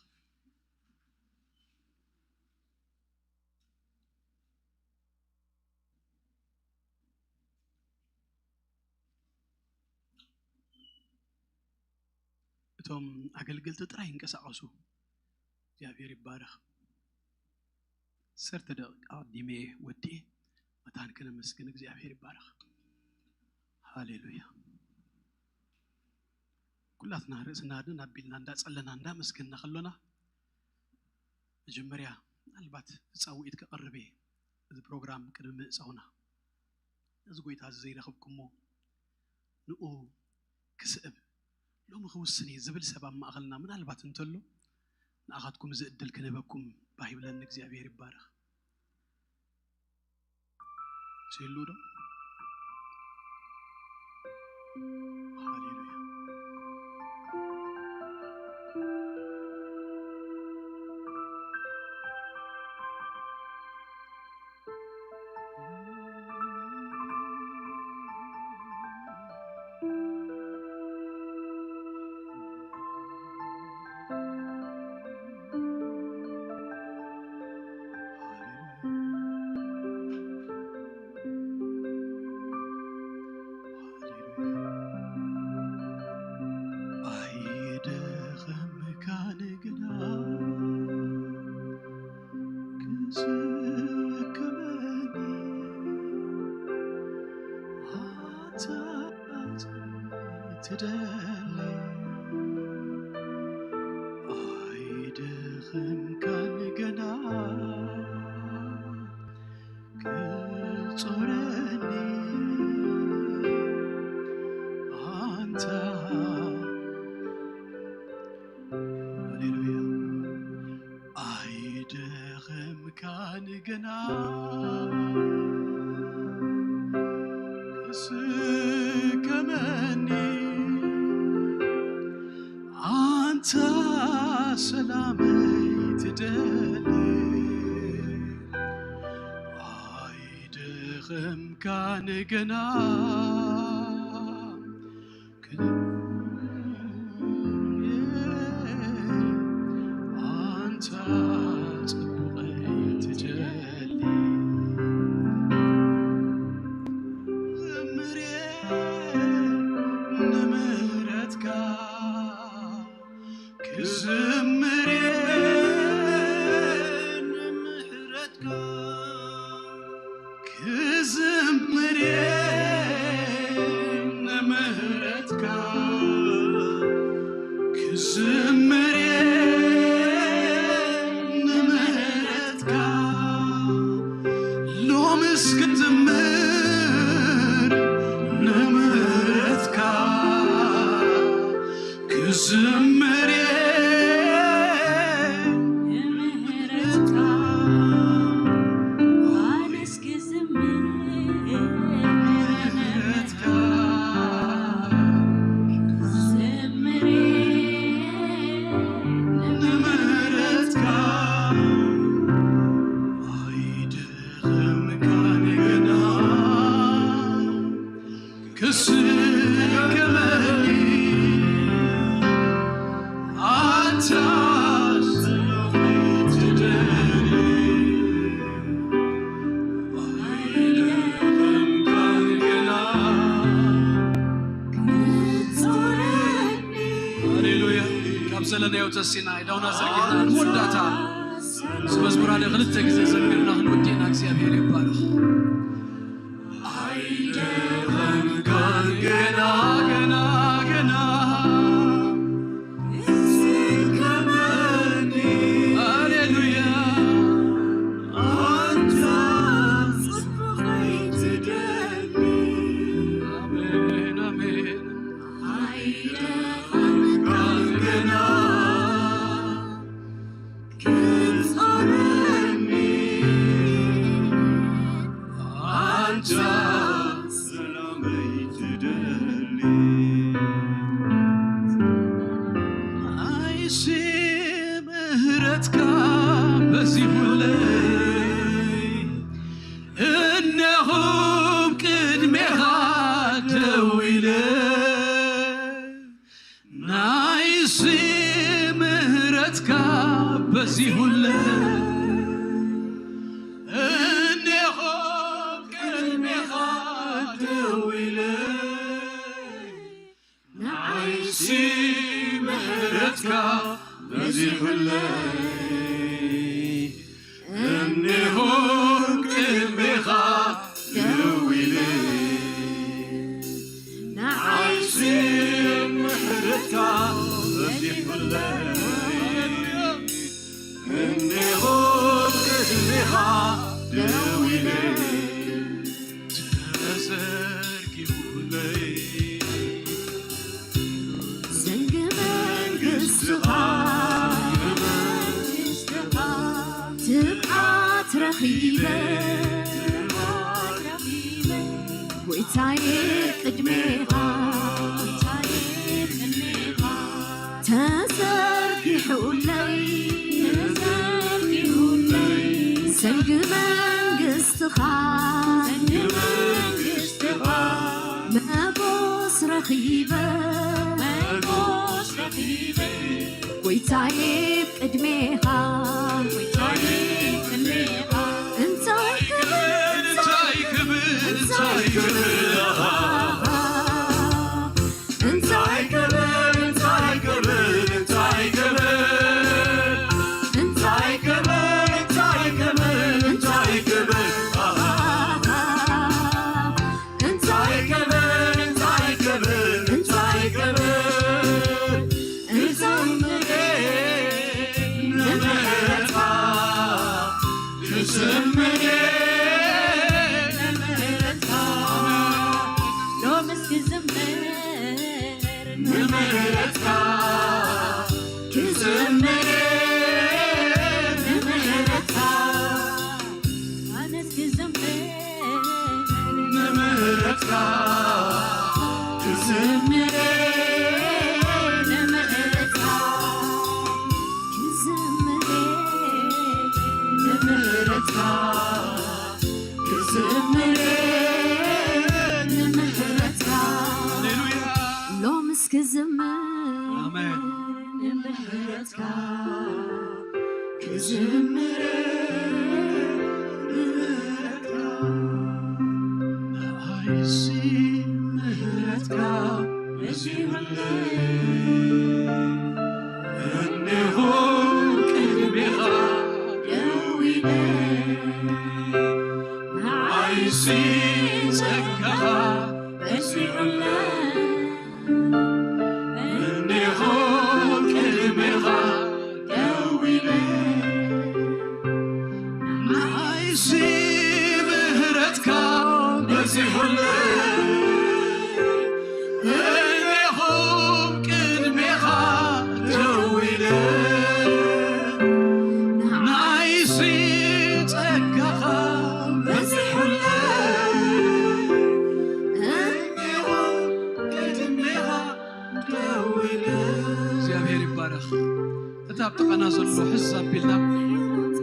እቶም ኣገልገልቲ ጥራይ ይንቀሳቐሱ። እግዚኣብሔር ይባረኽ። ዓሰርተ ደቂቃ ኣቐዲመ ወዲኤ መታን ክነመስግን እግዚኣብሔር ይባረኽ። ሃሌሉያ። ኩላትና ርእስና ድን ኣቢልና እንዳጸለና እንዳመስገንና ከሎና መጀመርያ ምናልባት ጻውዒት ከቐርብ እየ። እዚ ፕሮግራም ቅድሚ ምእጻውና ነዚ ጎይታ እዚ ዘይረኸብኩሞ ንኡ ክስእብ ሎሚ ክውስን እየ ዝብል ሰብ ኣብ ማእኸልና ምናልባት እንተሎ ንኣኻትኩም እዚ እድል ክንህበኩም ባሂብለኒ እግዚኣብሔር ይባረኽ። ሲሉ ዶ ሃሌሉያ። ኣይደኸምካን ግና ክስከመኒ ኣታ ትደሊ ኣይደኸምካን ግና ክትጾረኒ ኣንታ። ሃሌሉያ። ኣይደኸምካን ግና ክትስከመኒ ኣንታ ሰላመይ ትደሊ ኣይደኸምካን ገና ኣንታ ጽቡቐይ ትደሊ ክዝምር እየ ንምህረትካ ክዝምር እየ ንምህረትካ ክዝምር እየ ንምህረትካ ክዝምር እየ ንምህረትካ ሎምስ ክዝምር ንምህረትካ ክዝምር እየ ንምህረትካ ኣነስ ክዝምር ንምህረትካ ክዝምር እየ ንምህረትካ ኣይደኸምካን ገና ክስከመኒ ኣንታ ስለኺ ትደሊ ኣይደኸምካን ገና ክትጾረኒ ሃሌሉያ ካብ ዘለናዮ ተሲና ኢዳውና ዘርጊሕና ንወዳእታ ምስ መዝሙር ሓደ ክልተ ግዜ ዘሚርና ክንወዲ ኢና እግዚኣብሔር ይባረኽ ኣይደኸምካን ገና ገና ገና እስከመኒ ሃሌሉያ ኣንታ ጽድቅኸይ ትደሊ ኣሜን ኣሜን ኣይደኸምካን ገና ክትጾረኒ ኣንታ ሰላመይ ትደሊ ኣይሲ ምህረትካ በዚሁለይ እነኹም ቅድሜኻ ደው ኢለ ናይሲ ምህረትካ በዚሁለይ እኔኹም ቅድሜኻ ደው ኢለ ንዓይሲ ምህረትካ በዚሁለይ እኔኹም ቅድሜኻ ደው ኢለ ንዓይሲ ምሕረትካ በዚሑለይ እኔኹም ቅድሜኻ ደው ኢለ ተዘርጊሑለይ ዘንግ መንግስትኻ ትብዓት ረኺበ ጎይታዬ ቅድሜኻ ተዘርጊሑለይ ሰንግ መንግስትኻ መጎስ ረኺበ ጎይታዬ ቅድሜኻ እንታይ ክብል እንታይ ክብል እንታይ ክብል እንታይ ክብል እንታይ ክብል እንታይ ክብል እንታይ ክብል እንታይ ክብል እንታይ ክብል እንታይ ክብል እንታይ ክብል እንታይ ክብል እዘምር ንምህረትካ እዘምር ንምህረትካ ሎምስ ክዝምር ንምህረትካ ክዝምር ንምህረትካ ኣነስ ክዝምር ንምህረትካ ክዝምር ንምህረትካ ክዝምር ንብረትካ፣ ንዓይሲ ምህረትካ በዚሑለይ። እኔሆ ቅድሜኻ ደው ኢለ፣ ንዓይሲ ጸጋኻ በዚሑለይ። እኔሆ ቅድሜኻ ደው ኢለ፣ ንዓይሲ ምህረትካ በዚሑለይ። እኔሆ ቅድሜኻ ደው ኢለ፣ ንዓይሲ ጸጋኻ በዚሑለይ። እኔሆ ቅድሜኻ ደው ኢለ። እግዚኣብሔር ይባረኽ። እቲ ኣብ ጥቓና ዘሎ ሕዝ ኣቢልና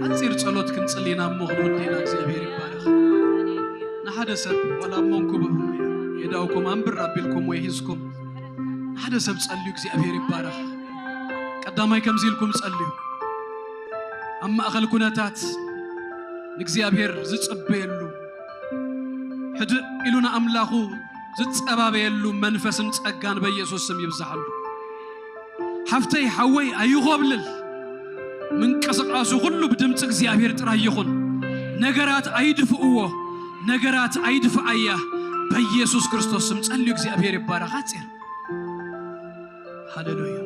ሓፂር ጸሎት ክንጽሊ ኢና እሞ ክንወዲ ኢና። እግዚኣብሔር ይባረኽ። ንሓደ ሰብ ዋላ ኣብ መንኩብ የዳውኩም ኣንብር ኣቢልኩም ወይ ሒዝኩም ንሓደ ሰብ ጸልዩ። እግዚኣብሔር ይባረኽ። ቀዳማይ ከምዚ ኢልኩም ጸልዩ። ኣብ ማእኸል ኩነታት ንእግዚኣብሔር ዝጽበየሉ፣ ሕድእ ኢሉ ንኣምላኹ ዝጸባበየሉ መንፈስን ጸጋን በኢየሱስ ስም ይብዝሓሉ። ሓፍተይ ሓወይ ኣይኾብልል። ምንቅስቃሱ ኩሉ ብድምፂ እግዚኣብሔር ጥራይ ይኹን። ነገራት ኣይድፍእዎ። ነገራት ኣይድፍኣያ። በኢየሱስ ክርስቶስ ስም ጸልዩ። እግዚኣብሔር ይባረኽ። ኣፂር ሃሌሉያ፣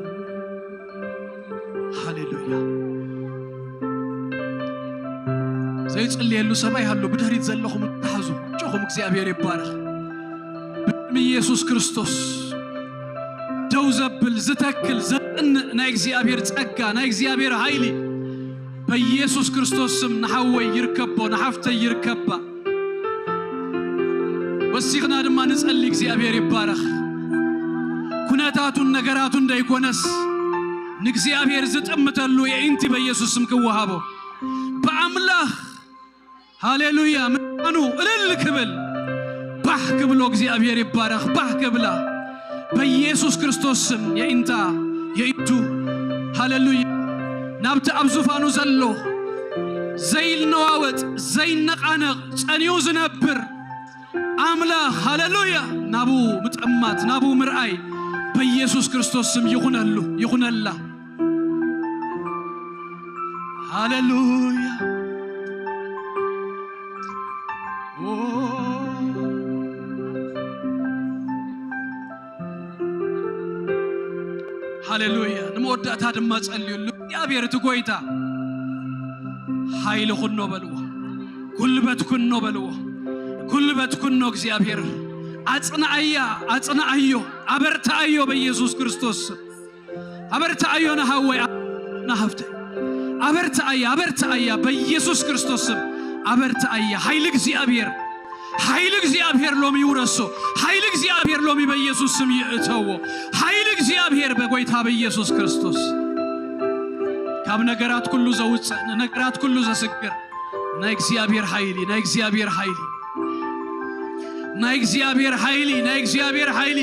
ሃሌሉያ። ዘይጽልየሉ ሰብ ኣይሃሉ። ብድሕሪት ዘለኹም ተሓዙ። እጆኹም። እግዚኣብሔር ይባረኽ። ብደም ኢየሱስ ክርስቶስ ደው ዘብል፣ ዝተክል፣ ዘጽንዕ ናይ እግዚኣብሔር ጸጋ፣ ናይ እግዚኣብሔር ሃይሊ በኢየሱስ ክርስቶስ ስም ንሓወይ ይርከቦ፣ ንሓፍተይ ይርከባ። ወሲኽና ድማ ንጸሊ። እግዚኣብሔር ይባረኽ። ኩነታቱን ነገራቱን ደይኮነስ ንእግዚኣብሔር ዝጥምተሉ የኢንቲ በኢየሱስ ስም ክወሃቦ። ብኣምላኽ ሃሌሉያ ምኑ እልል ክብል ባሕ ክብሎ እግዚኣብሔር ይባረኽ። ባሕ ክብላ በኢየሱስ ክርስቶስ ስም የኢንታ የኢንቱ። ሃሌሉያ ናብቲ ኣብ ዙፋኑ ዘሎ ዘይነዋወጥ ዘይነቓነቕ ጸኒኡ ዝነብር ኣምላኽ ሃሌሉያ ናብኡ ምጥማት ናብኡ ምርኣይ በኢየሱስ ክርስቶስ ስም ይኹነሉ ይኹነላ። ሃሌሉያ። ኦ፣ ሃሌሉያ። ንመወዳእታ ድማ ጸልዩሉ። እግዚኣብሔር እቲ ጎይታ ሓይሊ ኩኖ በልዎ፣ ጉልበት ኩኖ በልዎ፣ ጉልበት ኩኖ እግዚኣብሔር። ኣጽንኣያ፣ ኣጽንኣዮ፣ ኣበርትኣዮ በኢየሱስ ክርስቶስ ስም። ኣበርትኣዮ ንሃወይ፣ ንሃፍተይ። ኣበርትኣያ፣ ኣበርትኣያ በኢየሱስ ክርስቶስ ስም። ኣበርትኣያ። ሓይሊ እግዚኣብሔር፣ ሓይሊ እግዚኣብሔር ሎሚ ይውረሶ። ሓይሊ እግዚኣብሔር ሎሚ በኢየሱስ ስም ይእተዎ። ሓይሊ እግዚኣብሔር በጎይታ በኢየሱስ ክርስቶስ ካብ ነገራት ኩሉ ዘውፅእ፣ ንነገራት ኩሉ ዘስግር ናይ እግዚኣብሔር ሓይሊ፣ ናይ እግዚኣብሔር ሓይሊ፣ ናይ እግዚኣብሔር ሓይሊ፣ ናይ እግዚኣብሔር ሓይሊ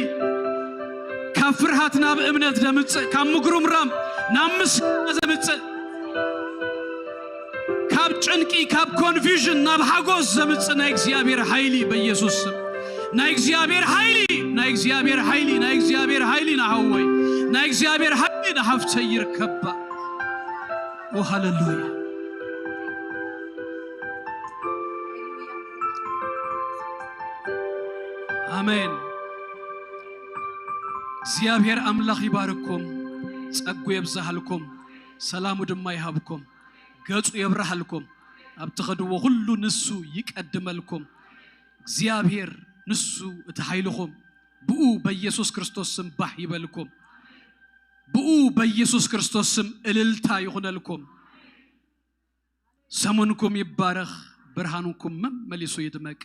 ካብ ፍርሃት ናብ እምነት ዘምጽእ፣ ካብ ምጉርምራም ናብ ምስጋና ዘምጽእ፣ ካብ ጭንቂ፣ ካብ ኮንፊውዥን ናብ ሓጎስ ዘምጽእ ናይ እግዚኣብሔር ሓይሊ በኢየሱስ ስም። ናይ እግዚኣብሔር ሓይሊ፣ ናይ እግዚኣብሔር ሓይሊ፣ ናይ እግዚኣብሔር ሓይሊ ንሃወይ፣ ናይ እግዚኣብሔር ሓይሊ ንሃፍተይ ይርከባ። ኦ ሃሌሉያ። ኣሜን። እግዚኣብሔር ኣምላኽ ይባርኩም፣ ጸጉ የብዝሃልኩም፣ ሰላሙ ድማ ይሃብኩም፣ ገጹ የብርሃልኩም። ኣብ ትኸድዎ ኩሉ ንሱ ይቀድመልኩም። እግዚኣብሔር ንሱ እቲ ሓይልኹም፣ ብኡ በኢየሱስ ክርስቶስ ስም ባህ ይበልኩም። ብኡ በኢየሱስ ክርስቶስ ስም እልልታ ይኹነልኩም። ሰሙንኩም ይባረኽ፣ ብርሃንኩም መመሊሱ ይድመቅ።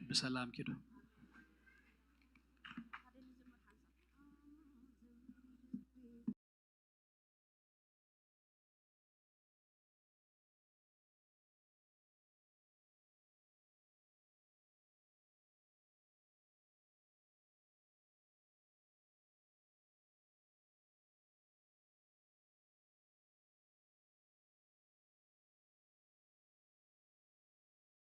ብሰላም ኪዱ።